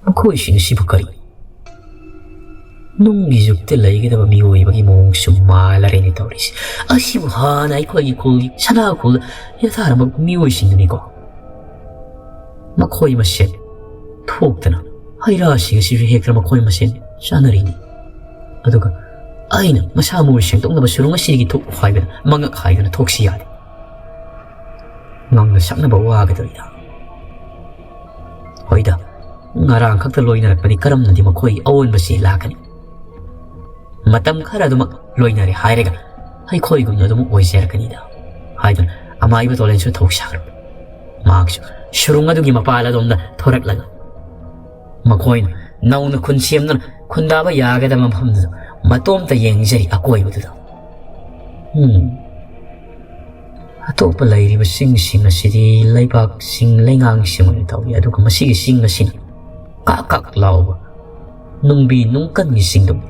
ꯃꯈꯣꯏꯁꯤꯡ ꯑꯁꯤꯕꯨ ꯀꯔꯤ ꯅꯨꯡꯒꯤ ꯌꯨꯒꯇ ꯂꯩꯒꯗꯕ ꯃꯤꯑꯣꯏꯕꯒꯤ ꯃꯑꯣꯡꯁꯨ ꯃꯥꯜꯂꯔꯦꯅꯦ ꯇꯧꯔꯤꯁꯦ꯫ ꯑꯁꯤꯕꯨ ꯍꯥꯟꯅ ꯑꯩꯈꯣꯏꯒꯤ ꯈꯨꯜꯒꯤ ꯁꯅꯥ ꯈꯨꯜꯗ ꯌꯦꯊꯥꯔꯝꯕ ꯃꯤꯑꯣꯏꯁꯤꯡꯗꯨꯅꯤꯀꯣ꯫ ꯃꯈꯣꯏ ꯃꯁꯦꯟ ꯊꯣꯛꯇꯅ ꯍꯩ ꯔꯥꯁꯤꯡ ꯑꯁꯤꯁꯨ ꯍꯦꯛꯇꯅ ꯃꯈꯣꯏ ꯃꯁꯦꯟ ꯆꯥꯅꯔꯤꯅꯤ꯫ ꯑꯗꯨꯒ ꯑꯩꯅ ꯃꯁꯥ ꯃꯎ ꯁꯦꯡꯗꯣꯛꯅꯕ ꯁꯨꯔꯨꯡ ꯑꯁꯤꯗꯒꯤ ꯊꯣꯛꯎ ꯍꯥꯏꯕꯗ ꯃꯉꯛ ꯍꯥꯏꯗꯨꯅ ꯊꯣꯛꯁꯤ ꯌꯥꯗꯦ꯫ ꯉꯥꯡꯅ ꯁꯛꯅꯕ ꯋꯥꯒꯗꯧꯔꯤꯗ꯫ ꯍꯣꯏꯗ, ꯉꯔꯥꯡ ꯈꯛꯇ ꯂꯣꯏꯅꯔꯛꯄꯅꯤ, ꯀꯔꯝꯅꯗꯤ ꯃꯈꯣꯏ ꯑꯑꯣꯟꯕꯁꯤ ꯂꯥꯛꯀꯅꯤ? ꯃꯇꯝ ꯈꯔ ꯑꯗꯨꯃꯛ ꯂꯣꯏꯅꯔꯦ ꯍꯥꯏꯔꯒ ꯑꯩꯈꯣꯏꯒꯨꯝꯅ ꯑꯗꯨꯃꯛ ꯑꯣꯏꯖꯔꯛꯀꯅꯤꯗ ꯍꯥꯏꯗꯨꯅ ꯑꯃꯥꯏꯕ ꯇꯣꯂꯦꯟꯁꯨ ꯊꯧꯁꯥꯔꯨ꯫ ꯃꯍꯥꯛꯁꯨ ꯁꯨꯔꯨꯡ ꯑꯗꯨꯒꯤ ꯃꯄꯥꯜ ꯑꯗꯣꯝꯗ ꯊꯣꯔꯛꯂꯒ ꯃꯈꯣꯏꯅ ꯅꯧꯅ ꯈꯨꯟ ꯁꯦꯝꯗꯨꯅ ꯈꯨꯟꯗꯥꯕ ꯌꯥꯒꯗꯕ ꯃꯐꯝꯗꯨꯗ ꯃꯇꯣꯝꯇ ꯌꯦꯡꯖꯔꯤ ꯑꯀꯣꯏꯕꯗꯨꯗ꯫ ꯎꯝ꯫ ꯑꯇꯣꯞꯄ ꯂꯩꯔꯤꯕ ꯆꯤꯡꯁꯤꯡ ꯑꯁꯤꯗꯤ ꯂꯩꯕꯥꯛꯁꯤꯡ, ꯂꯩꯉꯥꯡꯁꯤꯡ ꯑꯣꯏꯅ ꯇꯧꯏ, ꯑꯗꯨꯒ ꯃꯁꯤꯒꯤ ꯆꯤꯡ ꯑꯁꯤꯅ ꯀꯥꯛ ꯀꯥꯛ ꯂꯥꯎꯕ ꯅꯨꯡꯕꯤ ꯅꯨꯡꯀꯟꯒꯤ ꯆꯤꯡꯗꯨꯅꯤ꯫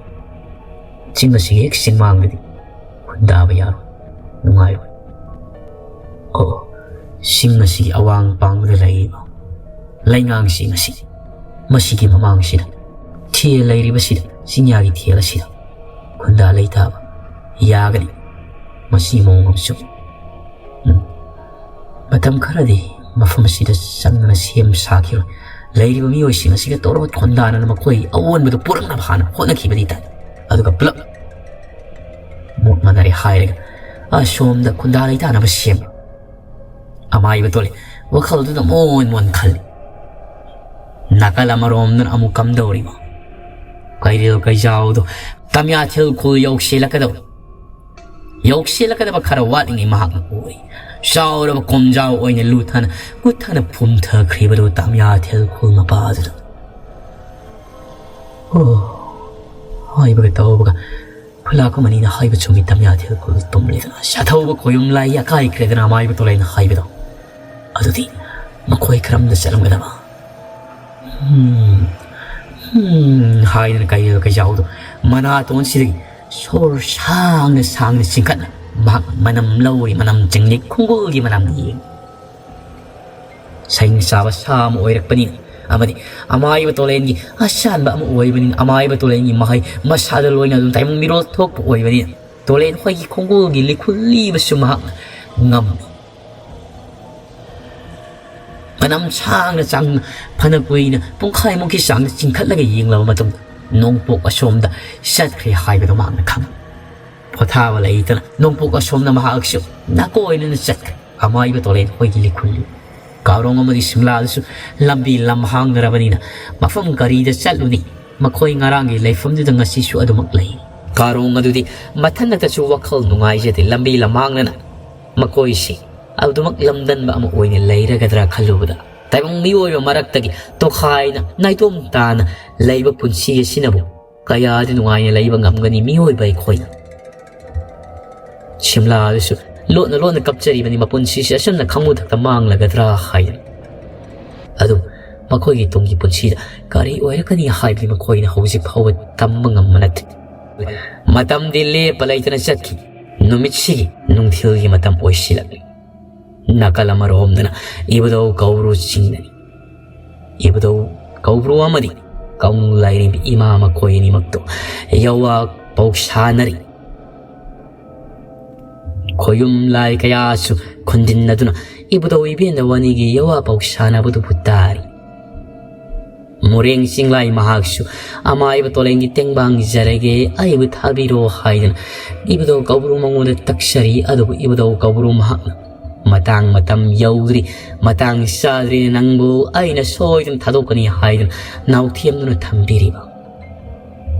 ꯆꯤꯡ ꯑꯁꯤꯒꯤ ꯍꯦꯛ ꯆꯤꯡꯃꯥꯡꯗꯗꯤ ꯈꯨꯟꯗꯥꯕ ꯌꯥꯔꯣꯏ, ꯅꯨꯡꯉꯥꯏꯔꯣꯏ꯫ ꯑꯣ, ꯆꯤꯡ ꯑꯁꯤꯒꯤ ꯑꯋꯥꯡ ꯄꯥꯡꯕꯗ ꯂꯩꯔꯤꯕ ꯂꯩꯉꯥꯡꯁꯤꯡ ꯑꯁꯤ, ꯃꯁꯤꯒꯤ ꯃꯃꯥꯡꯁꯤꯗ ꯊꯦꯜ ꯂꯩꯔꯤꯕꯁꯤꯗ, ꯆꯤꯡꯌꯥꯒꯤ ꯊꯦꯜ ꯑꯁꯤꯗ ꯈꯨꯟꯗꯥ ꯂꯩꯇꯥꯕ ꯌꯥꯒꯅꯤ꯫ ꯃꯁꯤ ꯃꯑꯣꯡ ꯑꯃꯁꯨ, ꯎꯝ, ꯃꯇꯝ ꯈꯔꯗꯤ ꯃꯐꯝ ꯑꯁꯤꯗ ꯆꯪꯗꯅ ꯁꯦꯝ ꯁꯥꯈꯤꯔꯣꯏ꯫ ꯂꯩꯔꯤꯕ ꯃꯤꯑꯣꯏꯁꯤꯡ ꯑꯁꯤꯒ ꯇꯧꯔꯒ ꯈꯣꯟꯗꯥꯅꯅ ꯃꯈꯣꯏ ꯑꯑꯣꯟꯕꯗꯨ ꯄꯨꯔꯛꯅꯕ ꯍꯥꯟꯅ ꯍꯣꯠꯅꯈꯤꯕꯗꯤ ꯇꯥꯏ꯫ ꯑꯗꯨꯒ ꯄꯨꯂꯞ ꯃꯣꯠ ꯃꯥꯟꯅꯔꯦ ꯍꯥꯏꯔꯒ ꯑꯁꯣꯝꯗ ꯈꯨꯟꯗꯥ ꯂꯩꯇꯥꯅꯕ ꯁꯦꯝ꯫ ꯑꯃꯥꯏꯕ ꯇꯣꯂꯦ ꯋꯥꯈꯜꯗꯨꯗ ꯃꯣꯟ ꯃꯣꯟ ꯈꯜꯂꯤ꯫ ꯅꯥꯀꯜ ꯑꯃꯔꯣꯝꯗꯅ ꯑꯃꯨꯛ ꯀꯝꯗꯧꯔꯤꯕ? ꯀꯩꯔꯦꯜ ꯀꯩꯖꯥꯎꯗꯣ ꯇꯝꯌꯥꯊꯦꯜ ꯈꯨꯜ ꯌꯧꯁꯤꯜꯂꯛꯀꯗꯧꯔꯤ꯫ ꯌꯧꯁꯤꯜꯂꯛꯀꯗꯕ ꯈꯔ ꯋꯥꯠꯂꯤꯉꯩ ꯃꯍꯥꯛꯅ ꯎꯏ꯫ ꯆꯥꯎꯔꯕ ꯀꯣꯝꯖꯥꯎ ꯑꯣꯏꯅ ꯂꯨꯊꯅ ꯀꯨꯊꯅ ꯐꯨꯝꯊꯈ꯭ꯔꯤꯕꯗꯨ ꯇꯥꯃꯤꯌꯥꯊꯦꯜ ꯈꯨꯜ ꯃꯄꯥ ꯑꯗꯨꯗ꯫ ꯑꯣ, ꯍꯥꯏꯕꯒ ꯇꯧꯕꯒ ꯈꯨꯂꯥꯛ ꯑꯃꯅꯤꯅ ꯍꯥꯏꯕ ꯆꯨꯝꯃꯤ꯫ ꯇꯥꯃꯤꯌꯥꯊꯦꯜ ꯈꯨꯜ ꯇꯨꯝꯂꯤꯗꯅ ꯁꯥꯊꯧꯕ ꯈꯣꯌꯨꯝ ꯂꯥꯏ ꯑꯀꯥꯏꯈ꯭ꯔꯦꯗꯅ ꯑꯃꯥꯏꯕ ꯇꯣꯂꯦꯟꯅ ꯍꯥꯏꯕꯗꯣ꯫ ꯑꯗꯨꯗꯤ ꯃꯈꯣꯏ ꯀꯔꯝꯗ ꯆꯠꯂꯝꯒꯗꯕ? ꯍꯨꯝ, ꯍꯨꯝ ꯍꯥꯏꯗꯅ ꯀꯩꯔꯦꯜ ꯀꯩꯖꯥꯎꯗꯣ ꯃꯅꯥꯇꯣꯟꯁꯤꯗꯒꯤ ꯁꯣꯔ ꯁꯥꯡꯅ ꯁꯥꯡꯅ ꯆꯤꯡꯈꯠꯅ ꯃꯍꯥꯛ ꯃꯅꯝ ꯂꯧꯔꯤ, ꯃꯅꯝ ꯆꯤꯡꯂꯤ, ꯈꯣꯡꯒꯨꯜꯒꯤ ꯃꯅꯝ ꯌꯦꯡ꯫ ꯁꯩ ꯆꯥꯕ ꯁꯥ ꯑꯃ ꯑꯣꯏꯔꯛꯄꯅꯤꯅ ꯑꯃꯗꯤ ꯑꯃꯥꯏꯕ ꯇꯣꯂꯦꯟꯒꯤ ꯑꯁꯥꯟꯕ ꯑꯃ ꯑꯣꯏꯕꯅꯤꯅ ꯑꯃꯥꯏꯕ ꯇꯣꯂꯦꯟꯒꯤ ꯃꯍꯩ ꯃꯁꯥꯗ ꯂꯣꯏꯅ ꯑꯗꯨꯝ ꯇꯥꯏꯕꯪ ꯃꯤꯔꯣꯜ ꯊꯣꯛꯄ ꯑꯣꯏꯕꯅꯤꯅ ꯇꯣꯂꯦꯟ ꯍꯣꯏꯒꯤ ꯈꯣꯡꯒꯨꯜꯒꯤ ꯂꯤꯈꯨꯜ ꯂꯤꯕꯁꯨ ꯃꯍꯥꯛꯅ ꯉꯝꯃꯤ꯫ ꯃꯅꯝ ꯁꯥꯡꯅ ꯆꯥꯡ ꯐꯅ ꯀꯨꯏꯅ ꯄꯨꯡꯈꯥꯏꯃꯨꯛꯀꯤ ꯆꯥꯡꯗ ꯆꯤꯡꯈꯠꯂꯒ ꯌꯦꯡꯂꯕ ꯃꯇꯨꯡꯗ ꯅꯣꯡꯄꯣꯛ ꯑꯁꯣꯝꯗ ꯆꯠꯈ꯭ꯔꯦ ꯍꯥꯏꯕꯗꯨ ꯃꯍꯥꯛꯅ ꯈꯪꯉꯤ꯫ ꯄꯣꯊꯥꯕ ꯂꯩꯇꯅ ꯅꯣꯡꯄꯣꯛ ꯑꯁꯣꯝꯗ ꯃꯍꯥꯛꯁꯨ ꯅꯥꯀꯣꯏꯅꯅ ꯆꯠꯈ꯭ꯔꯦ꯫ ꯑꯃꯥꯏꯕ ꯇꯣꯂꯦꯟ ꯍꯣꯏꯒꯤ ꯂꯤꯈꯨꯜꯂꯤ꯫ ꯀꯥꯔꯣꯡ ꯑꯃꯗꯤ ꯁꯤꯝꯂꯥꯗꯁꯨ ꯂꯝꯕꯤ ꯂꯝꯍꯥꯡꯅꯔꯕꯅꯤꯅ ꯃꯐꯝ ꯀꯔꯤꯗ ꯆꯠꯂꯨꯅꯤ? ꯃꯈꯣꯏ ꯉꯔꯥꯡꯒꯤ ꯂꯩꯐꯝꯗꯨꯗ ꯉꯁꯤꯁꯨ ꯑꯗꯨꯃꯛ ꯂꯩ꯫ ꯀꯥꯔꯣꯡ ꯑꯗꯨꯗꯤ ꯃꯊꯟꯅꯇꯁꯨ ꯋꯥꯈꯜ ꯅꯨꯡꯉꯥꯏꯖꯗꯦ꯫ ꯂꯝꯕꯤ ꯂꯝꯍꯥꯡꯅꯅ ꯃꯈꯣꯏꯁꯤ ꯑꯗꯨꯃꯛ ꯂꯝꯗꯟꯕ ꯑꯃ ꯑꯣꯏꯅ ꯂꯩꯔꯒꯗ꯭ꯔꯥ ꯈꯜꯂꯨꯕꯗ ꯇꯥꯏꯕꯪ ꯃꯤꯑꯣꯏꯕ ꯃꯔꯛꯇꯒꯤ ꯇꯣꯈꯥꯏꯅ ꯅꯥꯏꯇꯣꯝ ꯇꯥꯅ ꯂꯩꯕ ꯄꯨꯟꯁꯤ ꯑꯁꯤꯅꯕꯨ ꯀꯌꯥꯗꯤ ꯅꯨꯡꯉꯥꯏꯅ ꯂꯩꯕ ꯉꯝꯒꯅꯤ ꯃꯤꯑꯣꯏꯕ ꯑꯩꯈꯣꯏꯅ? ꯁꯤꯝꯂꯥ ꯑꯗꯨꯁꯨ ꯂꯣꯠꯅ ꯂꯣꯠꯅ ꯀꯞꯆꯔꯤꯕꯅꯤ, ꯃꯄꯨꯟꯁꯤꯁꯦ ꯑꯁꯨꯝꯅ ꯈꯪꯉꯨꯊꯛꯇ ꯃꯥꯡꯂꯒꯗ꯭ꯔꯥ ꯍꯥꯏꯅ꯫ ꯑꯗꯨ ꯃꯈꯣꯏꯒꯤ ꯇꯨꯡꯒꯤ ꯄꯨꯟꯁꯤꯗ ꯀꯔꯤ ꯑꯣꯏꯔꯛꯀꯅꯤ ꯍꯥꯏꯕꯗꯤ ꯃꯈꯣꯏꯅ ꯍꯧꯖꯤꯛ ꯐꯥꯎꯕ ꯇꯝꯕ ꯉꯝꯕ ꯅꯠꯇꯦ꯫ ꯃꯇꯝꯗꯤ ꯂꯦꯞꯄ ꯂꯩꯇꯅ ꯆꯠꯈꯤ꯫ ꯅꯨꯃꯤꯠꯁꯤꯒꯤ ꯅꯨꯡꯊꯤꯜꯒꯤ ꯃꯇꯝ ꯑꯣꯏꯁꯤꯜꯂꯛꯂꯤ꯫ ꯅꯥꯀꯜ ꯑꯃꯔꯣꯝꯗꯅ ꯏꯕꯨꯙꯧ ꯀꯧꯕ꯭ꯔꯨ ꯆꯤꯡꯅꯔꯤ꯫ ꯏꯕꯨꯙꯧ ꯀꯧꯕ꯭ꯔꯨ ꯑꯃꯗꯤ ꯀꯧꯅꯨ ꯂꯥꯏꯔꯦꯝꯕꯤ ꯏꯃꯥ ꯃꯈꯣꯏ ꯑꯅꯤꯃꯛꯇꯣ ꯌꯋꯥ ꯄꯧꯁꯥꯅꯔꯤ꯫ ꯈꯣꯌꯨꯝ ꯂꯥꯏ ꯀꯌꯥꯁꯨ ꯈꯨꯟꯗꯤꯟꯅꯗꯨꯅ ꯏꯕꯨꯙꯧ ꯏꯕꯦꯟꯗꯧ ꯑꯅꯤꯒꯤ ꯌꯋꯥ ꯄꯧꯁꯥꯅꯕꯗꯨꯕꯨ ꯇꯥꯔꯤ꯫ ꯃꯣꯔꯦꯡ ꯆꯤꯡꯂꯥꯏ ꯃꯍꯥꯛꯁꯨ ꯑꯃꯥꯏꯕ ꯇꯣꯂꯦꯟꯒꯤ ꯇꯦꯡꯕꯥꯡ ꯖꯔꯒꯦ, ꯑꯩꯕꯨ ꯊꯥꯕꯤꯔꯣ ꯍꯥꯏꯗꯅ ꯏꯕꯨꯙꯧ ꯀꯧꯕ꯭ꯔꯨ ꯃꯉꯣꯟꯗ ꯇꯛꯆꯔꯤ꯫ ꯑꯗꯨꯕꯨ ꯏꯕꯨꯙꯧ ꯀꯧꯕ꯭ꯔꯨ ꯃꯍꯥꯛꯅ ꯃꯇꯥꯡ ꯃꯇꯝ ꯌꯧꯗ꯭ꯔꯤ, ꯃꯇꯥꯡ ꯆꯥꯗ꯭ꯔꯤꯅ ꯅꯪꯕꯨ ꯑꯩꯅ ꯁꯣꯏꯗꯅ ꯊꯥꯗꯣꯛꯀꯅꯤ ꯍꯥꯏꯗꯨꯅ ꯅꯥꯎꯊꯦꯝꯗꯨꯅ ꯊꯝꯕꯤꯔꯤꯕ꯫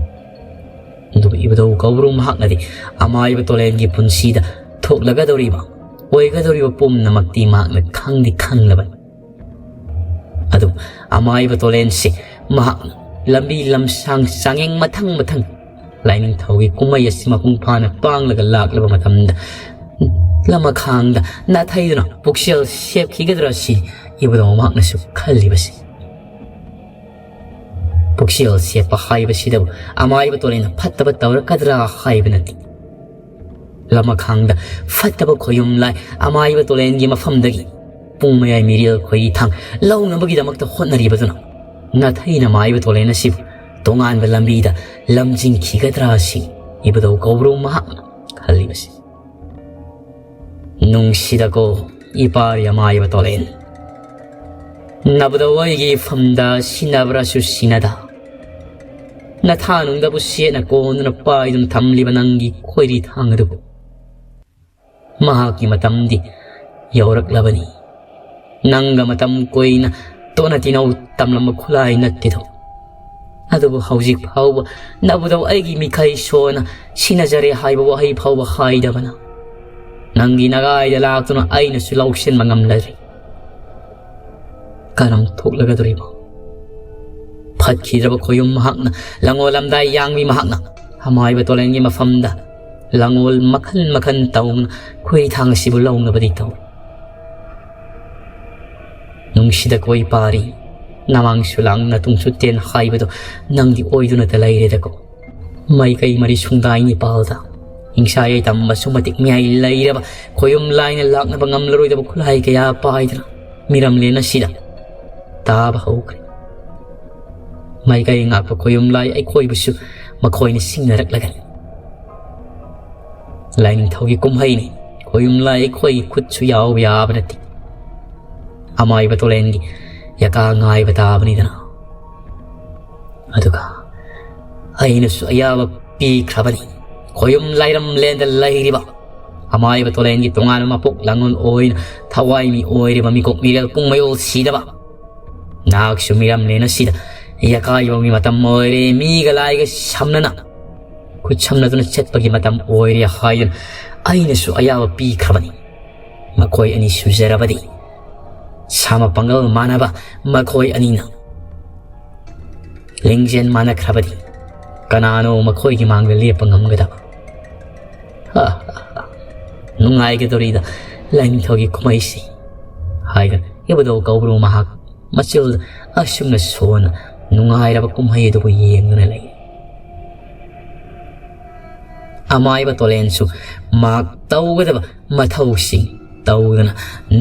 ꯑꯗꯨꯕꯨ ꯏꯕꯨꯙꯧ ꯀꯧꯕ꯭ꯔꯨ ꯃꯍꯥꯛꯅꯗꯤ ꯑꯃꯥꯏꯕ ꯇꯣꯂꯦꯟꯒꯤ ꯄꯨꯟꯁꯤꯗ ꯊꯣꯛꯂꯒꯗꯧꯔꯤꯕ, ꯑꯣꯏꯒꯗꯧꯔꯤꯕ ꯄꯨꯝꯅꯃꯛꯇꯤ ꯃꯍꯥꯛꯅ ꯈꯪꯗꯤ ꯈꯪꯂꯕꯅꯤ꯫ ꯑꯗꯨꯕꯨ ꯑꯃꯥꯏꯕ ꯇꯣꯂꯦꯟꯁꯤ ꯃꯍꯥꯛꯅ ꯂꯝꯕꯤ ꯂꯝꯁꯥꯡ ꯆꯥꯡꯌꯦꯡ ꯃꯊꯪ ꯃꯊꯪ ꯂꯥꯏꯅꯤꯡꯊꯧꯒꯤ ꯀꯨꯝꯍꯩ ꯑꯁꯤ ꯃꯄꯨꯡ ꯐꯥꯅ ꯄꯥꯡꯂꯒ ꯂꯥꯛꯂꯕ ꯃꯇꯝꯗ, ꯂꯃꯈꯥꯡꯗ ꯅꯥꯊꯩꯗꯨꯅ ꯄꯨꯛꯆꯦꯜ ꯁꯦꯞꯈꯤꯒꯗ꯭ꯔꯥ ꯁꯤ ꯏꯕꯨꯙꯧ ꯃꯍꯥꯛꯅꯁꯨ ꯈꯜꯂꯤꯕꯁꯤ꯫ ꯄꯨꯛꯆꯦꯜ ꯁꯦꯞꯄ ꯍꯥꯏꯕꯁꯤꯗꯕꯨ ꯑꯃꯥꯏꯕ ꯇꯣꯂꯦꯟꯅ ꯐꯠꯇꯕ ꯇꯧꯔꯛꯀꯗ꯭ꯔꯥ ꯍꯥꯏꯕ ꯅꯠꯇꯦ꯫ ꯂꯃꯈꯥꯡꯗ ꯐꯠꯇꯕ ꯈꯣꯌꯨꯝ ꯂꯥꯏ ꯑꯃꯥꯏꯕ ꯇꯣꯂꯦꯟꯒꯤ ꯃꯐꯝꯗꯒꯤ ꯄꯨꯡ ꯃꯌꯥꯏ ꯃꯤꯔꯦꯜ ꯈꯣꯏꯔꯤ ꯊꯥꯡ ꯂꯧꯅꯕꯒꯤꯗꯃꯛꯇ ꯍꯣꯠꯅꯔꯤꯕꯗꯨꯅ ꯅꯥꯊꯩꯅ ꯃꯥꯏꯕ ꯇꯣꯂꯦꯟ ꯑꯁꯤꯕꯨ ꯇꯣꯉꯥꯟꯕ ꯂꯝꯕꯤꯗ ꯂꯝꯖꯤꯡꯈꯤꯒꯗ꯭ꯔꯥ ꯁꯤ ꯏꯕꯨꯙꯧ ꯀꯧꯕ꯭ꯔꯨ ꯃꯍꯥꯛꯅ ꯈꯜꯂꯤꯕꯁꯤ꯫ ꯅꯨꯡꯁꯤꯗꯀꯣ ꯏꯄꯥꯔꯤ ꯑꯃꯥꯏꯕ ꯇꯣꯂꯦꯟ, ꯅꯕꯨꯙꯧ ꯑꯩꯒꯤ ꯏꯐꯝꯗ ꯁꯤꯟꯅꯕ꯭ꯔꯥꯁꯨ ꯁꯤꯟꯅꯗ, ꯅꯊꯥꯅꯨꯡꯗꯕꯨ ꯁꯦꯠꯅ ꯀꯣꯟꯗꯨꯅ ꯄꯥꯏꯗꯨꯅ ꯊꯝꯂꯤꯕ ꯅꯪꯒꯤ ꯈꯣꯏꯔꯤ ꯊꯥꯡ ꯑꯗꯨꯕꯨ ꯃꯍꯥꯛꯀꯤ ꯃꯇꯝꯗꯤ ꯌꯧꯔꯛꯂꯕꯅꯤ꯫ ꯅꯪꯒ ꯃꯇꯝ ꯀꯨꯏꯅ ꯇꯣꯠꯅ ꯇꯤꯟꯅꯧ ꯇꯝꯂꯝꯕ ꯈꯨꯠꯂꯥꯏ ꯅꯠꯇꯦꯗꯣ꯫ ꯑꯗꯨꯕꯨ ꯍꯧꯖꯤꯛ ꯐꯥꯎꯕ ꯅꯕꯨꯙꯧ ꯑꯩꯒꯤ ꯃꯤꯈꯩ ꯁꯣꯟꯅ ꯁꯤꯟꯅꯖꯔꯦ ꯍꯥꯏꯕ ꯋꯥꯍꯩ ꯐꯥꯎꯕ ꯍꯥꯏꯗꯕꯅ ꯅꯪꯒꯤ ꯅꯒꯥꯏꯗ ꯂꯥꯛꯇꯨꯅ ꯑꯩꯅꯁꯨ ꯂꯧꯁꯤꯟꯕ ꯉꯝꯂꯔꯦ꯫ ꯀꯔꯝ ꯊꯣꯛꯂꯒꯗꯧꯔꯤꯕꯣ? ꯐꯠꯈꯤꯗ꯭ꯔꯕ ꯈꯣꯌꯨꯝ ꯃꯍꯥꯛꯅ, ꯂꯪꯉꯣꯜꯂꯝꯗꯥꯏ ꯌꯥꯡꯕꯤ ꯃꯍꯥꯛꯅ, ꯑꯃꯥꯏꯕ ꯇꯣꯂꯦꯟꯒꯤ ꯃꯐꯝꯗ ꯂꯪꯉꯣꯜ ꯃꯈꯜ ꯃꯈꯜ ꯇꯧꯅ ꯈꯣꯏꯔꯤ ꯊꯥꯡ ꯑꯁꯤꯕꯨ ꯂꯧꯅꯕꯗꯤ ꯇꯧꯏ꯫ ꯅꯨꯡꯁꯤꯗ ꯀꯣꯏ ꯄꯥꯔꯤ, ꯅꯃꯥꯡꯁꯨ ꯂꯥꯡ ꯅꯇꯨꯡꯁꯨ ꯇꯦꯟ ꯍꯥꯏꯕꯗꯣ ꯅꯪꯗꯤ ꯑꯣꯏꯗꯨꯅꯇ ꯂꯩꯔꯦꯗꯀꯣ꯫ ꯃꯥꯏꯀꯩ ꯃꯔꯤ ꯁꯨꯡꯗꯥꯏ ꯅꯤꯄꯥꯜꯗ ꯍꯤꯡꯁꯥ ꯌꯥꯏꯇꯝꯕꯁꯨ ꯃꯇꯤꯛ ꯃꯌꯥꯏ ꯂꯩꯔꯕ ꯈꯣꯌꯨꯝ ꯂꯥꯏꯅ ꯂꯥꯛꯅꯕ ꯉꯝꯂꯔꯣꯏꯗꯕ ꯈꯨꯠꯂꯥꯏ ꯀꯌꯥ ꯄꯥꯏꯗꯨꯅ ꯃꯤꯔꯝꯂꯦꯟ ꯑꯁꯤꯗ ꯇꯥꯕ ꯍꯧꯈ꯭ꯔꯦ꯫ ꯃꯥꯏꯀꯩ ꯉꯥꯛꯄ ꯈꯣꯌꯨꯝ ꯂꯥꯏ ꯑꯩꯈꯣꯏꯕꯨꯁꯨ ꯃꯈꯣꯏꯅ ꯁꯤꯡꯅꯔꯛꯂꯒꯅꯤ꯫ ꯂꯥꯏꯅꯤꯡꯊꯧꯒꯤ ꯀꯨꯝꯍꯩꯅꯤ, ꯈꯣꯌꯨꯝ ꯂꯥꯏ ꯑꯩꯈꯣꯏꯒꯤ ꯈꯨꯠꯁꯨ ꯌꯥꯎꯕ ꯌꯥꯕ ꯅꯠꯇꯦ꯫ ꯑꯃꯥꯏꯕ ꯇꯣꯂꯦꯟꯒꯤ ꯌꯥꯀꯥ ꯉꯥꯏꯕ ꯇꯥꯕꯅꯤꯗꯅ꯫ ꯑꯗꯨꯒ ꯑꯩꯅꯁꯨ ꯑꯌꯥꯕ ꯄꯤꯈ꯭ꯔꯕꯅꯤ꯫ ꯈꯣꯌꯨꯝ ꯂꯥꯏꯔꯝꯂꯦꯟꯗ ꯂꯩꯔꯤꯕ ꯑꯃꯥꯏꯕ ꯇꯣꯂꯦꯟꯒꯤ ꯇꯣꯉꯥꯟꯕ ꯃꯄꯣꯛ ꯂꯥꯡꯂꯣꯟ ꯑꯣꯏꯅ ꯊꯋꯥꯏ ꯃꯤ ꯑꯣꯏꯔꯤꯕ ꯃꯤꯀꯣꯛ ꯃꯤꯔꯦꯜ ꯄꯨꯡ ꯃꯌꯣꯜ ꯁꯤꯗꯕ ꯅꯍꯥꯛꯁꯨ ꯃꯤꯔꯝꯂꯦꯟ ꯑꯁꯤꯗ ꯌꯥꯀꯥ ꯌꯧꯃꯤ ꯃꯇꯝ ꯑꯣꯏꯔꯦ꯫ ꯃꯤꯒ ꯂꯥꯏꯒ ꯁꯝꯅꯅ ꯈꯨꯠꯁꯝꯅꯗꯨꯅ ꯆꯠꯄꯒꯤ ꯃꯇꯝ ꯑꯣꯏꯔꯦ ꯍꯥꯏꯗꯨꯅ ꯑꯩꯅꯁꯨ ꯑꯌꯥꯕ ꯄꯤꯈ꯭ꯔꯕꯅꯤ꯫ ꯃꯈꯣꯏ ꯑꯅꯤ ꯁꯨꯖꯔꯕꯗꯤ ꯁꯥ ꯃꯄꯥꯡꯒꯜ ꯃꯥꯟꯅꯕ ꯃꯈꯣꯏ ꯑꯅꯤꯅ ꯂꯤꯡꯖꯦꯜ ꯃꯥꯟꯅꯈ꯭ꯔꯕꯗꯤ ꯀꯅꯥꯅꯣ ꯃꯈꯣꯏꯒꯤ ꯃꯥꯡꯗ ꯂꯦꯞꯄ ꯉꯝꯒꯗꯕ? ꯍꯥ, ꯍꯥ, ꯍꯥ꯫ ꯅꯨꯡꯉꯥꯏꯒꯗꯧꯔꯤꯗ ꯂꯥꯏꯅꯤꯡꯊꯧꯒꯤ ꯀꯨꯝꯍꯩꯁꯤ ꯍꯥꯏꯗꯨꯅ ꯏꯕꯨꯙꯧ ꯀꯧꯕ꯭ꯔꯨ ꯃꯍꯥꯛ ꯃꯆꯤꯜꯗ ꯑꯁꯨꯝꯅ ꯁꯣꯟꯅ ꯅꯨꯡꯉꯥꯏꯔꯕ ꯀꯨꯝꯍꯩ ꯑꯗꯨꯕꯨ ꯌꯦꯡꯗꯨꯅ ꯂꯩ꯫ ꯑꯃꯥꯏꯕ ꯇꯣꯂꯦꯟꯁꯨ ꯃꯍꯥꯛ ꯇꯧꯒꯗꯕ ꯃꯊꯧꯁꯤꯡ ꯇꯧꯗꯅ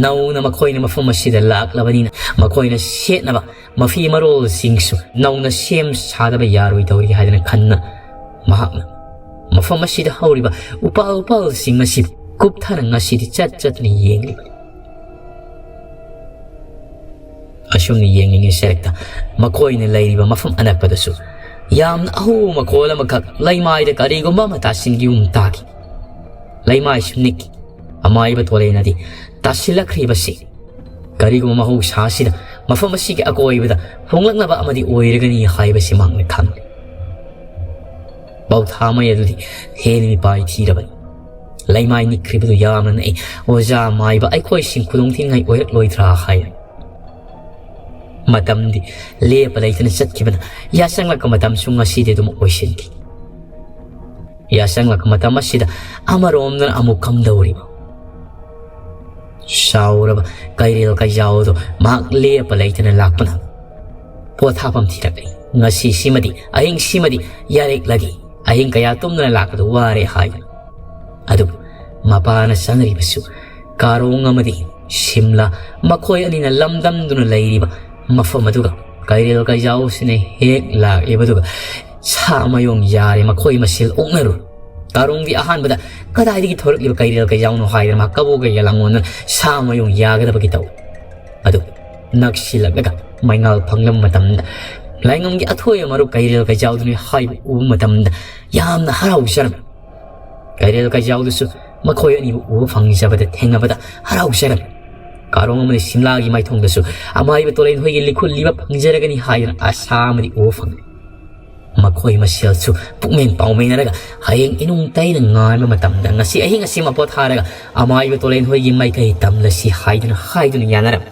ꯅꯧꯅ ꯃꯈꯣꯏꯅ ꯃꯐꯝ ꯑꯁꯤꯗ ꯂꯥꯛꯂꯕꯅꯤꯅ ꯃꯈꯣꯏꯅ ꯁꯦꯠꯅꯕ ꯃꯐꯤ ꯃꯔꯣꯜꯁꯤꯡꯁꯨ ꯅꯧꯅ ꯁꯦꯝ ꯁꯥꯗꯕ ꯌꯥꯔꯣꯏꯗꯧꯔꯤ ꯍꯥꯏꯗꯅ ꯈꯟꯅ ꯃꯍꯥꯛꯅ ꯃꯐꯝ ꯑꯁꯤꯗ ꯍꯧꯔꯤꯕ ꯎꯄꯥꯜ ꯎꯄꯥꯜꯁꯤꯡ ꯑꯁꯤ ꯀꯨꯞꯊꯅ ꯉꯁꯤꯗꯤ ꯆꯠ ꯆꯠꯇꯅ ꯌꯦꯡꯂꯤꯕꯅꯤ꯫ ꯑꯁꯨꯝꯅ ꯌꯦꯡꯂꯤꯉꯩ ꯁꯔꯛꯇ ꯃꯈꯣꯏꯅ ꯂꯩꯔꯤꯕ ꯃꯐꯝ ꯑꯅꯛꯄꯗꯁꯨ ꯌꯥꯝꯅ ꯑꯍꯧꯕ ꯃꯈꯣꯜ ꯑꯃꯈꯛ ꯂꯩꯃꯥꯏꯗ ꯀꯔꯤꯒꯨꯝꯕ ꯑꯃ ꯇꯥꯁꯤꯟꯈꯤꯕꯒꯨꯝ ꯇꯥꯈꯤ꯫ ꯂꯩꯃꯥꯏꯁꯨ ꯅꯤꯛꯈꯤ꯫ ꯑꯃꯥꯏꯕ ꯇꯣꯂꯦꯅꯗꯤ ꯇꯥꯁꯤꯜꯂꯛꯈ꯭ꯔꯤꯕꯁꯤ ꯀꯔꯤꯒꯨꯝꯕ ꯃꯍꯧꯁꯥꯁꯤꯗ ꯃꯐꯝ ꯑꯁꯤꯒꯤ ꯑꯀꯣꯏꯕꯗ ꯍꯣꯡꯂꯛꯅꯕ ꯑꯃꯗꯤ ꯑꯣꯏꯔꯒꯅꯤ ꯍꯥꯏꯕꯁꯤ ꯃꯍꯥꯛꯅ ꯈꯪꯂꯦ꯫ ꯄꯥꯎꯊꯥꯃꯩ ꯑꯗꯨꯗꯤ ꯍꯦꯟꯅ ꯃꯤꯄꯥꯏ ꯊꯤꯔꯕꯅꯤ꯫ ꯂꯩꯃꯥꯏ ꯅꯤꯛꯈ꯭ꯔꯤꯕꯗꯨ ꯌꯥꯝꯅ ꯅꯛꯏ꯫ ꯑꯣꯖꯥ ꯃꯥꯏꯕ ꯑꯩꯈꯣꯏꯁꯤꯡ ꯈꯨꯗꯣꯡ ꯊꯤꯅꯤꯡꯉꯥꯏ ꯑꯣꯏꯔꯛꯂꯣꯏꯗ꯭ꯔꯥ ꯍꯥꯏꯅ꯫ ꯃꯇꯝꯗꯤ ꯂꯦꯞꯄ ꯂꯩꯇꯅ ꯆꯠꯈꯤꯕꯅ ꯌꯥꯆꯪꯂꯛꯄ ꯃꯇꯝꯁꯨ ꯉꯁꯤꯗꯤ ꯑꯗꯨꯝ ꯑꯣꯏꯁꯤꯟꯈꯤ꯫ ꯌꯥꯆꯪꯂꯛꯄ ꯃꯇꯝ ꯑꯁꯤꯗ ꯑꯃꯔꯣꯝꯗꯅ ꯑꯃꯨꯛ ꯀꯝꯗꯧꯔꯤꯕ? ꯁꯥꯎꯔꯕ ꯀꯩꯔꯦꯜ ꯀꯩꯖꯥꯎꯗꯣ ꯃꯍꯥꯛ ꯂꯦꯞꯄ ꯂꯩꯇꯅ ꯂꯥꯛꯄꯅ ꯄꯣꯊꯥꯐꯝ ꯊꯤꯔꯛꯂꯤ꯫ ꯉꯁꯤꯁꯤꯃꯗꯤ, ꯑꯍꯤꯡꯁꯤꯃꯗꯤ ꯌꯥꯔꯦꯛꯂꯒꯦ꯫ ꯑꯍꯤꯡ ꯀꯌꯥ ꯇꯨꯝꯗꯅ ꯂꯥꯛꯄꯗꯨ ꯋꯥꯔꯦ ꯍꯥꯏꯗꯨꯅ꯫ ꯑꯗꯨꯕꯨ ꯃꯄꯥꯅ ꯆꯪꯂꯤꯕꯁꯨ ꯀꯥꯔꯣꯡ ꯑꯃꯗꯤ ꯁꯤꯝꯂꯥ, ꯃꯈꯣꯏ ꯑꯅꯤꯅ ꯂꯝꯗꯝꯗꯨꯅ ꯂꯩꯔꯤꯕ ꯃꯐꯝ ꯑꯗꯨꯒ ꯀꯩꯔꯦꯜ ꯀꯩꯖꯥꯎꯁꯤꯅ ꯍꯦꯛ ꯂꯥꯛꯂꯤꯕꯗꯨꯒ ꯁꯥ ꯃꯌꯣꯡ ꯌꯥꯔꯦ ꯃꯈꯣꯏ ꯃꯁꯦꯜ ꯑꯣꯛꯅꯔꯨ꯫ ꯀꯥꯔꯣꯡꯗꯤ ꯑꯍꯥꯟꯕꯗ ꯀꯗꯥꯏꯗꯒꯤ ꯊꯣꯔꯛꯂꯤꯕ ꯀꯩꯔꯦꯜ ꯀꯩꯖꯥꯎꯅꯣ ꯍꯥꯏꯗꯅ ꯃꯍꯥꯛ ꯀꯕꯣꯛ ꯀꯩꯒ ꯂꯥꯡꯉꯣꯟꯗꯨꯅ ꯁꯥ ꯃꯌꯣꯡ ꯌꯥꯒꯗꯕꯒꯤ ꯇꯧ꯫ ꯑꯗꯨ ꯅꯛꯁꯤꯜꯂꯛꯂꯒ ꯃꯩꯉꯥꯜ ꯐꯪꯂꯕ ꯃꯇꯝꯗ ꯂꯥꯏꯉꯝꯒꯤ ꯑꯊꯣꯏꯕ ꯃꯔꯨꯞ ꯀꯩꯔꯦꯜ ꯀꯩꯖꯥꯎꯗꯨꯅꯤ ꯍꯥꯏꯕ ꯎꯕ ꯃꯇꯝꯗ ꯌꯥꯝꯅ ꯍꯔꯥꯎꯖꯔꯝꯃꯤ꯫ ꯀꯩꯔꯦꯜ ꯀꯩꯖꯥꯎꯗꯨꯁꯨ ꯃꯈꯣꯏ ꯑꯅꯤꯕꯨ ꯎꯕ ꯐꯪꯖꯕꯗ ꯊꯦꯡꯅꯕꯗ ꯍꯔꯥꯎꯖꯔꯝꯃꯤ꯫ ꯀꯥꯔꯣꯡ ꯑꯃꯗꯤ ꯁꯤꯝꯂꯥꯒꯤ ꯃꯥꯏꯊꯣꯡꯗꯁꯨ ꯑꯃꯥꯏꯕ ꯇꯣꯂꯦꯟ ꯍꯣꯏꯒꯤ ꯂꯤꯈꯨꯜ ꯂꯤꯕ ꯐꯪꯖꯔꯒꯅꯤ ꯍꯥꯏꯗꯅ ꯑꯁꯥ ꯑꯃꯗꯤ ꯎꯕ ꯐꯪꯂꯦ꯫ ꯃꯈꯣꯏ ꯃꯁꯦꯜꯁꯨ ꯄꯨꯛꯃꯦꯟ ꯄꯥꯎꯃꯦꯟꯅꯔꯒ ꯍꯌꯦꯡ ꯏꯅꯨꯡ ꯇꯩꯅ ꯉꯥꯟꯕ ꯃꯇꯝꯗ ꯉꯁꯤ ꯑꯍꯤꯡ ꯑꯁꯤꯃ ꯄꯣꯊꯥꯔꯒ ꯑꯃꯥꯏꯕ ꯇꯣꯂꯦꯟ ꯍꯣꯏꯒꯤ ꯃꯥꯏꯀꯩ ꯇꯝꯂꯁꯤ ꯍꯥꯏꯗꯨꯅ ꯍꯥꯏꯗꯨꯅ ꯌꯥꯅꯔꯝꯃꯤ꯫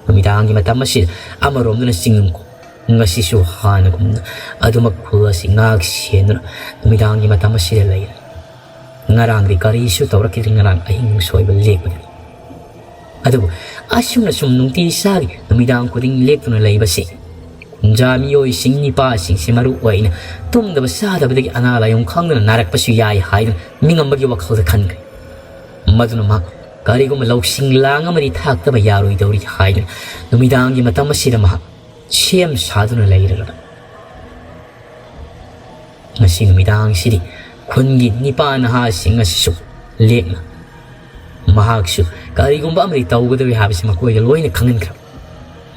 ꯅꯨꯃꯤꯗꯥꯡꯒꯤ ꯃꯇꯝ ꯑꯁꯤꯗ ꯑꯃꯔꯣꯝꯗꯅ ꯆꯤꯡꯅꯨꯡ ꯉꯁꯤꯁꯨ ꯍꯥꯟꯅꯒꯨꯝꯅ ꯑꯗꯨꯃꯛ ꯈꯨꯜ ꯑꯁꯤ ꯉꯥꯛ ꯁꯦꯟꯗꯨꯅ ꯅꯨꯃꯤꯗꯥꯡꯒꯤ ꯃꯇꯝ ꯑꯁꯤꯗ ꯂꯩꯔꯦ꯫ ꯉꯔꯥꯡꯗꯤ ꯀꯔꯤꯁꯨ ꯇꯧꯔꯛꯈꯤꯗ꯭ꯔꯦ, ꯉꯔꯥꯡ ꯑꯍꯤꯡ ꯁꯣꯏꯕ ꯂꯦꯛꯄꯗꯨꯅꯤ꯫ ꯑꯗꯨꯕꯨ ꯑꯁꯨꯝꯅ ꯁꯨꯝ ꯅꯨꯡꯇꯤ ꯏꯁꯥꯒꯤ ꯅꯨꯃꯤꯗꯥꯡ ꯈꯨꯗꯤꯡ ꯂꯦꯛꯇꯨꯅ ꯂꯩꯕꯁꯤ ꯈꯨꯟꯖꯥ ꯃꯤꯑꯣꯏꯁꯤꯡ ꯅꯤꯄꯥꯁꯤꯡꯁꯤ ꯃꯔꯨ ꯑꯣꯏꯅ ꯇꯨꯝꯗꯕ ꯆꯥꯗꯕꯗꯒꯤ ꯑꯅꯥ ꯂꯥꯏꯌꯣꯡ ꯈꯪꯗꯅ ꯅꯥꯔꯛꯄꯁꯨ ꯌꯥꯏ ꯍꯥꯏꯗꯨꯅ ꯃꯤꯉꯝꯕꯒꯤ ꯋꯥꯈꯜꯗ ꯈꯟꯈ꯭ꯔꯦ꯫ ꯃꯗꯨꯅ ꯃꯍꯥꯛ ꯀꯔꯤꯒꯨꯝꯕ ꯂꯧꯁꯤꯡ ꯂꯥꯡ ꯑꯃꯗꯤ ꯊꯥꯛꯇꯕ ꯌꯥꯔꯣꯏꯗꯧꯔꯤ ꯍꯥꯏꯗꯨꯅ ꯅꯨꯃꯤꯗꯥꯡꯒꯤ ꯃꯇꯝ ꯑꯁꯤꯗ ꯃꯍꯥꯛ ꯁꯦꯝ ꯁꯥꯗꯨꯅ ꯂꯩꯔꯕꯅꯤ꯫ ꯉꯁꯤ ꯅꯨꯃꯤꯗꯥꯡꯁꯤꯗꯤ ꯈꯨꯟꯒꯤ ꯅꯤꯄꯥ ꯅꯍꯥꯁꯤꯡ ꯑꯁꯤꯁꯨ ꯂꯦꯛꯅ ꯃꯍꯥꯛꯁꯨ ꯀꯔꯤꯒꯨꯝꯕ ꯑꯃꯗꯤ ꯇꯧꯒꯗꯧꯔꯤ ꯍꯥꯏꯕꯁꯤ ꯃꯈꯣꯏꯗ ꯂꯣꯏꯅ ꯈꯪꯍꯟꯈ꯭ꯔꯕ꯫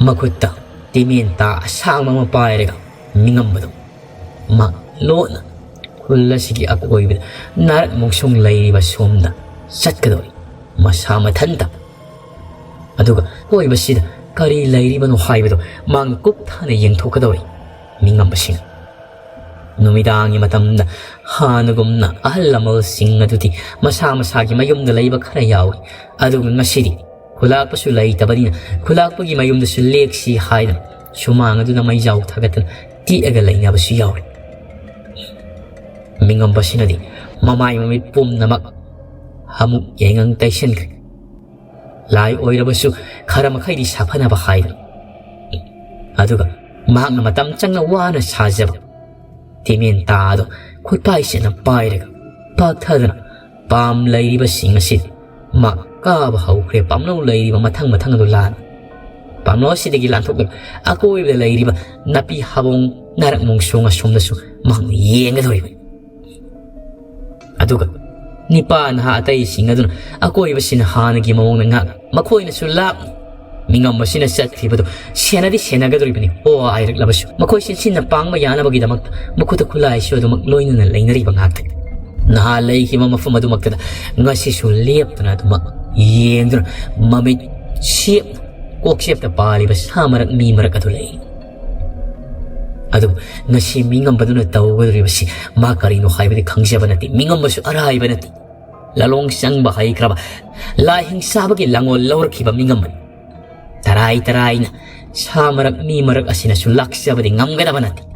ꯃꯈꯨꯠꯇ ꯇꯤꯃꯦꯟꯇꯥ ꯑꯁꯥꯡꯕ ꯑꯃ ꯄꯥꯏꯔꯒ ꯃꯤꯉꯝꯕꯗꯣ ꯃꯍꯥꯛ ꯂꯣꯟꯅ ꯈꯨꯜ ꯑꯁꯤꯒꯤ ꯑꯀꯣꯏꯕꯗ ꯅꯥꯔꯛ ꯃꯣꯡꯁꯣꯡ ꯂꯩꯔꯤꯕ ꯁꯣꯝꯗ ꯆꯠꯀꯗꯧꯔꯤ꯫ ꯃꯁꯥ ꯃꯊꯟꯇ ꯑꯗꯨꯒ ꯑꯀꯣꯏꯕꯁꯤꯗ ꯀꯔꯤ ꯂꯩꯔꯤꯕꯅꯣ ꯍꯥꯏꯕꯗꯨ ꯃꯍꯥꯛꯅ ꯀꯨꯞꯊꯅ ꯌꯦꯡꯊꯣꯛꯀꯗꯧꯔꯤ꯫ ꯃꯤꯉꯝꯕꯁꯤꯡ ꯅꯨꯃꯤꯗꯥꯡꯒꯤ ꯃꯇꯝꯗ ꯍꯥꯟꯅꯒꯨꯝꯅ ꯑꯍꯜ ꯂꯃꯟꯁꯤꯡ ꯑꯗꯨꯗꯤ ꯃꯁꯥ ꯃꯁꯥꯒꯤ ꯃꯌꯨꯝꯗ ꯂꯩꯕ ꯈꯔ ꯌꯥꯎꯏ꯫ ꯑꯗꯨꯒ ꯉꯁꯤꯗꯤ ꯈꯨꯂꯥꯛꯄꯁꯨ ꯂꯩꯇꯕꯅꯤꯅ ꯈꯨꯂꯥꯛꯄꯒꯤ ꯃꯌꯨꯝꯗꯁꯨ ꯂꯦꯛꯁꯤ ꯍꯥꯏꯗꯅ ꯁꯨꯃꯥꯡ ꯑꯗꯨꯗ ꯃꯩꯖꯥꯎ ꯊꯥꯒꯠꯇꯅ ꯇꯤꯛꯑꯒ ꯂꯩꯅꯕꯁꯨ ꯌꯥꯎꯔꯤ꯫ ꯃꯤꯉꯝꯕꯁꯤꯅꯗꯤ ꯃꯃꯥꯏ ꯃꯃꯤꯠ ꯄꯨꯝꯅꯃꯛ ꯍꯥꯃꯨꯛ ꯌꯥꯏꯉꯪ ꯇꯩꯁꯤꯟꯈ꯭ꯔꯦ꯫ ꯂꯥꯏ ꯑꯣꯏꯔꯕꯁꯨ ꯈꯔ ꯃꯈꯩꯗꯤ ꯁꯥꯐꯅꯕ ꯍꯥꯏꯗꯅ꯫ ꯑꯗꯨꯒ ꯃꯍꯥꯛꯅ ꯃꯇꯝ ꯆꯪꯅ ꯋꯥꯅ ꯁꯥꯖꯕ ꯇꯤꯃꯦꯟꯇꯥ ꯑꯗꯨ ꯈꯨꯠꯄꯥꯏꯁꯤꯅ ꯄꯥꯏꯔꯒ ꯄꯥꯛꯊꯗꯨꯅ ꯄꯥꯝ ꯂꯩꯔꯤꯕꯁꯤꯡ ꯑꯁꯤ ꯃꯍꯥꯛ ꯀꯥꯕ ꯍꯧꯈ꯭ꯔꯦ꯫ ꯄꯥꯝꯂꯧ ꯂꯩꯔꯤꯕ ꯃꯊꯪ ꯃꯊꯪ ꯑꯗꯨ ꯂꯥꯟ ꯄꯥꯝꯂꯧ ꯑꯁꯤꯗꯒꯤ ꯂꯥꯟꯊꯣꯛꯂꯒ ꯑꯀꯣꯏꯕꯗ ꯂꯩꯔꯤꯕ ꯅꯥꯄꯤ ꯍꯥꯕꯣꯡ ꯅꯥꯔꯛ ꯃꯣꯡꯁꯣꯡ ꯑꯁꯣꯝꯗꯁꯨ ꯃꯍꯥꯛꯅ ꯌꯦꯡꯒꯗꯧꯔꯤꯕꯅꯤ꯫ ꯑꯗꯨꯒ ꯅꯤꯄꯥ ꯅꯍꯥ ꯑꯇꯩꯁꯤꯡ ꯑꯗꯨꯅ ꯑꯀꯣꯏꯕꯁꯤꯅ ꯍꯥꯟꯅꯒꯤ ꯃꯑꯣꯡꯗ ꯉꯥꯛ ꯃꯈꯣꯏꯅꯁꯨ ꯂꯥꯞꯅ ꯃꯤꯉꯝꯕꯁꯤꯅ ꯆꯠꯈ꯭ꯔꯤꯕꯗꯨ ꯁꯦꯟꯅꯗꯤ ꯁꯦꯟꯅꯒꯗꯧꯔꯤꯕꯅꯤ꯫ ꯍꯣ ꯍꯥꯏꯔꯛꯂꯕꯁꯨ ꯃꯈꯣꯏ ꯆꯤꯟꯁꯤꯟꯅ ꯄꯥꯡꯕ ꯌꯥꯅꯕꯒꯤꯗꯃꯛꯇ ꯃꯈꯨꯠꯇ ꯈꯨꯠꯂꯥꯏꯁꯨ ꯑꯗꯨꯃꯛ ꯂꯣꯏꯅꯅ ꯂꯩꯅꯔꯤꯕ ꯉꯥꯛꯇꯅꯤ꯫ ꯅꯍꯥ ꯂꯩꯈꯤꯕ ꯃꯐꯝ ꯑꯗꯨꯃꯛꯇꯗ ꯉꯁꯤꯁꯨ ꯂꯦꯞꯇꯅ ꯑꯗꯨꯃꯛ ꯌꯦꯡꯗꯨꯅ ꯃꯃꯤꯠ ꯁꯦꯞꯅ ꯀꯣꯛꯆꯦꯞꯇ ꯄꯥꯜꯂꯤꯕ ꯁꯥ ꯃꯔꯛ ꯃꯤ ꯃꯔꯛ ꯑꯗꯨ ꯂꯩ꯫ ꯑꯗꯨꯕꯨ ꯉꯁꯤ ꯃꯤꯉꯝꯕꯗꯨꯅ ꯇꯧꯒꯗꯧꯔꯤꯕꯁꯤ ꯃꯥ ꯀꯔꯤꯅꯣ ꯍꯥꯏꯕꯗꯤ ꯈꯪꯖꯕ ꯅꯠꯇꯦ꯫ ꯃꯤꯉꯝꯕꯁꯨ ꯑꯔꯥꯏꯕ ꯅꯠꯇꯦ꯫ ꯂꯥꯂꯣꯡ ꯆꯪꯕ ꯍꯩꯈ꯭ꯔꯕ, ꯂꯥꯏ ꯍꯤꯡꯁꯥꯕꯒꯤ ꯂꯥꯡꯒꯣꯜ ꯂꯧꯔꯛꯈꯤꯕ ꯃꯤꯉꯝꯕꯅꯤ꯫ ꯇꯔꯥꯏ ꯇꯔꯥꯏꯅ ꯁꯥ ꯃꯔꯛ ꯃꯤ ꯃꯔꯛ ꯑꯁꯤꯅꯁꯨ ꯂꯥꯛꯆꯕꯗꯤ ꯉꯝꯒꯗꯕ ꯅꯠꯇꯦ꯫